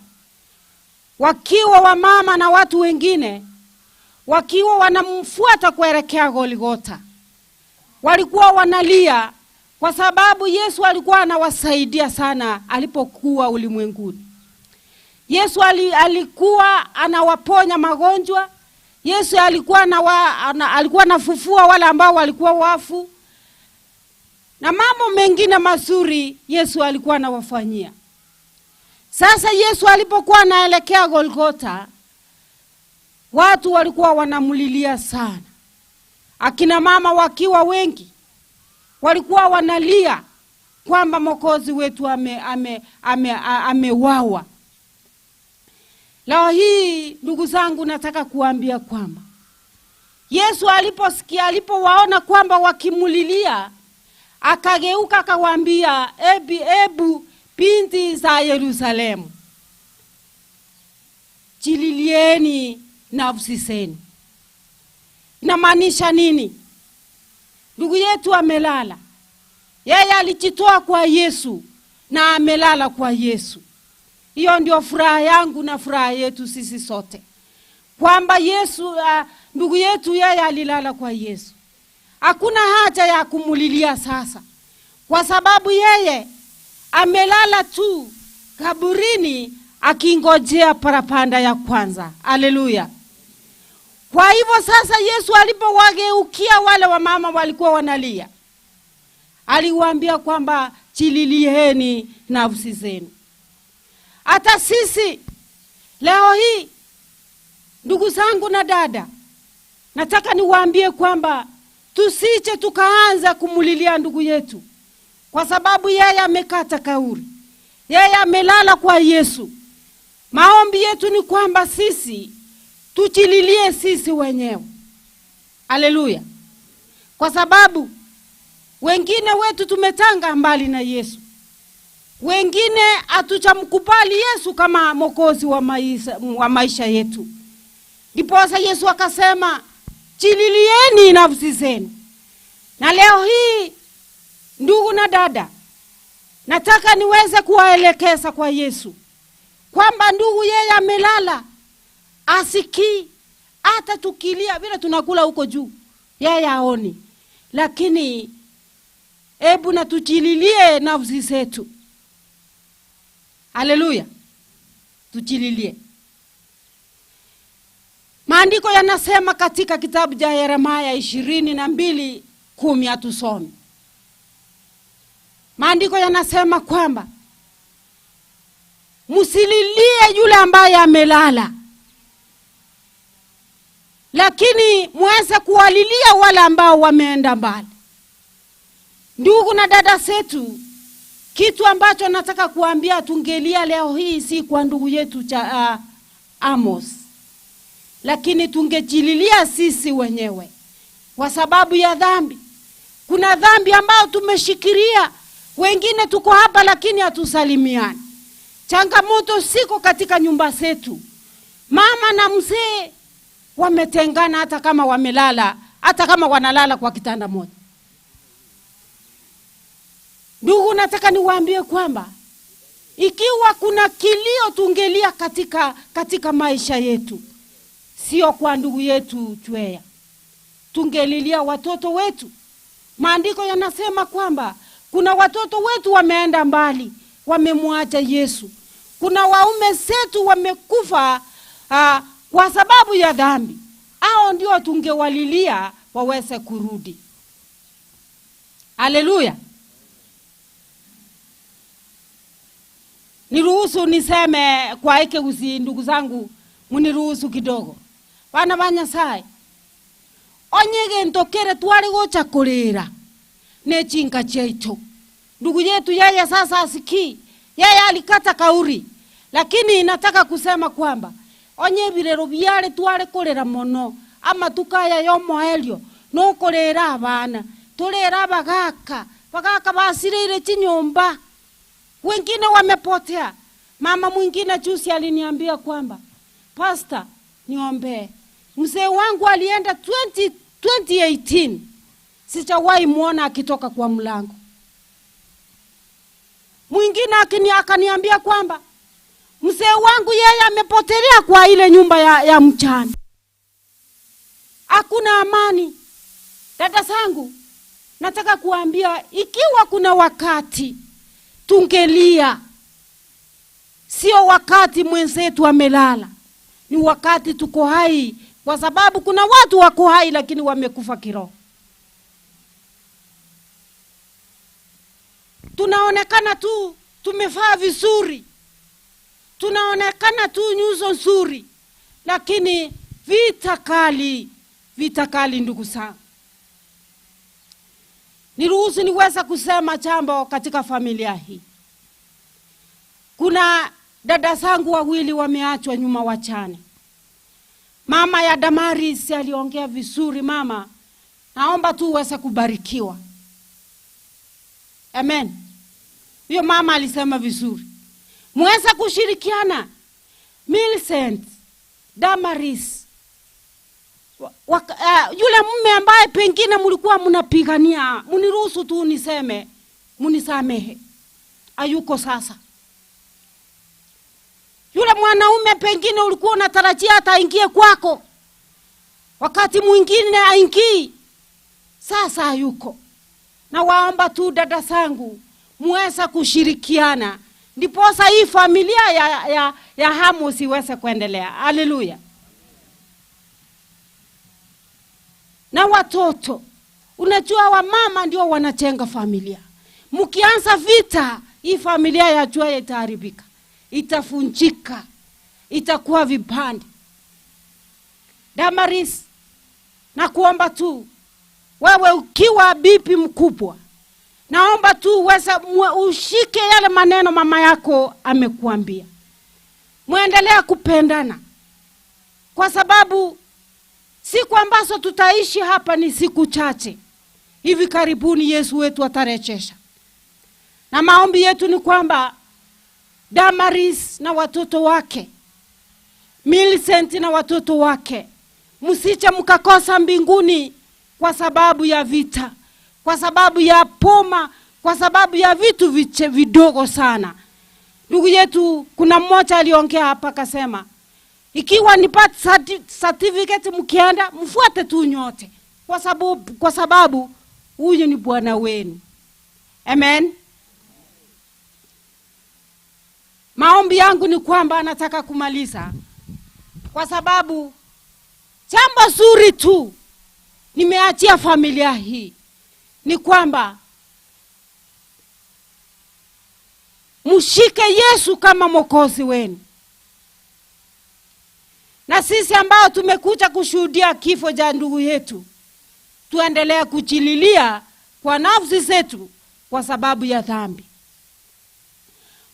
wakiwa wamama na watu wengine wakiwa wanamfuata kuelekea Golgotha. Walikuwa wanalia kwa sababu Yesu alikuwa anawasaidia sana alipokuwa ulimwenguni. Yesu alikuwa anawaponya magonjwa. Yesu alikuwa alikuwa anafufua wale ambao walikuwa wafu, na mambo mengine mazuri Yesu alikuwa anawafanyia. Sasa Yesu alipokuwa anaelekea Golgotha, watu walikuwa wanamulilia sana. Akina mama wakiwa wengi walikuwa wanalia kwamba Mwokozi wetu ameuawa. Leo hii ndugu zangu, nataka kuambia kwamba Yesu aliposikia, alipowaona kwamba wakimulilia, akageuka akawaambia, ebu binti za Yerusalemu, jililieni nafsi zenu. Inamaanisha nini? Ndugu yetu amelala. Yeye alijitoa kwa Yesu na amelala kwa Yesu. Hiyo ndio furaha yangu na furaha yetu sisi sote, kwamba Yesu, ndugu yetu yeye alilala kwa Yesu. Hakuna haja ya kumulilia sasa, kwa sababu yeye amelala tu kaburini akingojea parapanda ya kwanza. Haleluya. Kwa hivyo sasa Yesu alipowageukia wale wamama walikuwa wanalia, aliwaambia kwamba jililieni nafsi zenu. Hata sisi leo hii, ndugu zangu na dada, nataka niwaambie kwamba Tusiche tukaanza kumulilia ndugu yetu, kwa sababu yeye amekata kauri, yeye amelala kwa Yesu. Maombi yetu ni kwamba sisi tuchililie sisi wenyewe. Haleluya. Kwa sababu wengine wetu tumetanga mbali na Yesu, wengine hatuchamkubali Yesu kama Mwokozi wa maisha yetu. Ndiposa Yesu akasema, chililieni nafsi zenu. Na leo hii ndugu na dada, nataka niweze kuwaelekeza kwa Yesu kwamba ndugu yeye amelala, asikii. Hata tukilia vile tunakula huko juu, yeye haoni. Lakini hebu na tuchililie nafsi zetu. Haleluya. Tuchililie. Maandiko yanasema katika kitabu cha Yeremia 22:10, hatusome. Maandiko yanasema kwamba msililie yule ambaye amelala, lakini muweze kuwalilia wale ambao wameenda mbali. Ndugu na dada zetu, kitu ambacho nataka kuambia, tungelia leo hii si kwa ndugu yetu cha Amos, lakini tungejililia sisi wenyewe kwa sababu ya dhambi. Kuna dhambi ambayo tumeshikilia, wengine tuko hapa lakini hatusalimiani. Changamoto siko katika nyumba zetu. Mama na mzee wametengana, hata kama wamelala, hata kama wanalala kwa kitanda moja. Ndugu, nataka niwaambie kwamba ikiwa kuna kilio tungelia katika maisha yetu, sio kwa ndugu yetu Chweya, tungelilia watoto wetu. Maandiko yanasema kwamba kuna watoto wetu wameenda mbali, wamemwacha Yesu. Kuna waume zetu wamekufa kwa sababu ya dhambi. Hao ndio tungewalilia waweze kurudi. Haleluya. Niruhusu niseme kwa Ekegusii, ndugu zangu, muniruhusu kidogo. Bana ba Nyasaye, onye gento kere twari gocha kurira ne chinka chetu. Ndugu yetu yeye sasa asikii, yeye alikata kauri. Lakini nataka kusema kwamba onye birero byare tware kurira mono, ama tukaya yomo elio no kurira abana, turira bagaka, bagaka basirire chinyumba. Wengine wamepotea. Mama mwingine juzi aliniambia kwamba, Pastor, niombee. Mzee wangu alienda 2018. Sijawahi muona akitoka kwa mlango. Mwingine akaniambia kwamba mzee wangu yeye amepotelea kwa ile nyumba ya mchana. Hakuna amani. Dada zangu, nataka kuambia ikiwa kuna wakati tungelia, sio wakati mwenzetu amelala, ni wakati tuko hai, kwa sababu kuna watu wako hai lakini wamekufa kiroho. Tunaonekana tu tumevaa vizuri, tunaonekana tu nyuso nzuri, lakini vita kali, vita kali ndugu zangu. Niruhusu niweza kusema jambo katika familia hii. Kuna dada zangu wawili wameachwa nyuma wachane. Mama ya Damaris aliongea vizuri. Mama, naomba tu uweze kubarikiwa. Amen. Hiyo mama alisema vizuri. Muweze kushirikiana. Millicent, Damaris, yule mume ambaye pengine mlikuwa mnapigania, mniruhusu tu niseme, mnisamehe, hayuko sasa. Yule mwanaume pengine ulikuwa unatarajia ataingie kwako, wakati mwingine haingii, sasa hayuko. Na waomba tu dada zangu muweze kushirikiana, ndiposa hii familia ya Amos iweze kuendelea. Haleluya. Na watoto, unajua wamama ndio wanajenga familia. Mkianza vita, hii familia ya Chweya itaharibika, itafunjika, itakuwa vipande. Damaris, na kuomba tu Wewe ukiwa bipi mkubwa, naomba tu uweze ushike yale maneno mama yako amekuambia. Muendelea kupendana, kwa sababu siku ambazo tutaishi hapa ni siku chache. Hivi karibuni Yesu wetu atarejesha. Na maombi yetu ni kwamba Damaris na watoto wake, Millicent na watoto wake, msiche mkakosa mbinguni kwa sababu ya vita, kwa sababu ya poma, kwa sababu ya vitu vidogo sana. Ndugu yetu, kuna mmoja aliongea hapa akasema, ikiwa ni birth certificate mkienda mfuate tu nyote, kwa sababu huyu ni Bwana wenu. Amen. Maombi yangu ni kwamba nataka kumaliza, kwa sababu jambo zuri tu nimeachia familia hii ni kwamba mshike Yesu kama Mwokozi wenu. Na sisi ambao tumekuja kushuhudia kifo cha ndugu yetu, tuendelee kujililia kwa nafsi zetu kwa sababu ya dhambi.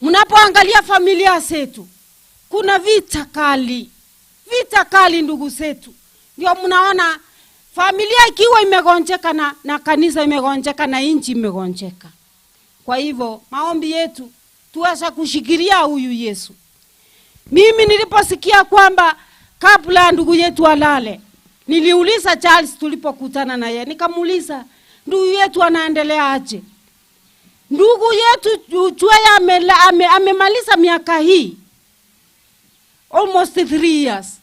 Mnapoangalia familia zetu, kuna vita kali. Vita kali ndugu zetu. Ndio mnaona familia ikiwa imegonjeka na kanisa imegonjeka na nchi imegonjeka. Kwa hivyo maombi yetu tuweza kushikilia huyu Yesu. Mimi niliposikia kwamba kabla ndugu yetu alale, niliuliza Charles tulipokutana na yeye, nikamuuliza ndugu yetu anaendelea aje? Ndugu yetu Chweya amemaliza miaka hii almost 3 years,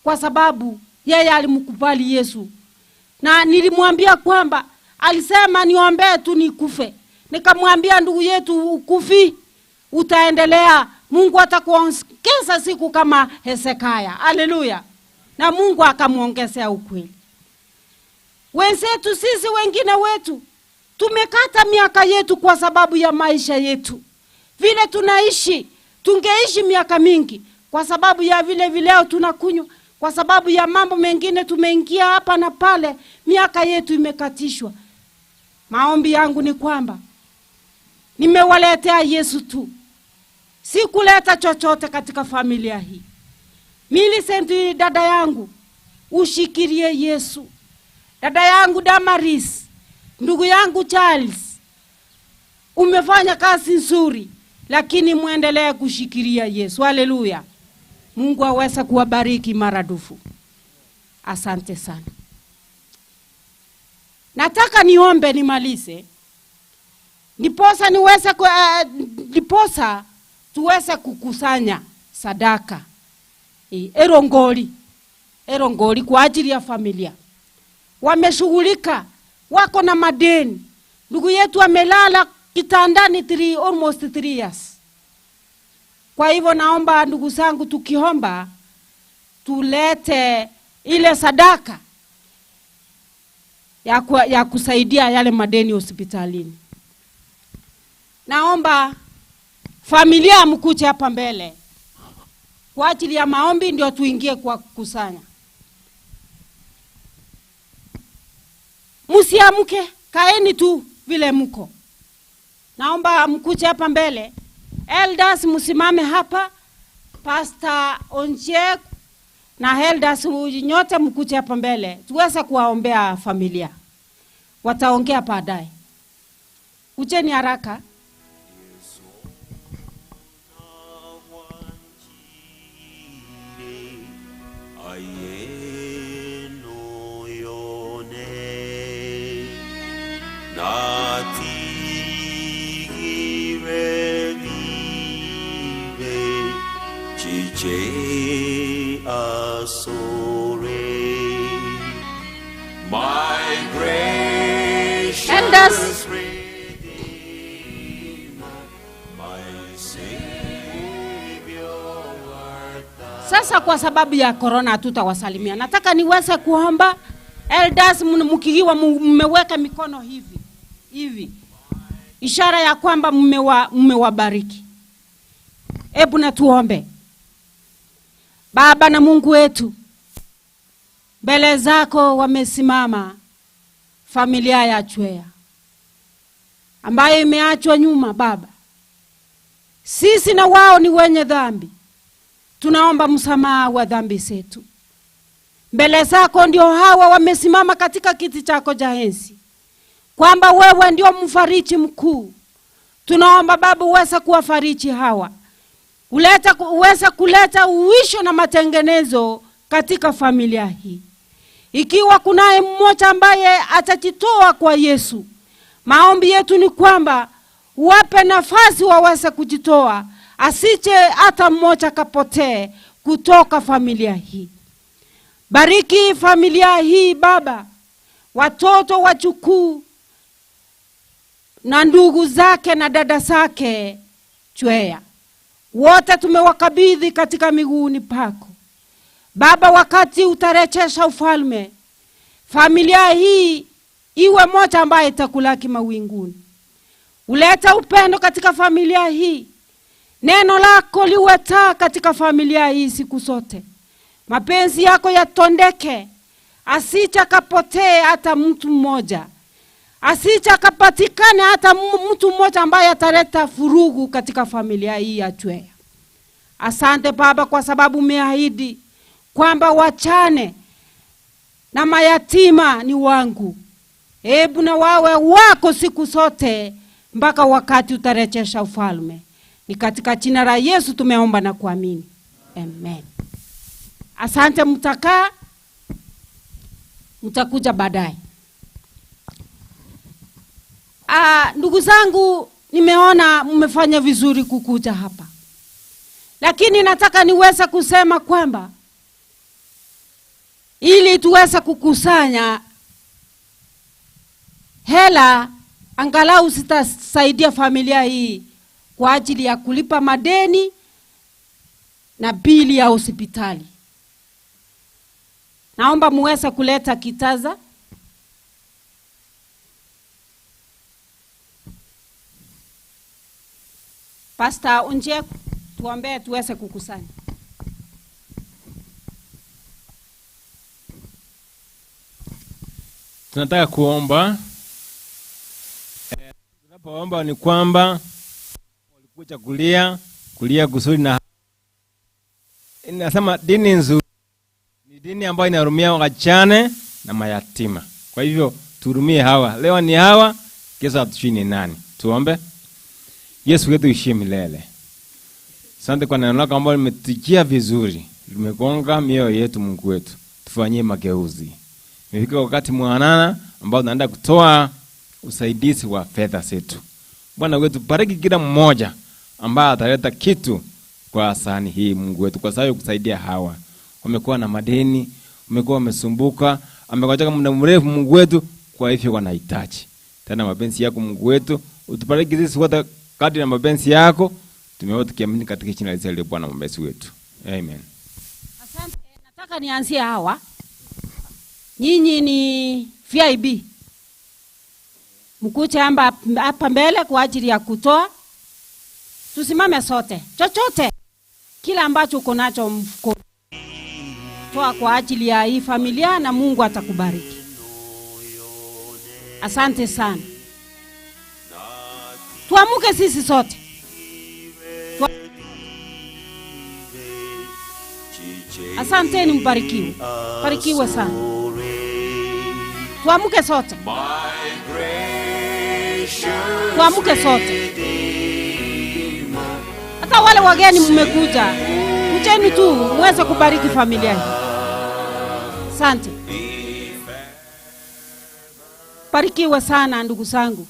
kwa sababu yeye alimkubali Yesu. Na nilimwambia kwamba alisema niombee tu nikufe. Nikamwambia ndugu yetu ukufi, utaendelea, Mungu atakuongeza siku kama Hezekia. Haleluya. Na Mungu akamuongezea ukweli. Wenzetu sisi wengine wetu tumekata miaka yetu kwa sababu ya maisha yetu. Vile tunaishi, tungeishi miaka mingi kwa sababu ya vile vileo tunakunywa, kwa sababu ya mambo mengine tumeingia hapa na pale, miaka yetu imekatishwa. Maombi yangu ni kwamba nimewaletea Yesu tu. Sikuleta chochote katika familia hii. Millicent dada yangu, ushikirie Yesu. Dada yangu Damaris, ndugu yangu Charles, umefanya kazi nzuri, lakini muendelee kushikilia Yesu. Haleluya. Mungu aweza kuwabariki maradufu. Asante sana. Nataka niombe nimalize. Ndiposa niweze ndiposa tuweze kukusanya sadaka. Erongoli kwa ajili ya familia. Wameshughulika, wako na madeni. Ndugu yetu amelala kitandani almost 3 years. Kwa hivyo naomba ndugu zangu, tukiomba tulete ile sadaka ya kusaidia yale madeni hospitalini. Naomba familia mkuje hapa mbele kwa ajili ya maombi, ndio tuingie kwa kukusanya. Msiamke, kaeni tu vile mko. Naomba mkuje hapa mbele. Elders msimame hapa, Pastor Onje na elders nyote mkuje hapa mbele tuweze kuwaombea familia. Wataongea baadaye. Kujeni haraka. Elders, sasa kwa sababu ya corona hatutawasalimia. Nataka niweze kuomba elders, mkiwa mmeweka mikono hivi hivi, ishara ya kwamba mmewabariki. Hebu na tuombe. Baba na Mungu wetu, mbele zako wamesimama familia ya Chwea ambayo imeachwa nyuma. Baba, sisi na wao ni wenye dhambi, tunaomba msamaha wa dhambi zetu mbele zako. Ndio hawa wamesimama katika kiti chako cha enzi, kwamba wewe ndio mfariji mkuu. Tunaomba Baba uweze kuwafariji hawa, uweze kuleta uwisho na matengenezo katika familia hii. Ikiwa kunaye mmoja ambaye atajitoa kwa Yesu, maombi yetu ni kwamba wape nafasi waweze kujitoa, asije hata mmoja kapotee kutoka familia hii. Bariki familia hii Baba, watoto, wajukuu na ndugu zake na dada zake Chwea, wote tumewakabidhi katika miguuni pako Baba. Wakati utarejesha ufalme, familia hii iwe moja ambaye itakulaki mawinguni. Uleta upendo katika familia hii, neno lako liwe taa katika familia hii siku zote. Mapenzi yako yatondeke, asije akapotee hata mtu mmoja, asije akapatikane hata mtu mmoja ambaye ataleta furugu katika familia hii ya Chwea. Asante Baba, kwa sababu umeahidi kwamba wachane na mayatima ni wangu. Hebu na wawe wako siku zote mpaka wakati utarejesha ufalme. Ni katika jina la Yesu tumeomba na kuamini. Amen. Asante, mtakaa, mtakuja baadaye. Ndugu zangu, nimeona mmefanya vizuri kukuja hapa. Lakini nataka niweze kusema kwamba ili tuweze kukusanya hela angalau zitasaidia familia hii kwa ajili ya kulipa madeni na bili ya hospitali. Naomba muweze kuleta kitaza. Pastor Unje, tuombee tuweze kukusanya. Tunataka kuomba. Tunapoomba ni kwamba walikuja kulia kusudi, na inasema dini nzuri ni dini ambayo inahurumia wajane na mayatima. Kwa hivyo tuhurumie hawa. Leo ni hawa, kesho hatujui ni nani. Tuombe. Yesu wetu ishie milele. Asante kwa neno lako ambalo limetujia vizuri, limegonga mioyo yetu. Mungu wetu, tufanyie mageuzi. Imefika wakati mwanana ambao tunaenda kutoa usaidizi wa fedha zetu. Bwana wetu, bariki kila mmoja ambaye ataleta kitu kwa sahani hii, Mungu wetu, kwa sababu kusaidia hawa. Wamekuwa na madeni, wamekuwa wamesumbuka, amekuwa muda mrefu, Mungu wetu, kwa hivyo wanahitaji. Tena mapenzi yako Mungu wetu, utubariki sisi wote kadri na mapenzi yako. Tumeomba tukiamini katika jina la Yesu Bwana mwombezi wetu. Amen. Asante. Nataka nianzie hawa. Nyinyi ni VIB. Mkuje hapa mbele kwa ajili ya kutoa. Tusimame sote. Chochote kila ambacho uko nacho mfuko, toa kwa ajili ya hii familia na Mungu atakubariki. Asante sana. Tuamuke sisi sote. Asanteni, mbarikiwe. Barikiwe sana. Tuamuke sote. Tuamuke sote. Hata wale wageni mmekuja, kujeni tu muweze kubariki familia hii. Asante. Barikiwe sana ndugu zangu.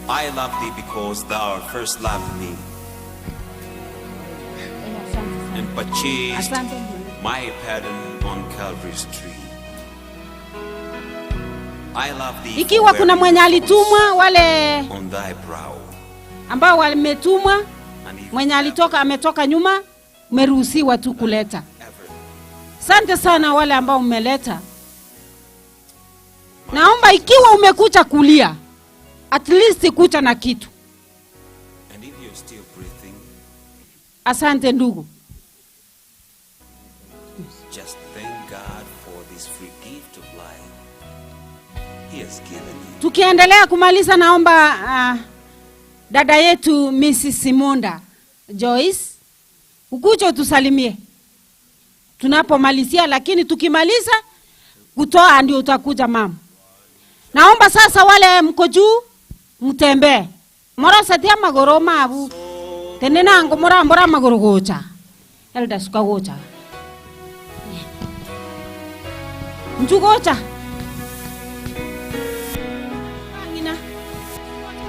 I love thee because thou first loved me and purchased my pardon on Calvary's tree. I love thee. Ikiwa kuna mwenye alitumwa, wale on thy brow ambao wametumwa, mwenye alitoka ametoka nyuma, umeruhusiwa tu kuleta. Asante sana wale ambao mmeleta. Naomba ikiwa umekuja kulia, At least kucha na kitu. And if you're still breathing, asante ndugu. Just thank God for this free gift of life He has given you. Tukiendelea kumaliza, naomba dada yetu Mrs. Simonda Joyce ukuje utusalimie tunapomalizia, lakini tukimaliza kutoa ndio utakuja mama. Naomba sasa wale mko juu mtembee. Morosa tia magoro mabu. Tenena ngo mora mora magoro gocha. Elda suka gocha. Njugocha. Ngina.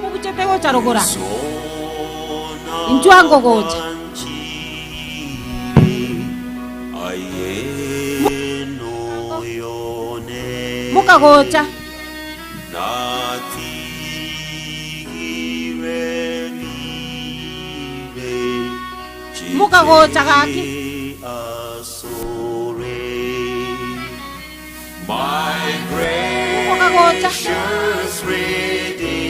Mubuchete gocha rogora. Njuango gocha. Muka gocha. Muka gocha gaki. My gracious Redeemer,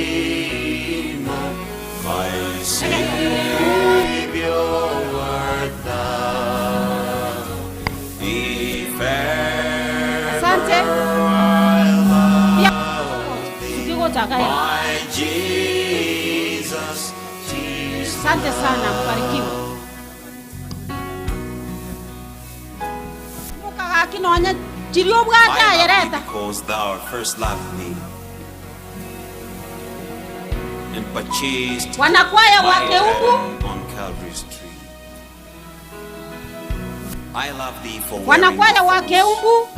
my Savior art thou. If Asante. My Jesus, Jesus. Asante sana, mbarikiwe. Muka gaki nonya I love thee because thou first loved me and purchased my land on Calvary's tree. I love thee for wearing the cross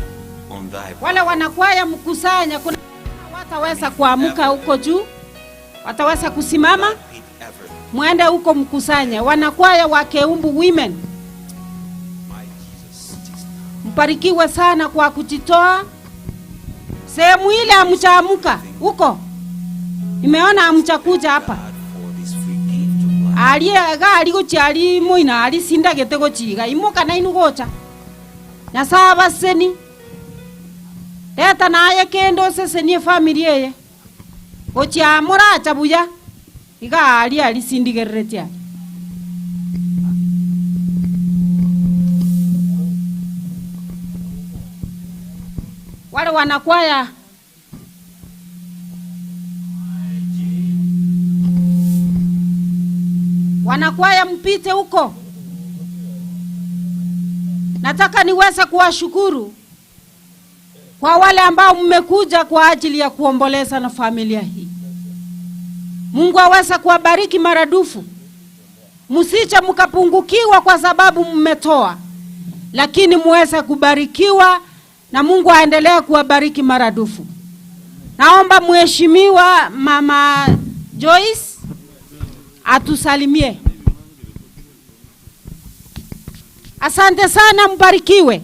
on thy wale wanakwaya mkusanya, kuna wataweza kuamka huko juu, wataweza kusimama, muende huko mkusanye. Wanakwaya wa Keumbu Women, mbarikiwe sana kwa kujitoa. Sehemu ile hamjaamuka huko, nimeona hamjakuja hapa. Aliye ga alikuchi muina alisinda getego chiga imuka na inugocha nyasaba seni leta naye kendo sesenie familia ye gochia muracha buya iga ali alisindigereretia. Wale wanakwaya mpite huko. Nataka niweze kuwashukuru kwa wale ambao mmekuja kwa ajili ya kuomboleza na familia hii. Mungu aweze kuwabariki maradufu. Msiche mkapungukiwa kwa sababu mmetoa, lakini muweze kubarikiwa na Mungu aendelee kuwabariki maradufu. Naomba Mheshimiwa Mama Joyce atusalimie. Asante sana, mbarikiwe.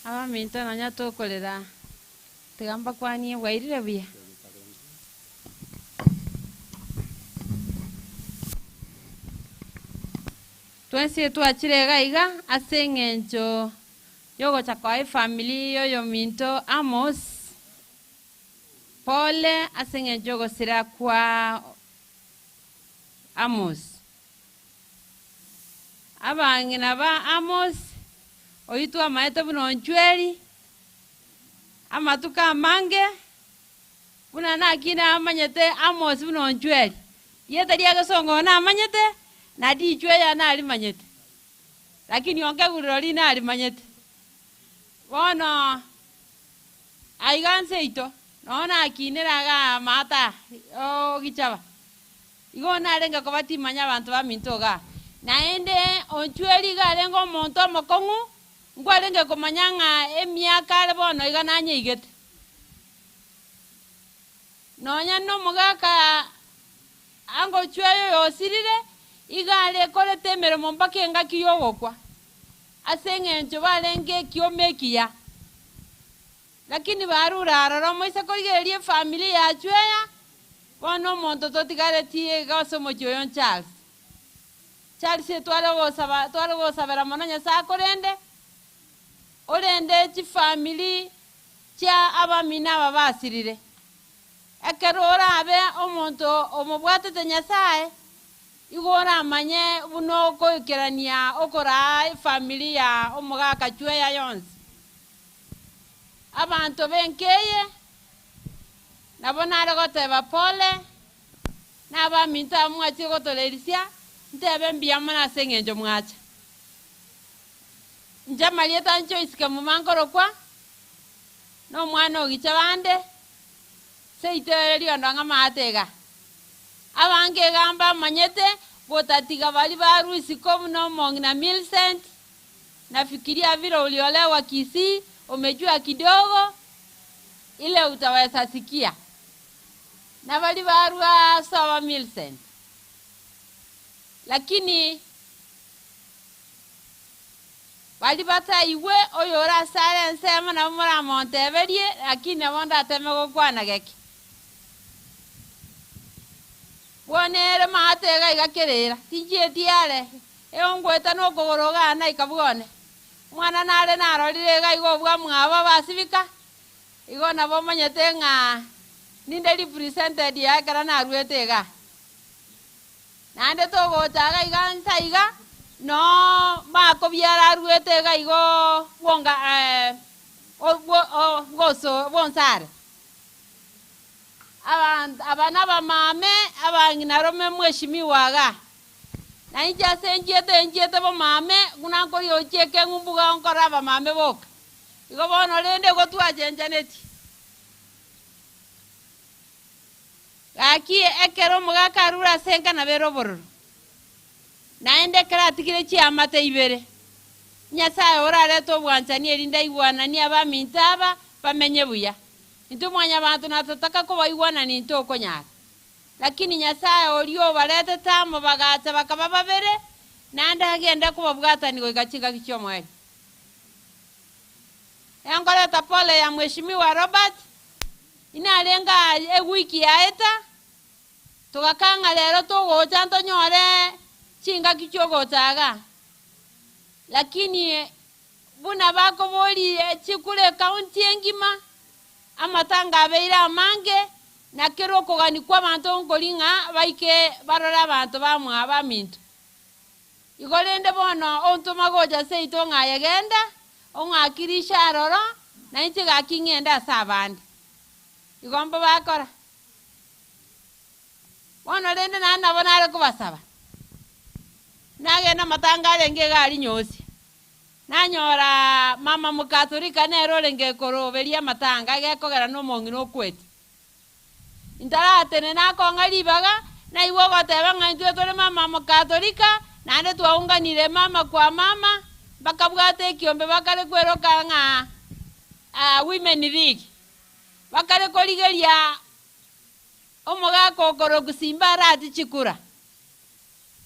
Aba minto nanya tokolera tigamba kwani bwairire buya. Twensi twachire gaiga ase eng'encho yogocha kwa efamily yoyo minto Amos pole ase eng'encho yogosira kwa Amos. Abang'ina ba Amos oitwa amaete buna onchweri amatuka amange buna nakina amanyete Amos buna onchweri yeta riagesongo na amanyete na dichweya nalimanyete, lakini ongeguriro ri nalimanyete. Bono aiganse ito nona akineraga mata ogichaba igo narenga kobatimanya abantu baminto ga naende onchweri garenga omonto omokong'u ngwarenge komanya ng'a emiaka are bono iga nanyeigete nonya nomogaka ango chweyo yosirire igale korete emeremo mpaka engaki yogokwa ase eng'encho barenge ekiomekiya lakini barura aroro moise korigereria efamily yachweya bono omonto totigaretie iga ase omochie oyo Charles. Charles tware gosabera mono Nyasaye akorende orende chifamily chia abamina babasirire ekero orabe omonto omobwatete Nyasaye igora amanye buno koikerania okora efamily ya omogaka Chweya yonsi abantu benkeye nabo nare goteba pole n'abaminto mwachi gotolerisia ntebe mbuya mono ase eng'encho mwacha nche marieta ncho isike mumankoro kwa n'omwana ogicha bande seitebere riondo ng'a maatega abange gamba manyete botatiga bali baruisiko muno Mong'ina Millicent. Nafikiria vile uliolewa Kisii umejua kidogo ile utaweza sikia na bali barua sawa Millicent, lakini bali bataiwe oyora sare nsema na mura monteberie, lakini nabonda ateme gokwana geki bwonere maatega igakerera tinjietiare eongweta nokogoroga na ikabwone mwana nare narorire iga igo bwa mwaba basibika igo nabo manyete ng'a ninde represented ya ekero naruete iga naende togochaga iga nsa iga no makobiara aruete iga igo bwonga goso bonsare abana bamame abang'ina mheshimiwa ga na inche ase nchiete bomame buna nkori ochieke ng'umbuga nkora abamame boka igo bono rende igo twachenjaneti gaki ekero omogaka arure ase enka nabere obororo naende ekero atigire chiamate ibere Nyasaye orarete obwanchani erinde aigwanani abaminto aba bamenye buya. Intwe mwanya bantu natotaka kobaigwanani intwe okonyara, lakini Nyasaye orio obaretete amo bagacha bakaba babere naende agenda kobabwatani goika chingaki chia omoerio. Enkoreta pole ya Mheshimiwa Robert inarenga ewiki yaeta tugakang'a rero togocha ntonyore chingaki chiogochaga, lakini buna bakobori chikure county engima amatanga abeire amange na kero okogani kwa abanto nkori ng'a baike barore abanto bamwa baminto igo rende bono ontoma gocha seito ng'ayegenda ong'akirisha aroro na inche gaki ng'ende ase abande igo mbo bakora bono rende naende nabo nare kobasaba nagenda matanga arenge iga ari nyosi nanyora mama mukatholika nere orenge koroberia matanga gekogera na omong'ina okwete intaratene nakong'a ribaga naigwa ogoteba ng'a intwe tore mama mukatholika naende twaunganire mama kwa mama bakabwata ekiombe bakare kweroka ng'a women league bakare korigeria omogaka okoroku Simba Arati chikura.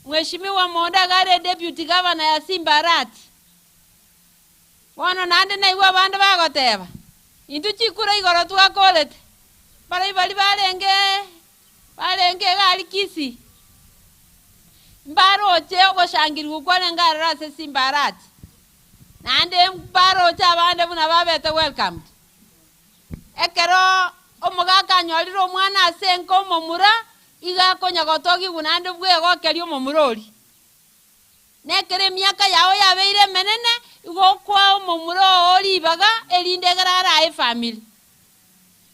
Mheshimiwa Monda gare deputy governor ya Simba Arati bono naende naigwa abande bagoteba intwe chikura igoro twakorete barai bari barenge iga ari Kisii mbaroche ogoshangirwa kwarenge aroro ase Simba Arati naende mbaroche abande buna babete welcomed ekero omogaka anyorire omwana ase enka omomura iga akonya gotogiwa naende bwegokeria omomura oria nekere emiaka yao yabeire emenene igo okwa omomura oo ribaga erinde ekero arae efamily.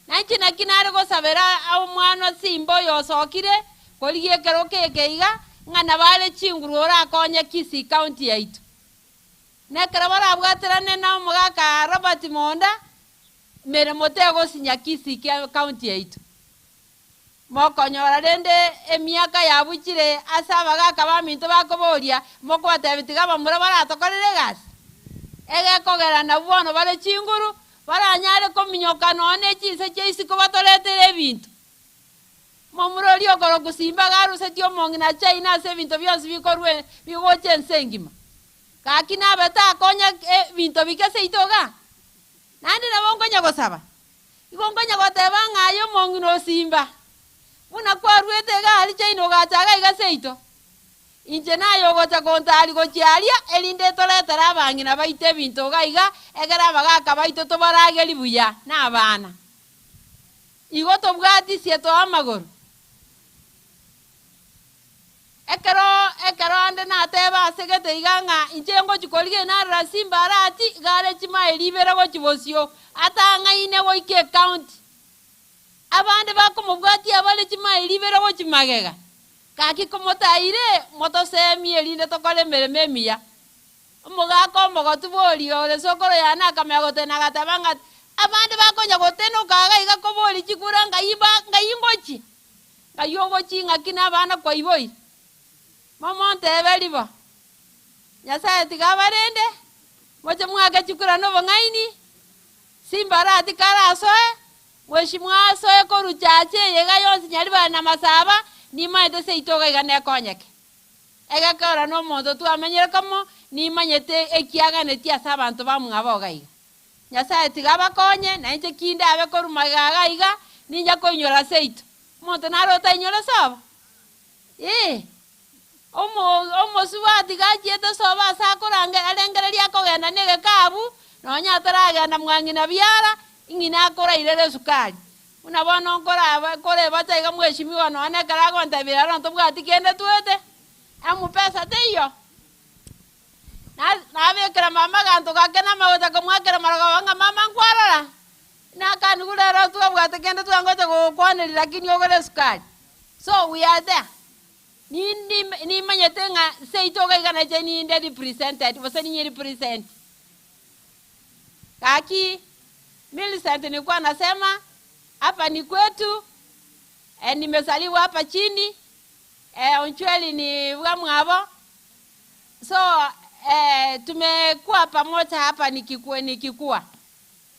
Nainche naki nare gosabera omwana Simba oyo osokire korigia ekero keke iga ng'a nabo are chinguru orakonye Kisii county yaito nekero barabwaterane na omogaka Robert Monda mere motegosinya Kisii county yaito mokonyora rende emiaka yabuchire ase abagaka baminto bakoboria mokobatebia tiga abamura baratokorere egasi egekogera nabwo bono bare chinguru baranyare kominyoka nonye chinse chia isiko batoretere ebinto momura oria okoroku Simba garusetie omong'ina China ase ebinto bionsi bikorwe bigocha ense engima gaki nabe takonya ebinto bike seito iga naende nabo nkonya gosaba igo nkonya goteba ng'a aye omong'ina o Simba buna kwarwete iga aria China ogachaga iga seito Inche nayo gocha kontari gochiaria erinde toretera abang'ina baite ebinto iga iga egere abagaka baito tobarageri buya na abana. Igo tobwatisie toa amagoro. Ekero ekero ande nateba asegete iga ng'a inche ngochi korigia narora Simba Arati gare chimaeli ibere gochi bosio atang'aine goika ecounty. Abande bakomobwatia bare chimaeli ibere gochi magega. Kaki komotaire motosemie erinde tokore emeremo emiya. Omogaka omogotu bori ore sokoro yane akamanya gotena agateba ng'a abande bakonya gotenoka iga iga kobori chikura ng'ai ba ng'ai ngochi. Ng'ai ogochi ng'aki na abana kwaiboi. Mama ntebe ribo. Nyasaye tiga abarende moche mwake chikura nobong'aini Simba Arati karasoe mheshimiwa asoe koruchache yega yonsi Nyaribari na Masaba nimaete seito iga nekonyeke. Egekora no omonto twamenyere kamo nimanyete ekiaganetie ase abanto bamwabo iga iga. Nyasaye tiga abakonye nainche kinde abe koruma iga iga ninja koinyora seito. Omonto naro otainyora sobo. Omosuati gachiete sobo ase akorange arengereria akogenda na egekabu nonya ataragenda mwang'ina biara ng'ina akorairere esukari. Buna bono nkoraba koreba iga mheshimiwa nonye ekero agontabia ero ntobwati kende twete amupesa teiyo. Nabekera mama ganto gake namagocha komwakera marogoba ng'a mama nkwarora nakanigure ero twabwate kende twangocha gokwaneria lakini ogore esukari. So we are there. Nimanyete ng'a seito iga iga nache ninde represented gose ninye represent. Kaki Millicent nilikuwa nasema hapa ni kwetu, nimezaliwa hapa chini, Onchweli ni mwabo. So tumekuwa pamoja hapa nikikua.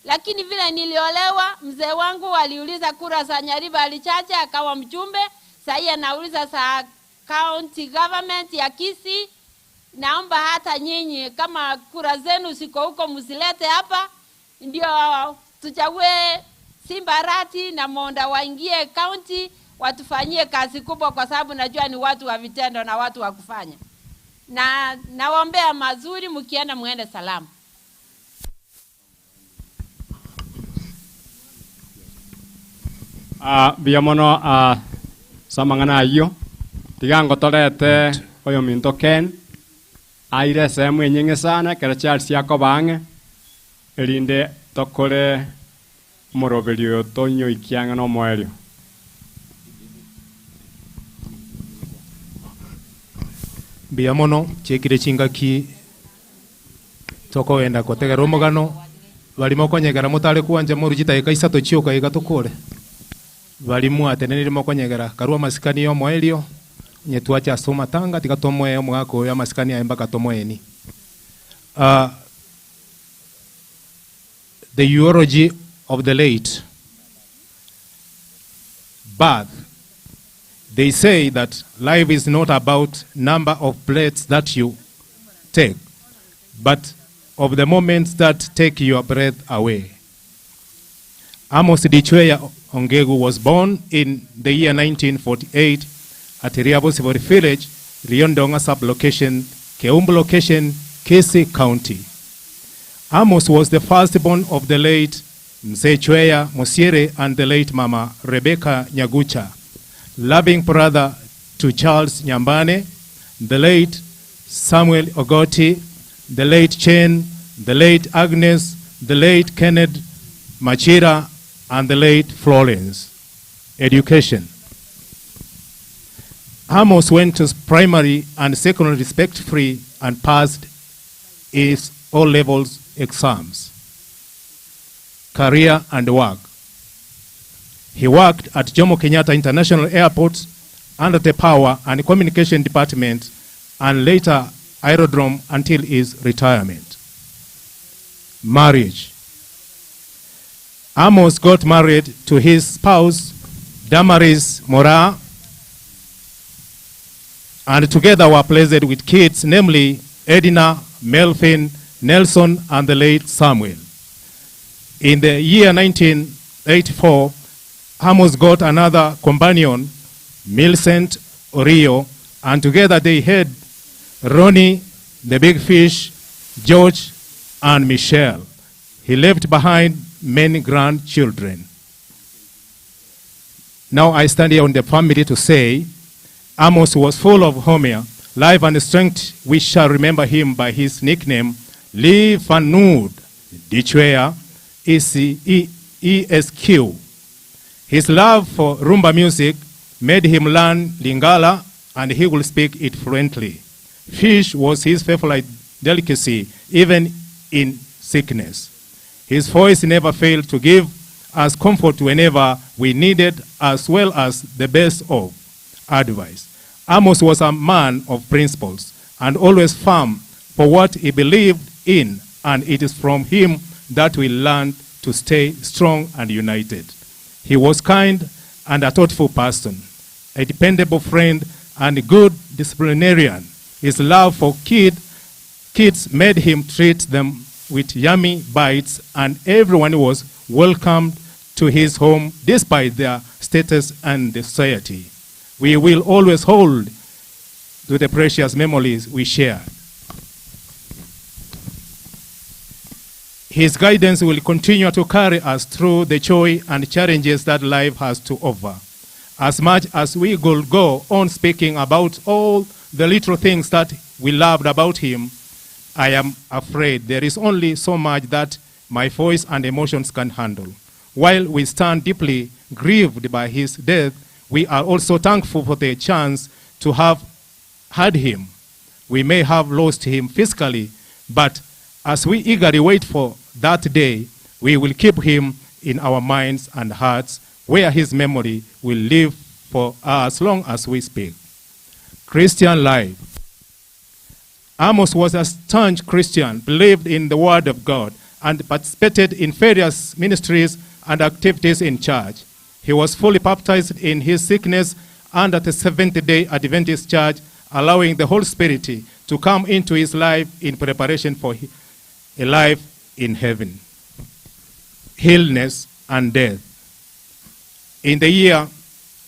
Lakini vile niliolewa, mzee wangu aliuliza kura za Nyaribari chache akawa mjumbe. Sasa anauliza za county government ya Kisii. Naomba hata nyinyi kama kura zenu ziko huko msilete hapa, ndio tuchague Simba Arati na Monda waingie county watufanyie kazi kubwa, kwa sababu najua ni watu wa vitendo na watu wa kufanya. Na nawaombea mazuri, mkienda muende salama. Biamono samang'ana ayio tiga ngotorete oyo minto Ken aire sehemu enyinge sana kero Charles akobang'e erinde tokore omoroberio tonyoikiang'a na omoerio. Mbuya chekire chingaki tokogenda kotegera omogano barimo konyegera motare kwanja moruchita eka isato chioka iga tokore barimu atenenire mokonyegera karua masikani yo moelio nyetwacha asoma tanga tikatomoe omwako ya masikani aye mpaka tomoeni. The eulogy of the late birth. They say that life is not about number of plates that you take, but of the moments that take your breath away. Amos Dichweya Ongegu was born in the year 1948 at Riabosibori Village, Riondonga sub-location, Keumbu location, Kisii County. Amos was the firstborn of the late Mzee Chweya Mosiere and the late Mama Rebecca Nyagucha, loving brother to Charles Nyambane, the late Samuel Ogoti, the late Chen, the late Agnes, the late Kenneth Machira, and the late Florence. Education. Amos went to primary and secondary respect-free and passed his O-levels exams. Career and work. He worked at Jomo Kenyatta International Airport under the Power and Communication Department and later Aerodrome until his retirement. Marriage. Amos got married to his spouse, Damaris Mora, and together were blessed with kids, namely Edina, Melvin, Nelson, and the late Samuel. In the year 1984, Amos got another companion, Millicent Orio, And together they had Ronnie, the big fish, George, and Michelle. He left behind many grandchildren. Now I stand here on the family to say, Amos was full of humor, life and strength. We shall remember him by his nickname, Lee Fanud Dichwea, ESQ. His love for rumba music made him learn Lingala, and he will speak it fluently. Fish was his favorite delicacy, even in sickness. His voice never failed to give us comfort whenever we needed, as well as the best of advice. Amos was a man of principles and always firm for what he believed in, and it is from him that we learned to stay strong and united. He was kind and a thoughtful person, a dependable friend and a good disciplinarian. His love for kids made him treat them with yummy bites, and everyone was welcomed to his home despite their status and the society. We will always hold to the precious memories we share. His guidance will continue to carry us through the joy and challenges that life has to offer. As much as we will go on speaking about all the little things that we loved about him, I am afraid there is only so much that my voice and emotions can handle. While we stand deeply grieved by his death, we are also thankful for the chance to have had him. We may have lost him physically, but as we eagerly wait for that day, we will keep him in our minds and hearts, where his memory will live for as long as we speak. Christian life. Amos was a staunch Christian, believed in the Word of God, and participated in various ministries and activities in church. He was fully baptized in his sickness and at the Seventh-day Adventist Church, allowing the Holy Spirit to come into his life in preparation for a life in heaven. Illness and death. In the year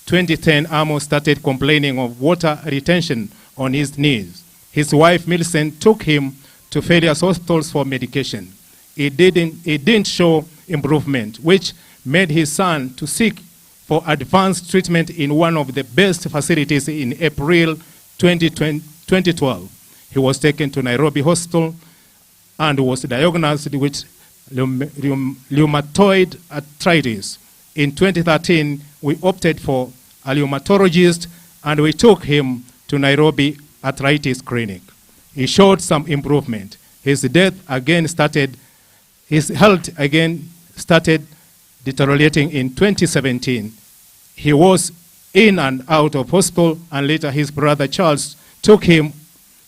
2010, Amos started complaining of water retention on his knees. His wife, Millicent, took him to various hospitals for medication. It didn't show improvement, which made his son to seek for advanced treatment in one of the best facilities in April 2012. He was taken to Nairobi Hospital and was diagnosed with rheumatoid arthritis. In 2013, we opted for a rheumatologist and we took him to Nairobi Arthritis Clinic. He showed some improvement. His health again started deteriorating in 2017. He was in and out of hospital, and later his brother Charles took him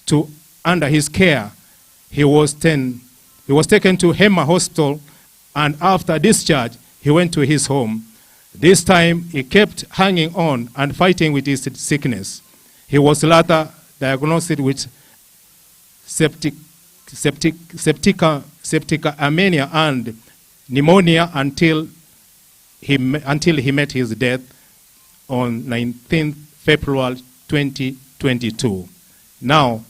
to under his care. He was taken to Hema Hospital, and after discharge, he went to his home. This time, he kept hanging on and fighting with his sickness. He was later diagnosed with septicemia and pneumonia until he met his death on 19th February 2022. Now,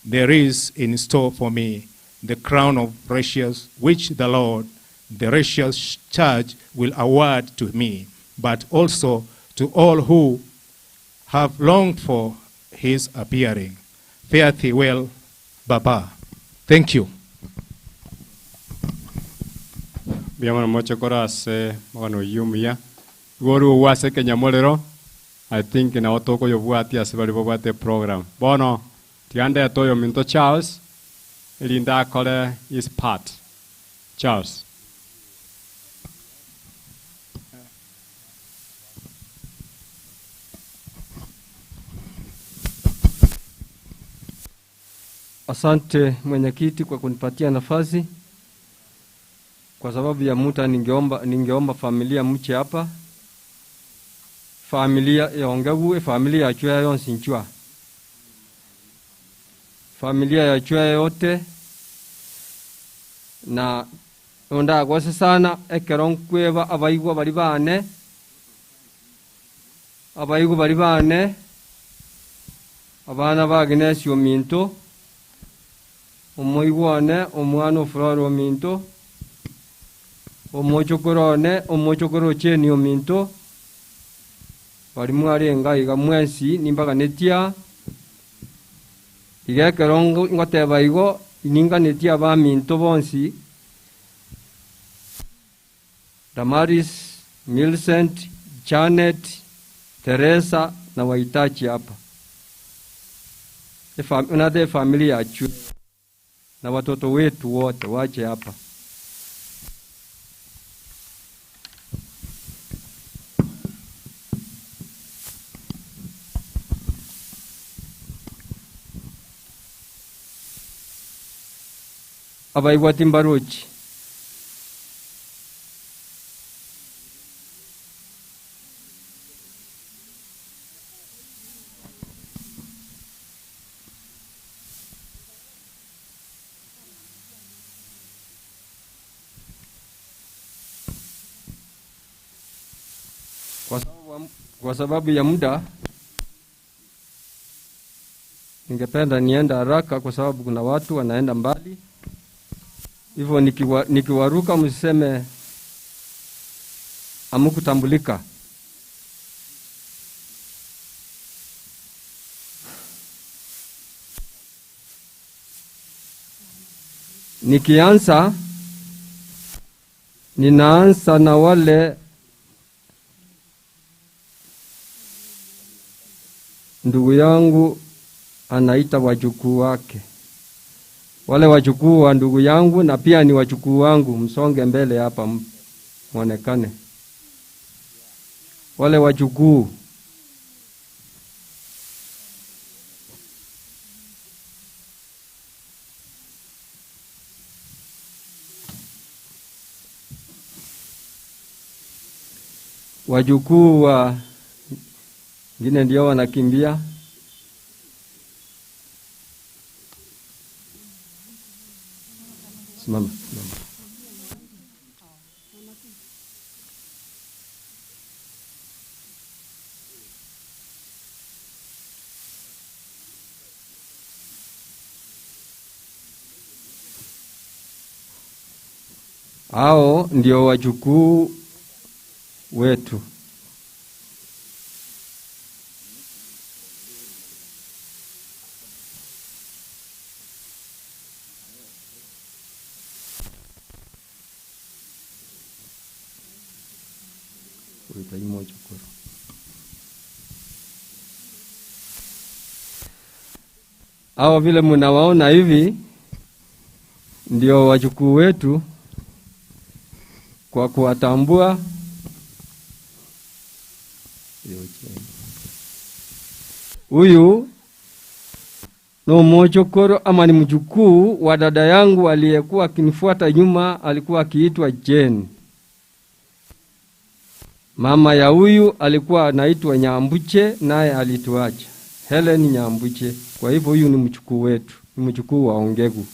there is in store for me the crown of righteousness, which the Lord, the righteous judge, will award to me, but also to all who have longed for his appearing. Fare thee well, Baba. Thank you. Biamana moche korase magano yumia. Goru wase Kenya molero. I think na otoko yobwati ase bari bobwate program. Bono tiande atoyo minto Charles Linda kore is part. Charles. Asante mwenyekiti kwa kunipatia nafasi. Kwa sababu ya muda ningeomba familia mche hapa. Familia ya Ongebu, familia ya Chwea yonsi nchwa. Familia ya Chwea yote na onda gwase sana ekero nkweba abaigwa bari bane. Abaigwa bari bane. Abana ba Agnes ominto, omoigwane omwana ofuroro ominto, omochokorone omochokoro cheni ominto, bari mwarenga iga mwensi nimbaganetia igekero ngoteba igo ininganetia abaminto bonsi Damaris, Millicent, Janet, Teresa na wahitaji hapa. Unathe familia ya na watoto wetu wote wache hapa. Abaigwati mbaruchi. Kwa sababu ya muda ningependa nienda haraka kwa sababu kuna watu wanaenda mbali. Hivyo nikiwaruka msiseme hamukutambulika. Nikianza ninaanza na wale ndugu yangu anaita wajukuu wake. Wale wajukuu wa ndugu yangu na pia ni wajukuu wangu, msonge mbele hapa muonekane. Wale wajukuu wajukuu wa ngine ndio wanakimbia. Simama, simama. Hao ndio wajukuu wetu. Hao vile mnawaona hivi ndio wajukuu wetu. Kwa kuwatambua, huyu no mochokoro ama ni mjukuu wa dada yangu aliyekuwa akinifuata nyuma, alikuwa akiitwa Jane. Mama ya huyu alikuwa anaitwa Nyambuche, naye alituacha, Helen Nyambuche. Kwa hivyo huyu ni mjukuu wetu, ni mjukuu wa Ongegu.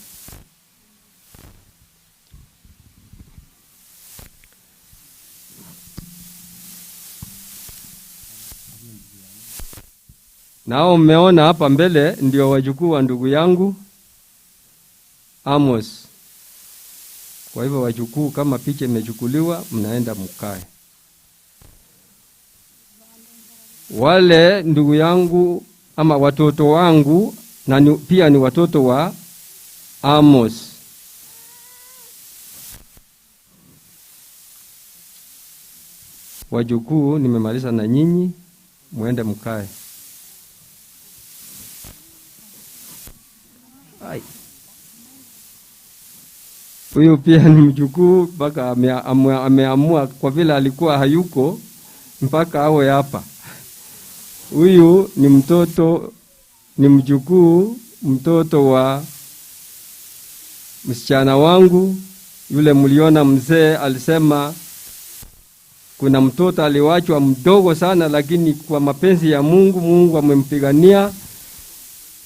Nao mmeona hapa mbele ndio wajukuu wa ndugu yangu Amos. Kwa hivyo wajukuu, kama picha imechukuliwa, mnaenda mkae. Wale ndugu yangu ama watoto wangu na pia ni watoto wa Amos. Wajukuu, nimemaliza na nyinyi, muende mkae. Ai. Huyu pia ni mjukuu mpaka ameamua kwa vile alikuwa hayuko mpaka awe hapa. Huyu ni mtoto, ni mjukuu mtoto wa msichana wangu yule mliona mzee alisema kuna mtoto aliwachwa mdogo sana, lakini kwa mapenzi ya Mungu, Mungu amempigania,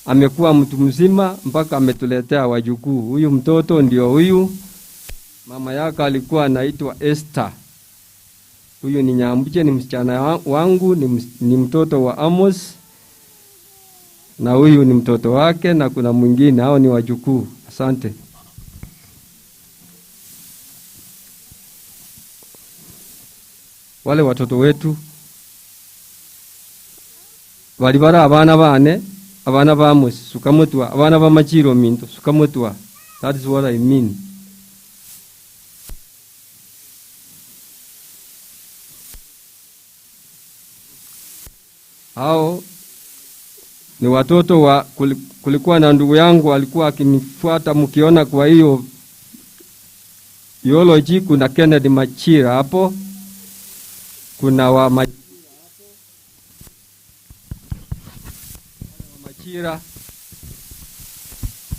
amekuwa mtu mzima mpaka ametuletea wajukuu. Huyu mtoto ndio huyu. Mama yake alikuwa anaitwa Esther. Huyu ni Nyambuche, ni msichana wangu, ni mtoto wa Amos. na huyu ni mtoto wake na kuna mwingine, hao ni wajukuu. Asante. Wale watoto wetu bali bara abana bane, abana ba Amos sukamutwa, abana ba Machiro minto sukamutwa. That is what I mean. Hao ni watoto wa kulikuwa na ndugu yangu alikuwa akinifuata, mkiona kwa hiyo eulogy kuna Kennedy Machira hapo, kuna wa Machira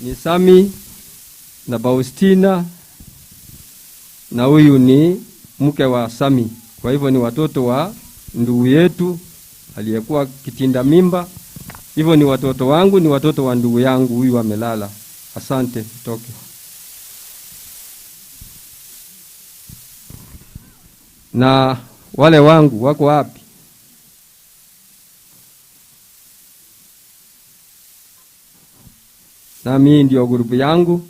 ni Sami na Baustina, na huyu ni mke wa Sami. Kwa hivyo ni watoto wa ndugu yetu aliyekuwa kitinda mimba. Hivyo ni watoto wangu, ni watoto wa ndugu yangu huyu amelala. Asante, toke. Na wale wangu wako wapi? Na mimi ndio grupu yangu.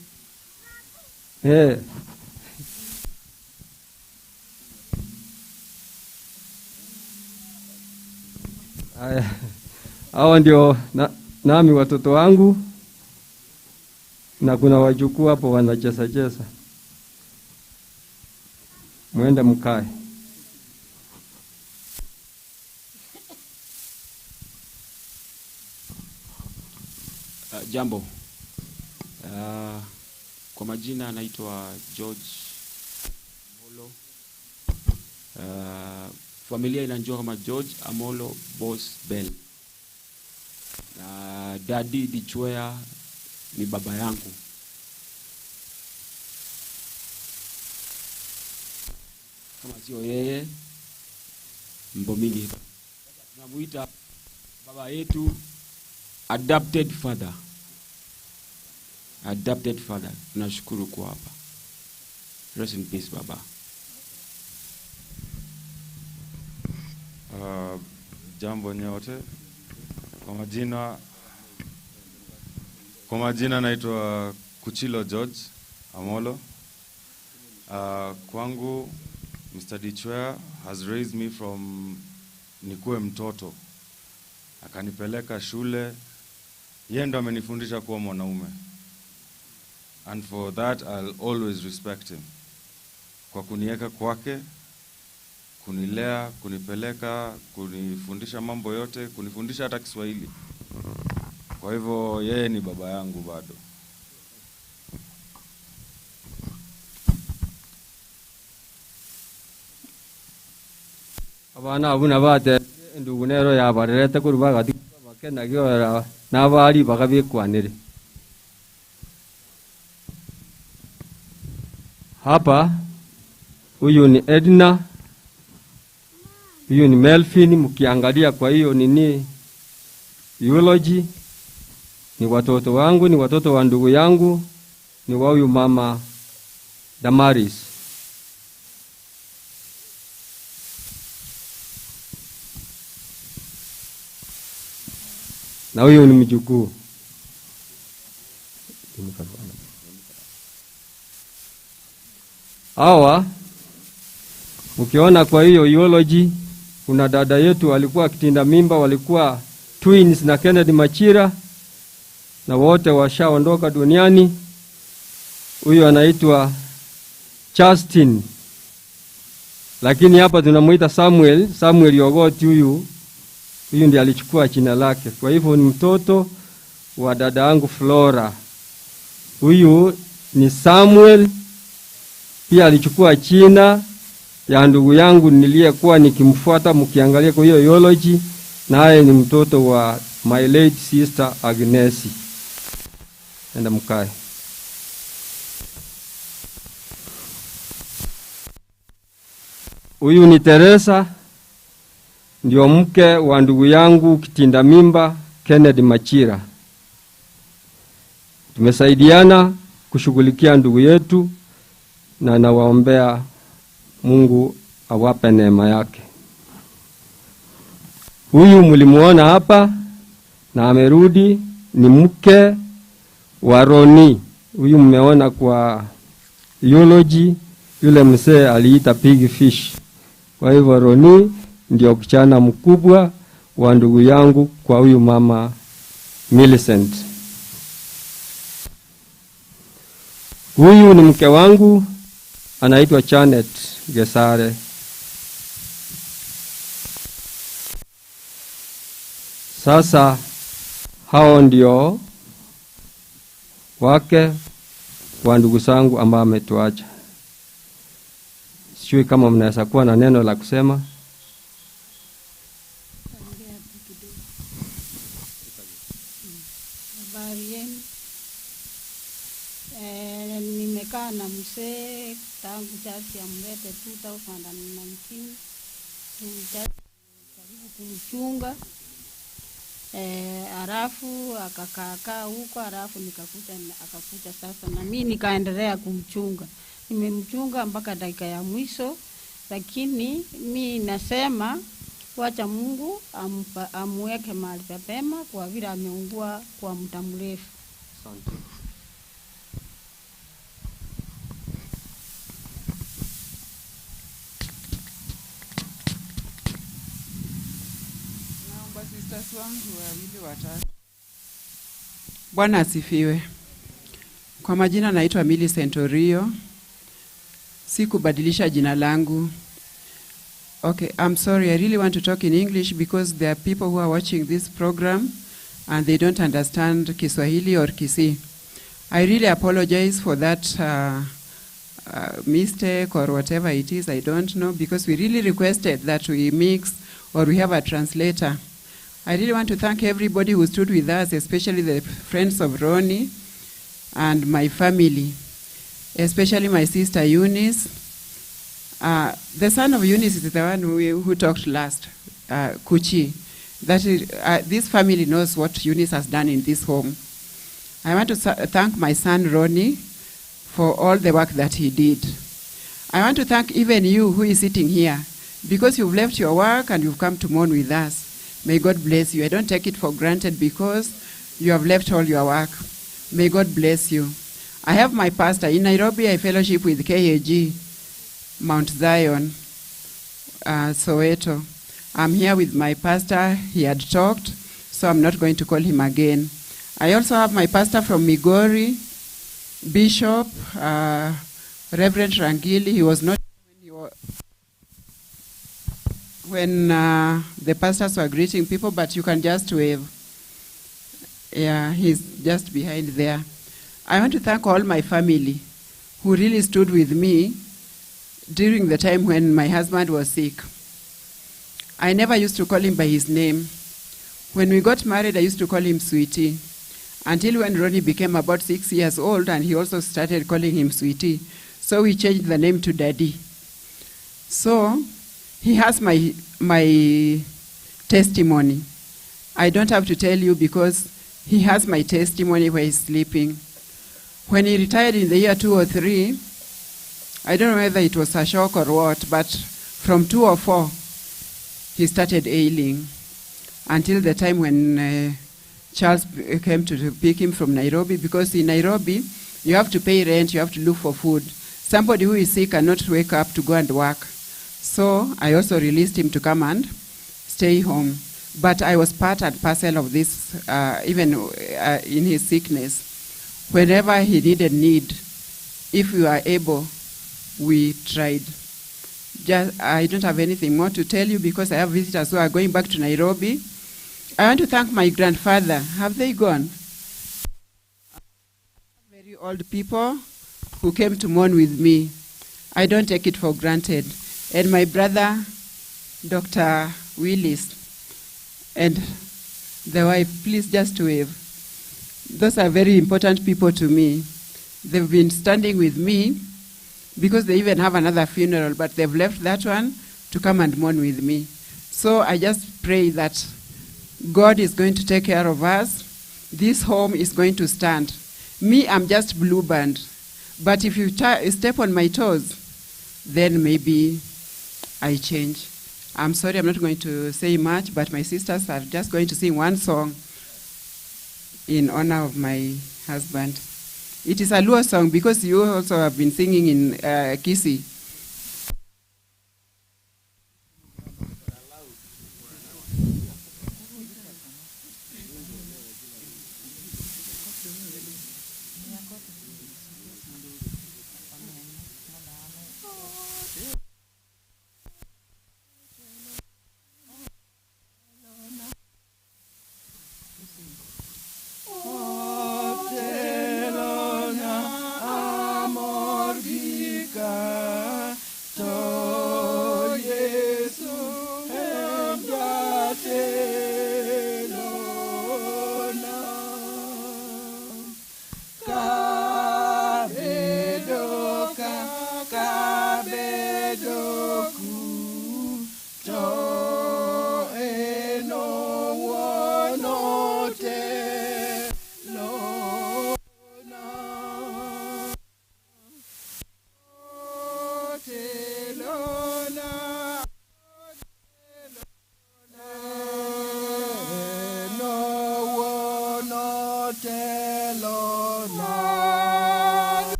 Hawa ndio nami watoto wangu, na kuna wajukuu hapo wanacheza cheza. Mwende mkae. Jambo. Kwa majina naitwa George Amolo. Familia inanijua kama George Amolo Boss Bell. Na Daddy Dichwea ni baba yangu. Kama sio yeye, mambo mingi. Tunamuita baba yetu adopted father. Adopted father. Tunashukuru kwa hapa. Rest in peace, baba. Jambo nyote. Kwa majina naitwa Kuchilo George Amolo. Kwangu Mr. Dichwea has raised me from nikuwe mtoto. Akanipeleka shule. Yeye ndo amenifundisha kuwa mwanaume. And for that I'll always respect him. Kwa kunieka kwake, kunilea, kunipeleka, kunifundisha mambo yote, kunifundisha hata Kiswahili. Kwa hivyo yeye ni baba yangu bado. Abana abuna bate ndugu nero yabarerete kuruba gati bakenagiora nabari bakabikwanire. Hapa huyu ni Edna, huyu ni Melvin. Mkiangalia kwa hiyo nini eulogy, ni watoto wangu, ni watoto wa ndugu yangu, ni wa huyu mama Damaris. Na huyu ni mjukuu. Hawa mkiona kwa hiyo eulogy, kuna dada yetu alikuwa akitinda mimba, walikuwa twins na Kennedy Machira, na wote washaondoka duniani. Huyu anaitwa Justin, lakini hapa tunamuita Samuel, Samuel Yogoti. Huyu ndiye alichukua jina lake. Kwa hivyo ni mtoto wa dada yangu Flora. Huyu ni Samuel, pia alichukua jina ya ndugu yangu niliyekuwa nikimfuata, mkiangalia kwa hiyo eulogy, naye ni mtoto wa my late sister Agnesi. Enda mkae. Huyu ni Teresa, ndio mke wa ndugu yangu kitinda mimba Kennedy Machira. Tumesaidiana kushughulikia ndugu yetu, na nawaombea Mungu awape neema yake. Huyu mlimuona hapa na amerudi, ni mke wa Roni. Huyu mmeona kwa eulogy, yule mzee aliita big fish. Kwa hivyo Roni ndio kijana mkubwa wa ndugu yangu kwa huyu mama Millicent. Huyu ni mke wangu anaitwa Janet Gesare. Sasa hao ndio wake wa ndugu zangu ambao ametuacha. Sijui kama mnaweza kuwa na neno la kusema. Habari yenu. Nimekaa na mzee tangu chasi amlete 2019 tulijaribu kumchunga, halafu akakaakaa huko, halafu nikakuja, akakuja sasa na mimi nikaendelea kumchunga. Nimemchunga mpaka dakika ya mwisho, lakini mi nasema wacha Mungu amweke mahali pema kwa vile ameungua kwa muda mrefu. Asante. Naomba sisters wangu wawili watatu. Bwana asifiwe. Kwa majina naitwa Millicent Orio. Sikubadilisha jina langu. Okay, I'm sorry, I really want to talk in English because there are people who are watching this program and they don't understand Kiswahili or Kisii. I really apologize for that mistake or whatever it is, I don't know, because we really requested that we mix or we have a translator. I really want to thank everybody who stood with us, especially the friends of Ronnie and my family, especially my sister Eunice. The son of Eunice is the one who talked last, Kuchi. That is, this family knows what Eunice has done in this home. I want to thank my son Ronnie for all the work that he did. I want to thank even you who is sitting here, because you've left your work and you've come to mourn with us. May God bless you. I don't take it for granted because you have left all your work. May God bless you. I have my pastor. In Nairobi, I fellowship with KAG, Mount Zion, Soweto. I'm here with my pastor. He had talked, so I'm not going to call him again. I also have my pastor from Migori, Bishop, Reverend Rangili. He was not when the pastors were greeting people, but you can just wave. Yeah, he's just behind there. I want to thank all my family who really stood with me during the time when my husband was sick. I never used to call him by his name. When we got married, I used to call him Sweetie, until when Ronnie became about 6 years old, and he also started calling him Sweetie. So we changed the name to Daddy. So he has my testimony. I don't have to tell you because he has my testimony where he's sleeping. When he retired in the year 2003, I don't know whether it was a shock or what, but from 2004, he started ailing until the time when Charles came to pick him from Nairobi, because in Nairobi, you have to pay rent, you have to look for food. Somebody who is sick cannot wake up to go and work. So I also released him to come and stay home. But I was part and parcel of this, even in his sickness. Whenever he needed need, if we were able, we tried. Just, I don't have anything more to tell you because I have visitors who are going back to Nairobi. I want to thank my grandfather. Have they gone? Very old people who came to mourn with me. I don't take it for granted. And my brother, Dr. Willis, and the wife, please just wave. Those are very important people to me. They've been standing with me because they even have another funeral, but they've left that one to come and mourn with me. So I just pray that God is going to take care of us. This home is going to stand. Me, I'm just blue band. But if you step on my toes, then maybe I change. I'm sorry, I'm not going to say much, but my sisters are just going to sing one song in honor of my husband. It is a Luo song because you also have been singing in Kisii.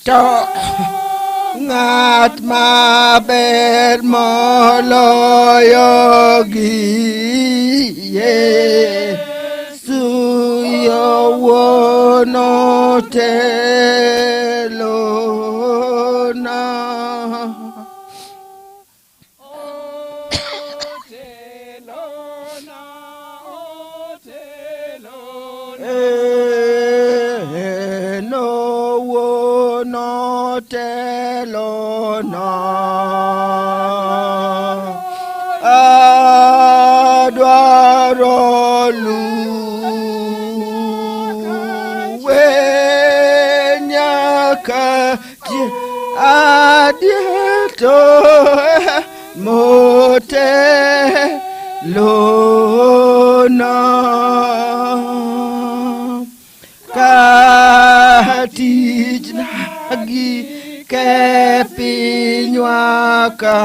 To ng'at maber moloyo gi Yesu owuon otelona. No. Oluwe nyaka chieng' adier to motelona. Ka tijna gik e pinywa ka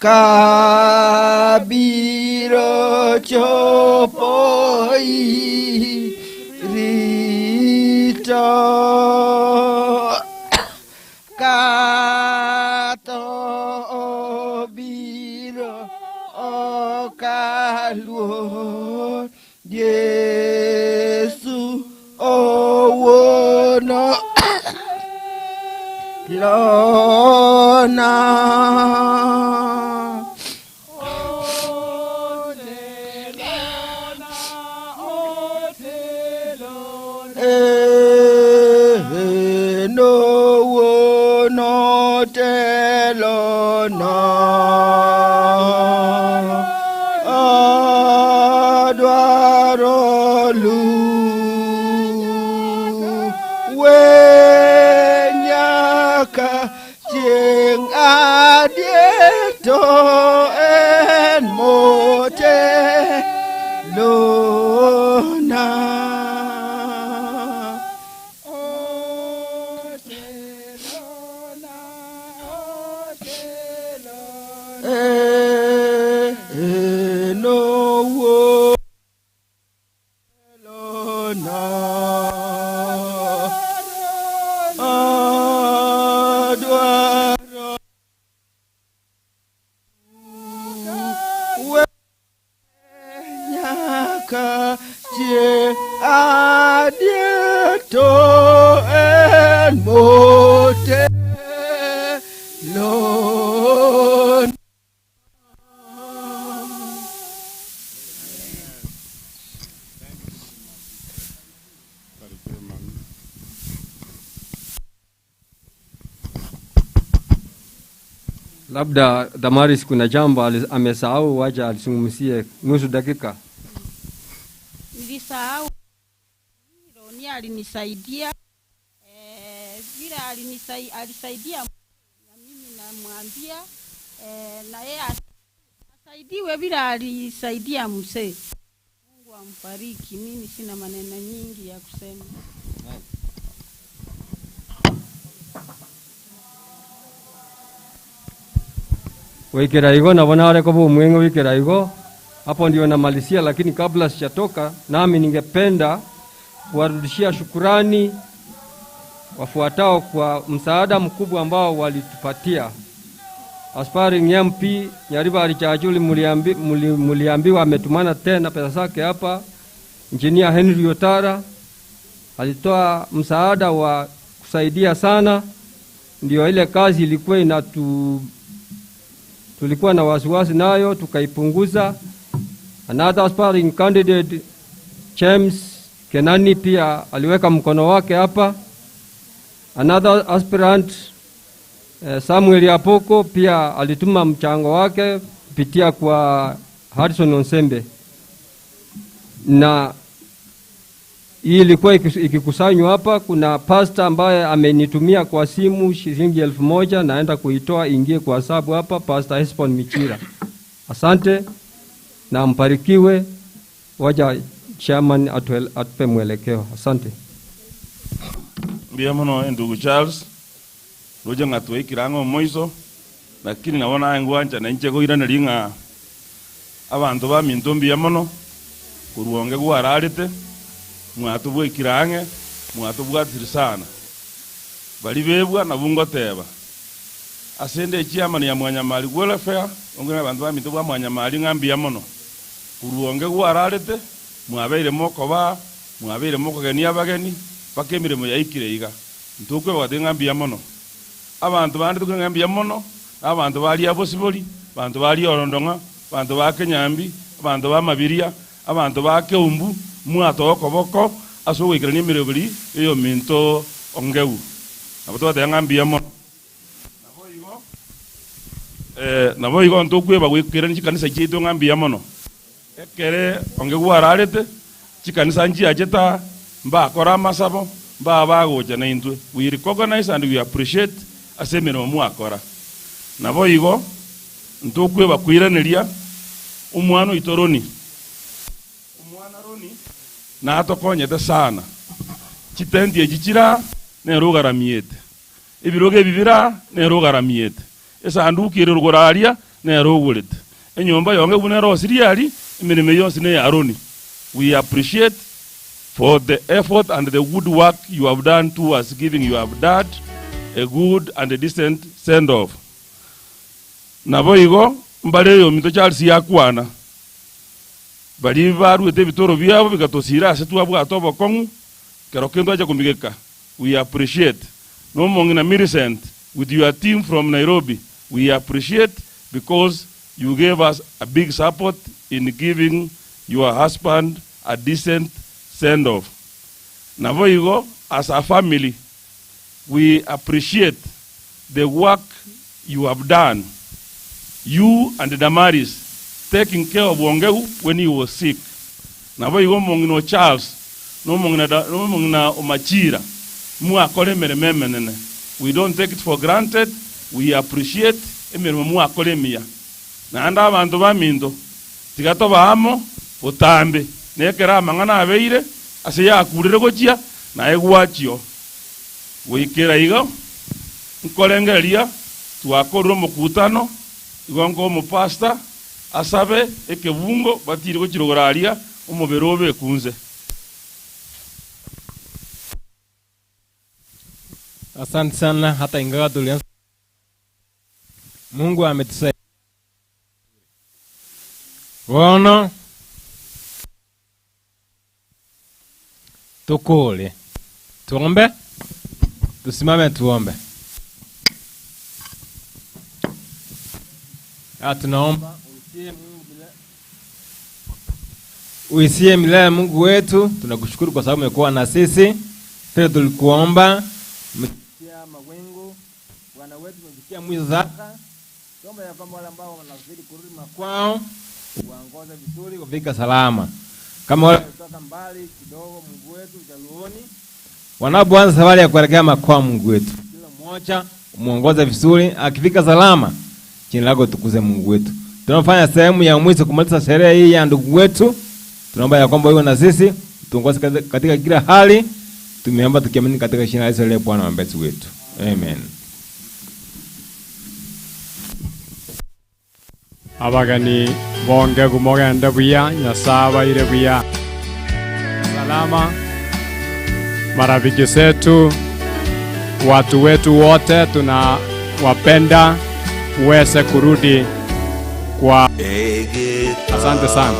kabiro chopo irito ka tho obiro ok aluor Yesu owuon lona. No no telona adwaro luwe nyaka chieng' adier to en motelona. No wo lona adwaro we nyaka chieng' adier to en motelona. Labda Damaris kuna jambo amesahau, wacha alizungumzie nusu dakika. Nilisahau, Roni alinisaidia vile alisaidia na mimi namwambia na yeye asaidiwe vile alisaidia mzee. Mungu ambariki. Mimi sina maneno nyingi ya kusema. Wikira igo na wanare kwa mwengo wikira igo. Hapo ndio namalizia, lakini kabla sijatoka nami ningependa kuwarudishia shukurani wafuatao kwa msaada mkubwa ambao walitupatia. Aspiring MP Nyaribari Chachuli muliambiwa ametumana tena pesa zake hapa. Engineer Henry Otara alitoa msaada wa kusaidia sana, ndio ile kazi ilikuwa tulikuwa na wasiwasi nayo tukaipunguza. Another aspiring candidate James Kenani pia aliweka mkono wake hapa. Another aspirant Samuel Apoko pia alituma mchango wake kupitia kwa Harrison Onsembe, na hii ilikuwa ikikusanywa hapa. Kuna pastor ambaye amenitumia kwa simu shilingi 1000, naenda kuitoa ingie kwa hesabu hapa, Pastor Hesbon Michira. Asante na mbarikiwe. Waja chairman atupe mwelekeo. Asante. Mbia muno ndugu Charles roja ng'atwe ikirango moiso, lakini nabona ngwanja na inche koirana ring'a abantu ba minto mbia muno kuruonge gwararite mwatubwa ikirange mwatubwatiri sana bali bebwa na bungoteba asende chairman ya Mwanyamali welfare ongena abantu ba minto bwa Mwanyamali ng'ambia muno kuruonge gwararite mwabeire moko ba mwabeire moko genia abageni paka emirimo yaikire iga ntukwe bwate ng'ambia muno abantu bandi tukangambia muno abantu bali abosiboli abantu bali orondonga abantu ba Kenyambi abantu ba Mabiria abantu ba Keumbu mwatoko boko aso gwikira ni mirobiri iyo minto ongeu nabo twate ngambia muno nabo igo ntukwe bagwikira ni kanisa chitu ngambia muno Ekere ongegwararete chikanisa nchiacheta mbakora amasabo mbabagocha na intwe. We recognize and we appreciate ase emirimo mwakora. Nabo igo ntokweba kwiraneria omwana oito Roni. Omwana Roni natokonyete sana. Chitendi echi chira nerugaramiete. Ebirogo ebi bira nerugaramiete. Esanduki ere rugoraria nerugurete. Enyomba yonge buna erosirie ari emirimo yonsi ne ya Roni. We appreciate for the effort and the good work you have done towards giving your dad a good and a decent send-off. Nabo igo mbaleyo mito Charles yakwana bali barwete bitoro byabo bigatosira ase twabwata obokong'u kero kendo aja kumigeka. We appreciate. No mongina Millicent with your team from Nairobi, we appreciate because you gave us a big support in giving your husband a decent send-off. Nabo igo, as a family, we appreciate the work you have done. You and Damaris taking care of Wongeu when he was sick. Nabo igo mongino Charles, no mongina Omachira, mwakore emirimo emenene. We don't take it for granted. We appreciate emirimo mwakore emiya. Naende abanto baminto tiga tobaamo botambe nekera amang'ana abeire ase yakurire gochia naye gwachio goikera igo nkorengereria twakorire omokutano igo nko omopasta asabe ekebungo batire gochirogoraria omobere obe kunze. Asante sana, hata ingawa tulianza, Mungu ametusaidia. Bono tukule, tuombe, tusimame tuombe. Tunaomba uisie milele Mungu wetu, tunakushukuru kwa sababu umekuwa na sisi. Pia tulikuomba umetutia mawingu, Bwana wetu, umetutia mwizo sasa. Tuomba ya kwamba wale ambao wanasafiri kurudi makwao uwaongoze vizuri kufika salama. Kama wale kutoka mbali kidogo, Mungu wetu Jaluoni, wanapoanza safari ya kuelekea makwao, Mungu wetu, kila mmoja muongoze vizuri, akifika salama, jina lako tukuze Mungu wetu. Tunafanya sehemu ya mwisho kumaliza sherehe hii ya ndugu wetu. Tunaomba ya kwamba uwe na sisi, tuongoze katika kila hali. Tumeomba tukiamini katika jina la Yesu aliye Bwana wa mbezi wetu. Amen. Abagani bonge gumogende buya, Nyasaye ire buya. Salama marafiki zetu, watu wetu wote tunawapenda, uweze kurudi kwa. Asante sana.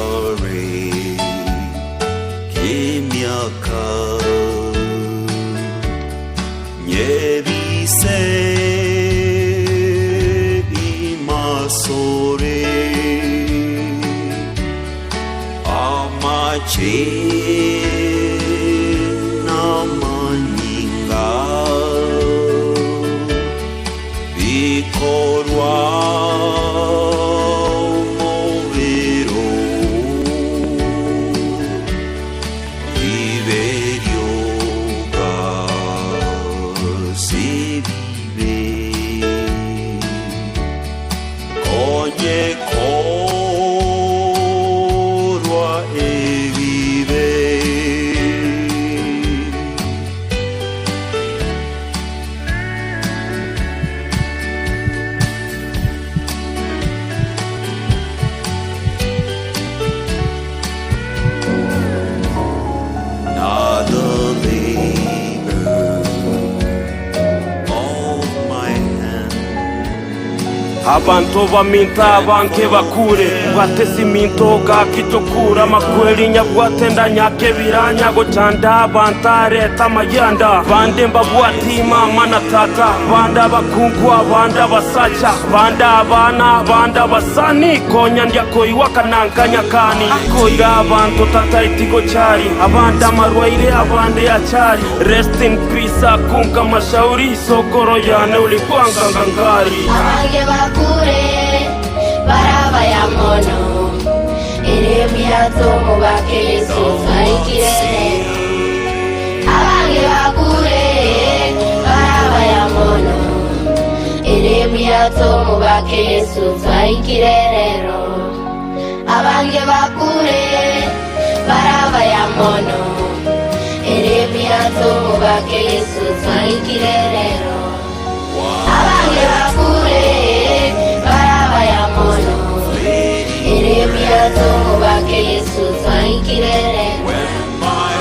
Abantu baminta banke bakure bwatesi minto gakitokura makweli nyabwatenda nyake biranya gochanda bantare tamayanda bande mbabwati mama na tata banda bakunkwa banda basacha banda abana banda basani konya ndyakoiwaka nankanyakani akoira abantu tata itigo chari abanda marwaire abande achari rest in peace akunka mashauri sokoro yane ulikwanga ngangari abange bakure baraba ya mono eremia. Erebuya tomubake Yesu twaikire rero. Abange bakure baraba ya mono. Erebuya tomubake Yesu twaikire rero. Abange bakure baraba ya mono. Erebuya tomubake Yesu twaikire rero. Abange bakure baraba ya mono. Erebuya tomubake Yesu twaikire rero. My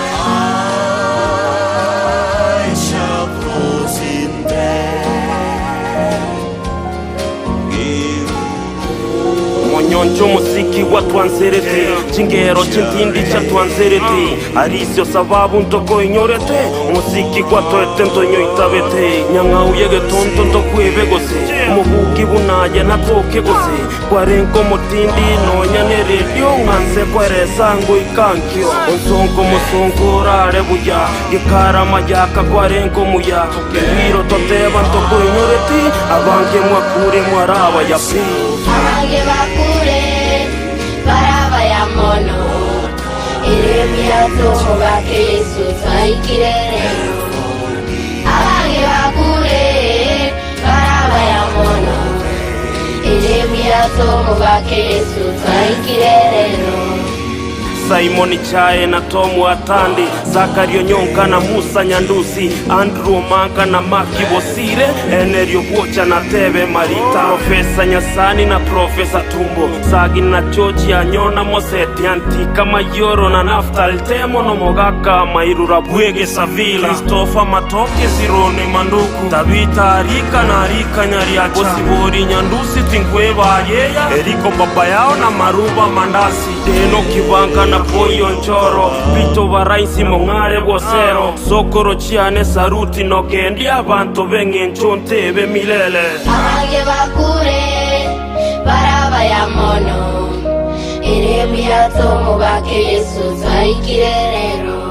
eyes shall close in death. Monyonjo musiki wa twanzerete chingero chintindi cha twanzerete arisio sababu ntoko inyorete musiki kwa toete ntonyo itabete nyanga uyege tonto ntokwebe gose mubuki bunaye natoke gose kwarenko mutindi nonya ne radio nganse kweresa ngo ikankio onsonko musonko rare buya gikarama yaka kwarenko muya biro toteba ntoko inyorete abange mwakure mwaraba ya pi. Abange bakure baraba ya mono. Erebuya tomubake Yesu twaikire rero. Abange bakure baraba ya mono. Erebuya tomubake Yesu twaikire rero. Simoni Chae na Tomu Atandi, Zakario Nyonka na Musa Nyandusi, Andrew Manka na Maki Bosire, Enerio Bocha na Tebe Marita, Profesa Nyasani na Profesa Tumbo, Sagi na Chochi Anyona Moseti, Antika Mayoro na Naftal Temo no Mogaka, Mairura Bwege Savila, Christopher Matoke Sirone Manduku, Tabita Arika na Arika Nyariacha, Bosibori Nyandusi Tinkweba Ayeya, Eriko Babayao na Maruba Mandasi, Deno Kibanka na Poyo Nchoro, Pito Baraisi Mongare Bosero, Sokoro Chiane Saruti no Kendi abantu benge nchontebe milele. Abange bakure baraba ya mono. Erebuya tomubake Yesu twaikire rero.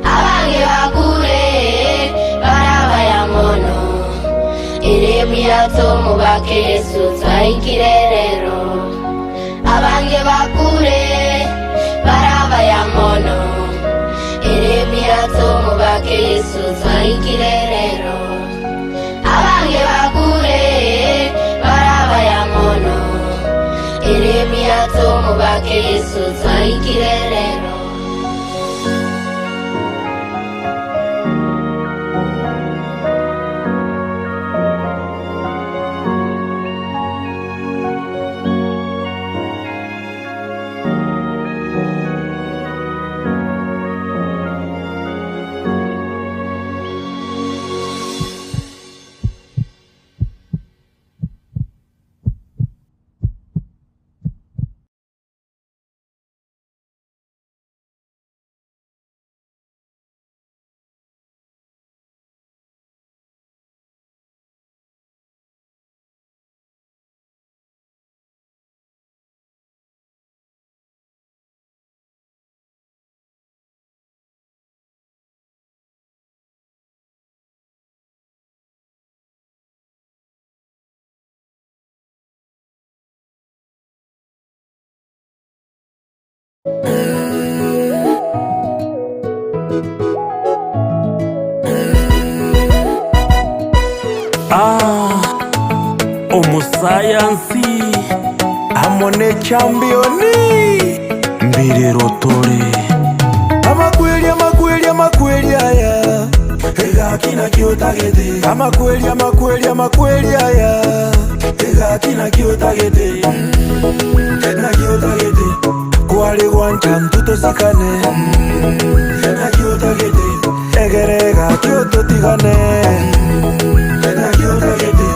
Abange bakure baraba ya mono. Erebuya tomubake Yesu twaikire rero. Abange bakure baraba ya mono. Erebuya tomubake Yesu twaikire rero. Abange bakure baraba ya mono. Erebuya tomubake Yesu twaikire rero. Ah, omusayansi amone championi mbirerotore amakweli amakweli amakweli aya egakina kiotagete amakweli amakweli amakweli aya egakina kiotagete na kiotagete kwali gwancha ntutosikane na kiotagete egerega kiototigane na kiotagete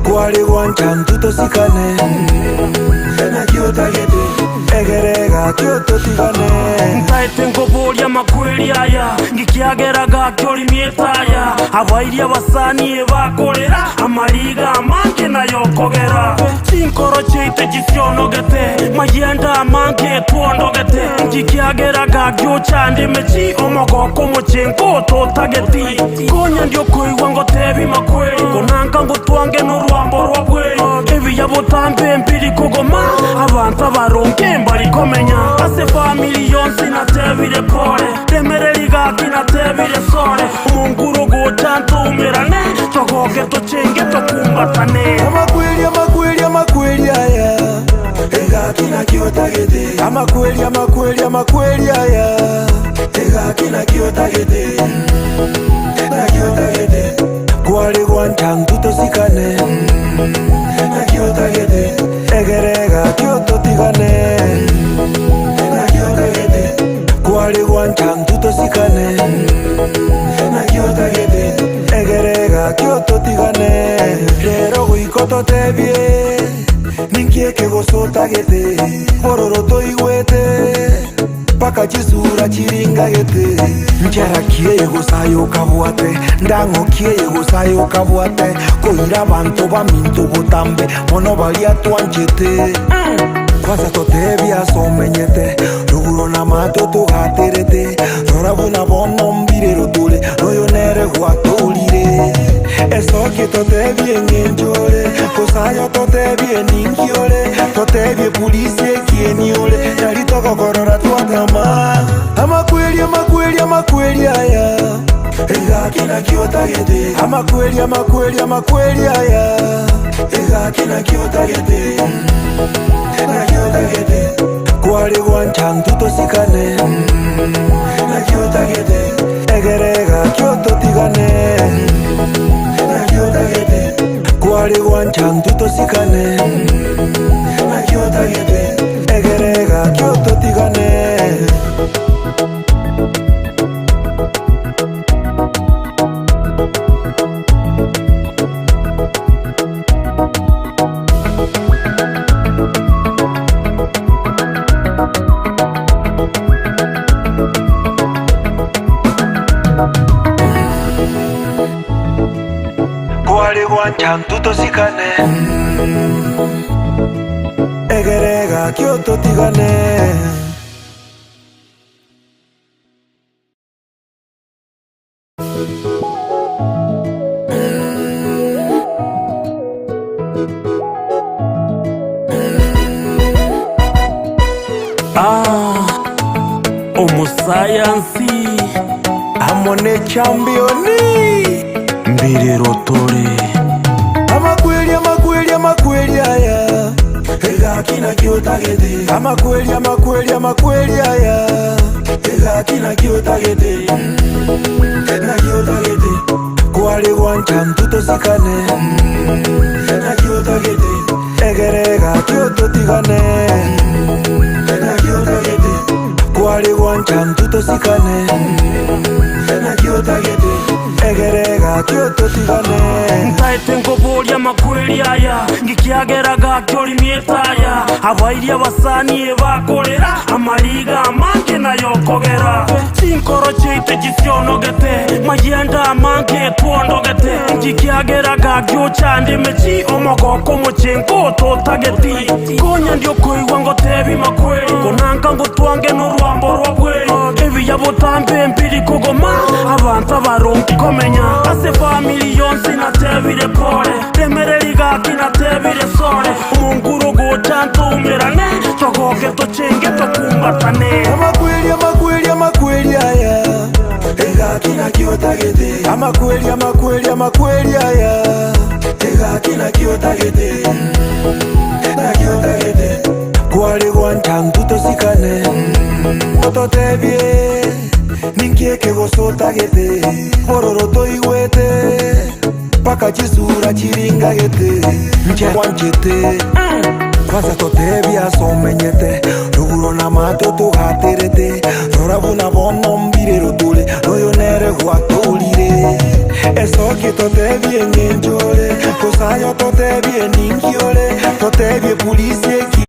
kwali gwancha ntutosikane na kiotagete egerega kiototigane ntaete ngoboria makweli aya ngikiageraga kiorimie-taya abairia basanie bakorera amariga amange nayokogera chinkoro chiaite chisionogete mayenda amange twondogete ngikiageraga giochande mechi omogoko mochenko totageti konya ndiokoigwa ngotebi makweli konanka ngotwange norwambo rwa bweri ebiya botambe mpiri kogoma abantu abaronge mbarikomenya ase natebire sore Munguru guchantu umirane Togoke tuchinge tukumbatane Amakweli amakweli amakweli aya Ega kiotagete Amakweli amakweli amakweli aya Ega kiotagete Na kiotagete Kwale guanchantu tosikane Na kiotagete Egerega kiototigane Na kiotagete Kwale guanchantu tosikane Na kiotagete Egerega kiototigane Rero guikototebie Ninkieke gosotagete Bororo toigwete Paka chisura chiringagete Ncharakie gosayo kabwate Ndangokie gosayo kabwate Koira bantu bamintu botambe Mono balia tuanchete Kwanza totebia somenyete Ruguro na mato tugaterete Rorabuna bono mbirero tule Noyo nere guatulire Eso que totebie ngenchore Kosayo totebie ninkiore Totebie pulisie kieniore Narito kokorora tuatama Amakweli amakweli amakweli aya Ega kina kiotagete Amakweli amakweli amakweli aya Ega kina kiotagete Na kiotagete Kwale guanchantu tosikane Na kiotagete Egerega kiototigane Na kiotagete Kwale guanchantu tosikane Na kiotagete Egerega kiototigane Kwale guanchantu tosikane Egerega kiototigane Ah, omusayansi Amone championi Mbirerotore Amakweli amakweli amakweli aya Ega kina kiotagete Amakweli amakweli amakweli aya Ega kina kiotagete Na kiotagete Kwale guanchantu tosikane Na kiotagete Egerega kiototigane Na kiotagete Kwale guanchantu tosikane Na kiotagete Egerega kiototigane Ntaete nkoboria makweli aya Ngikiageraga kiorimietaya Abairia basani ebakorera Amariga amange nayokogera Chinkoro chiite chisionogete Mayenda amange tuondogete Ngikiageraga kiochande mechi Omogoko mochenko totageti Konya ndio koigwa ngotebi makweli Konanka ngotwange n'orwambo rwa bweri Ebiya botambe mpiri kogoma Abantu abaronki komenya Ase family yonsi natebire pole Temereri gaki natebire sore Munguru guchantu umirane Togoke tuchinge tukumbatane Amakweli amakweli amakweli aya Ega kina kiotagete Amakweli amakweli amakweli aya Ega kina kiotagete Na kiotagete Kwale guanchantu tosikane Totebie Ninkieke gosotagete Bororo toigwete Paka chisura chiringagete Nche Kwanza totebia somenyete Ruguro na mato tugaterete Rorabuna bono mbirero tule Noyo nere guatulire Eso que totebie ngenchore Kosayo totebie ninkiore Totebie pulisie ki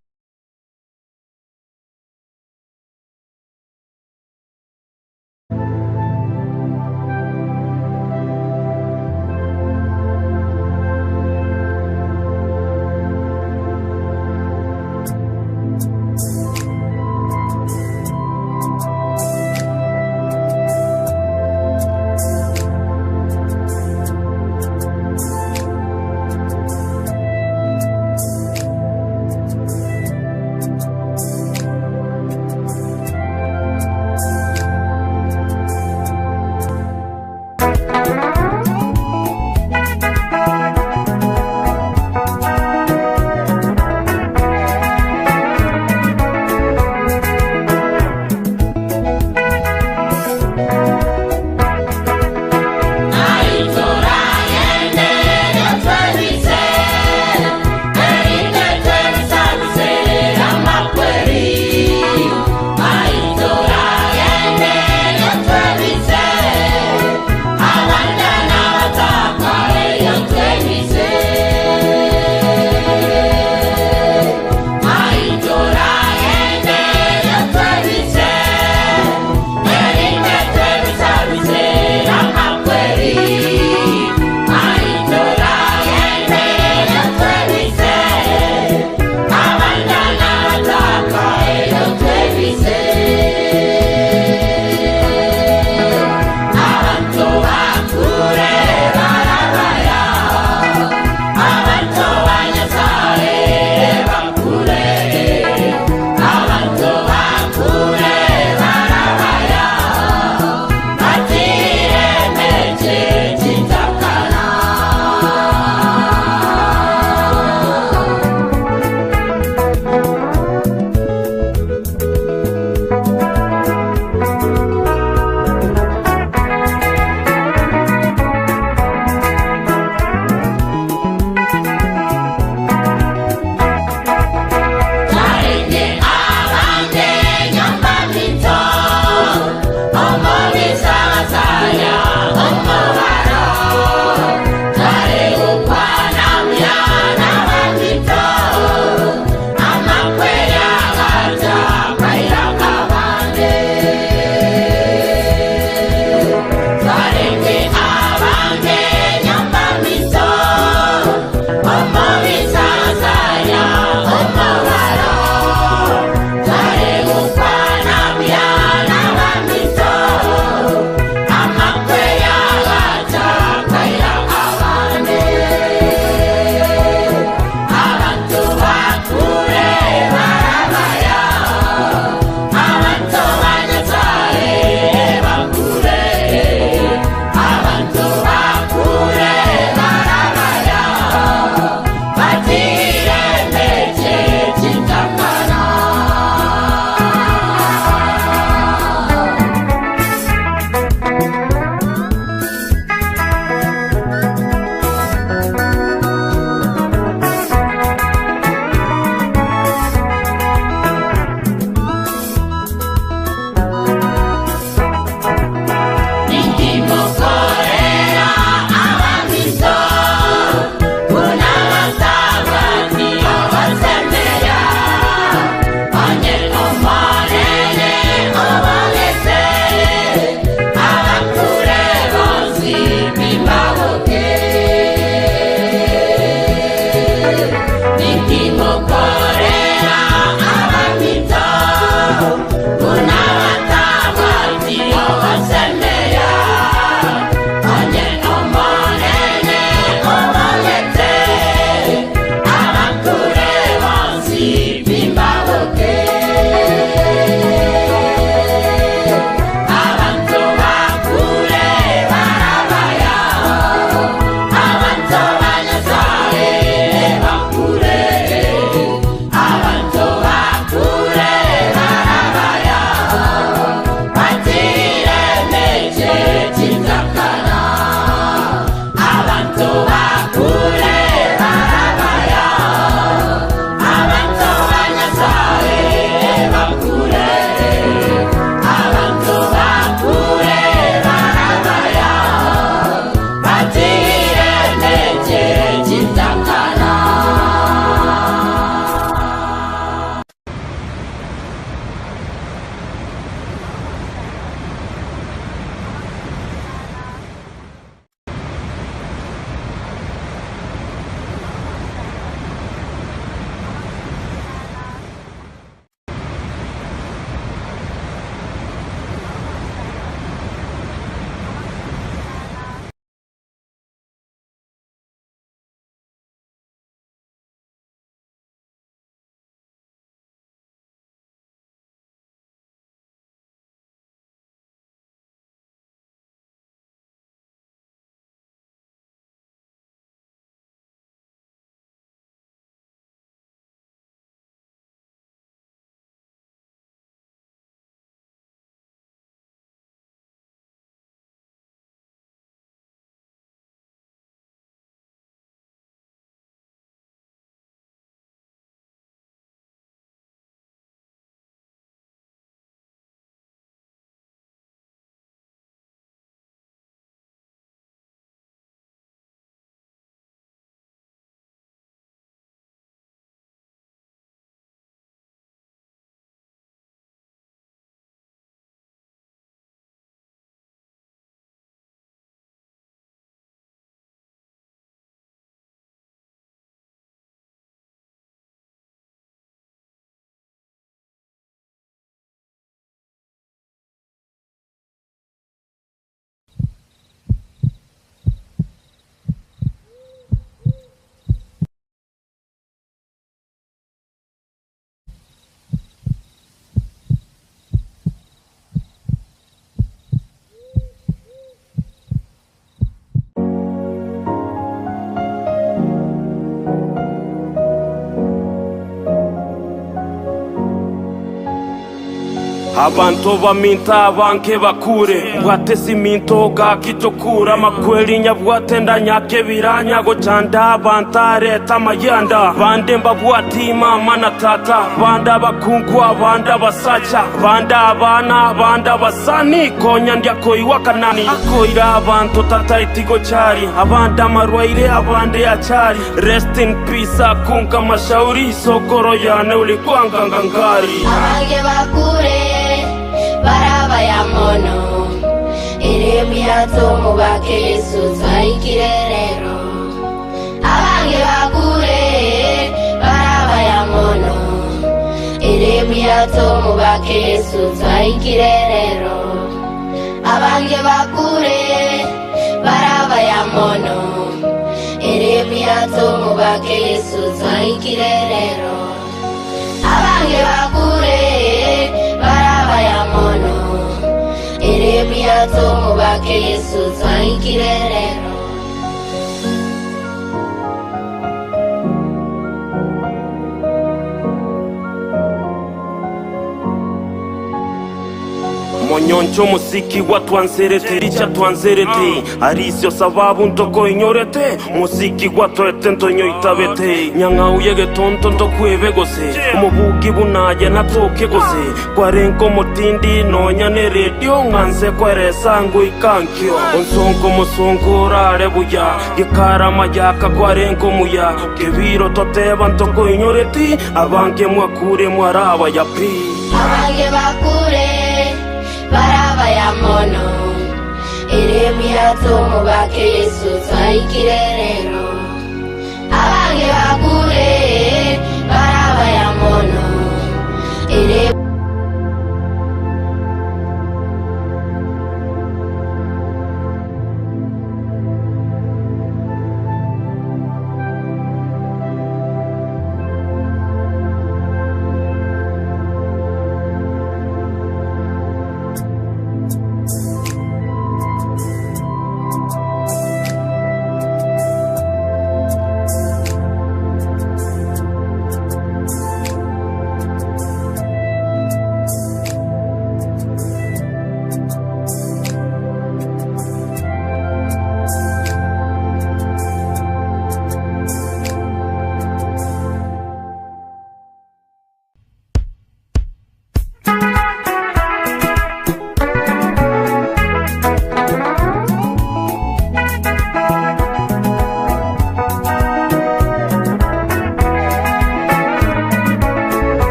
Abantu baminta abanke bakure mbwate siminto gakitokura makweli nyabwate ndanyake biranya gochanda abantareta mayanda bande mbabwati mama na tata banda bakunkwa banda basacha banda abana banda basani konya ndyakoiwa kanani akoira abantu tataitigo chari abanda marwaire abande achari. Rest in peace akunka mashauri sokoro yane ulikwanga ngangari. Abange bakure baraba ya mono eremu yatomu bake Yesu twaikire rero. Abange bakure baraba ya mono eremu yatomu bake Yesu twaikire rero. Abange bakure baraba ya mono eremu yatomu bake Yesu twaikire rero. Abange bakure baraba ya mono eremu yatomu bake Yesu twaikire rero. Monyoncho musiki watwanzerete richa twanzerete arisio sababu ntoko inyorete musiki watwete ntonyo itabete nyanga uyege tonto ntokwebe gose omubugi bunaye natoke gose kwarenko mutindi nonya ne radio nganse kweresa nguikankio onsonko musonko rare buya gikarama yaka kwarenko muya kebiro toteba ntoko inyorete abanke mwakure mwaraba ya pi. Abange bakure baraba ya mono eremu yatomu bake Yesu twaikire rero.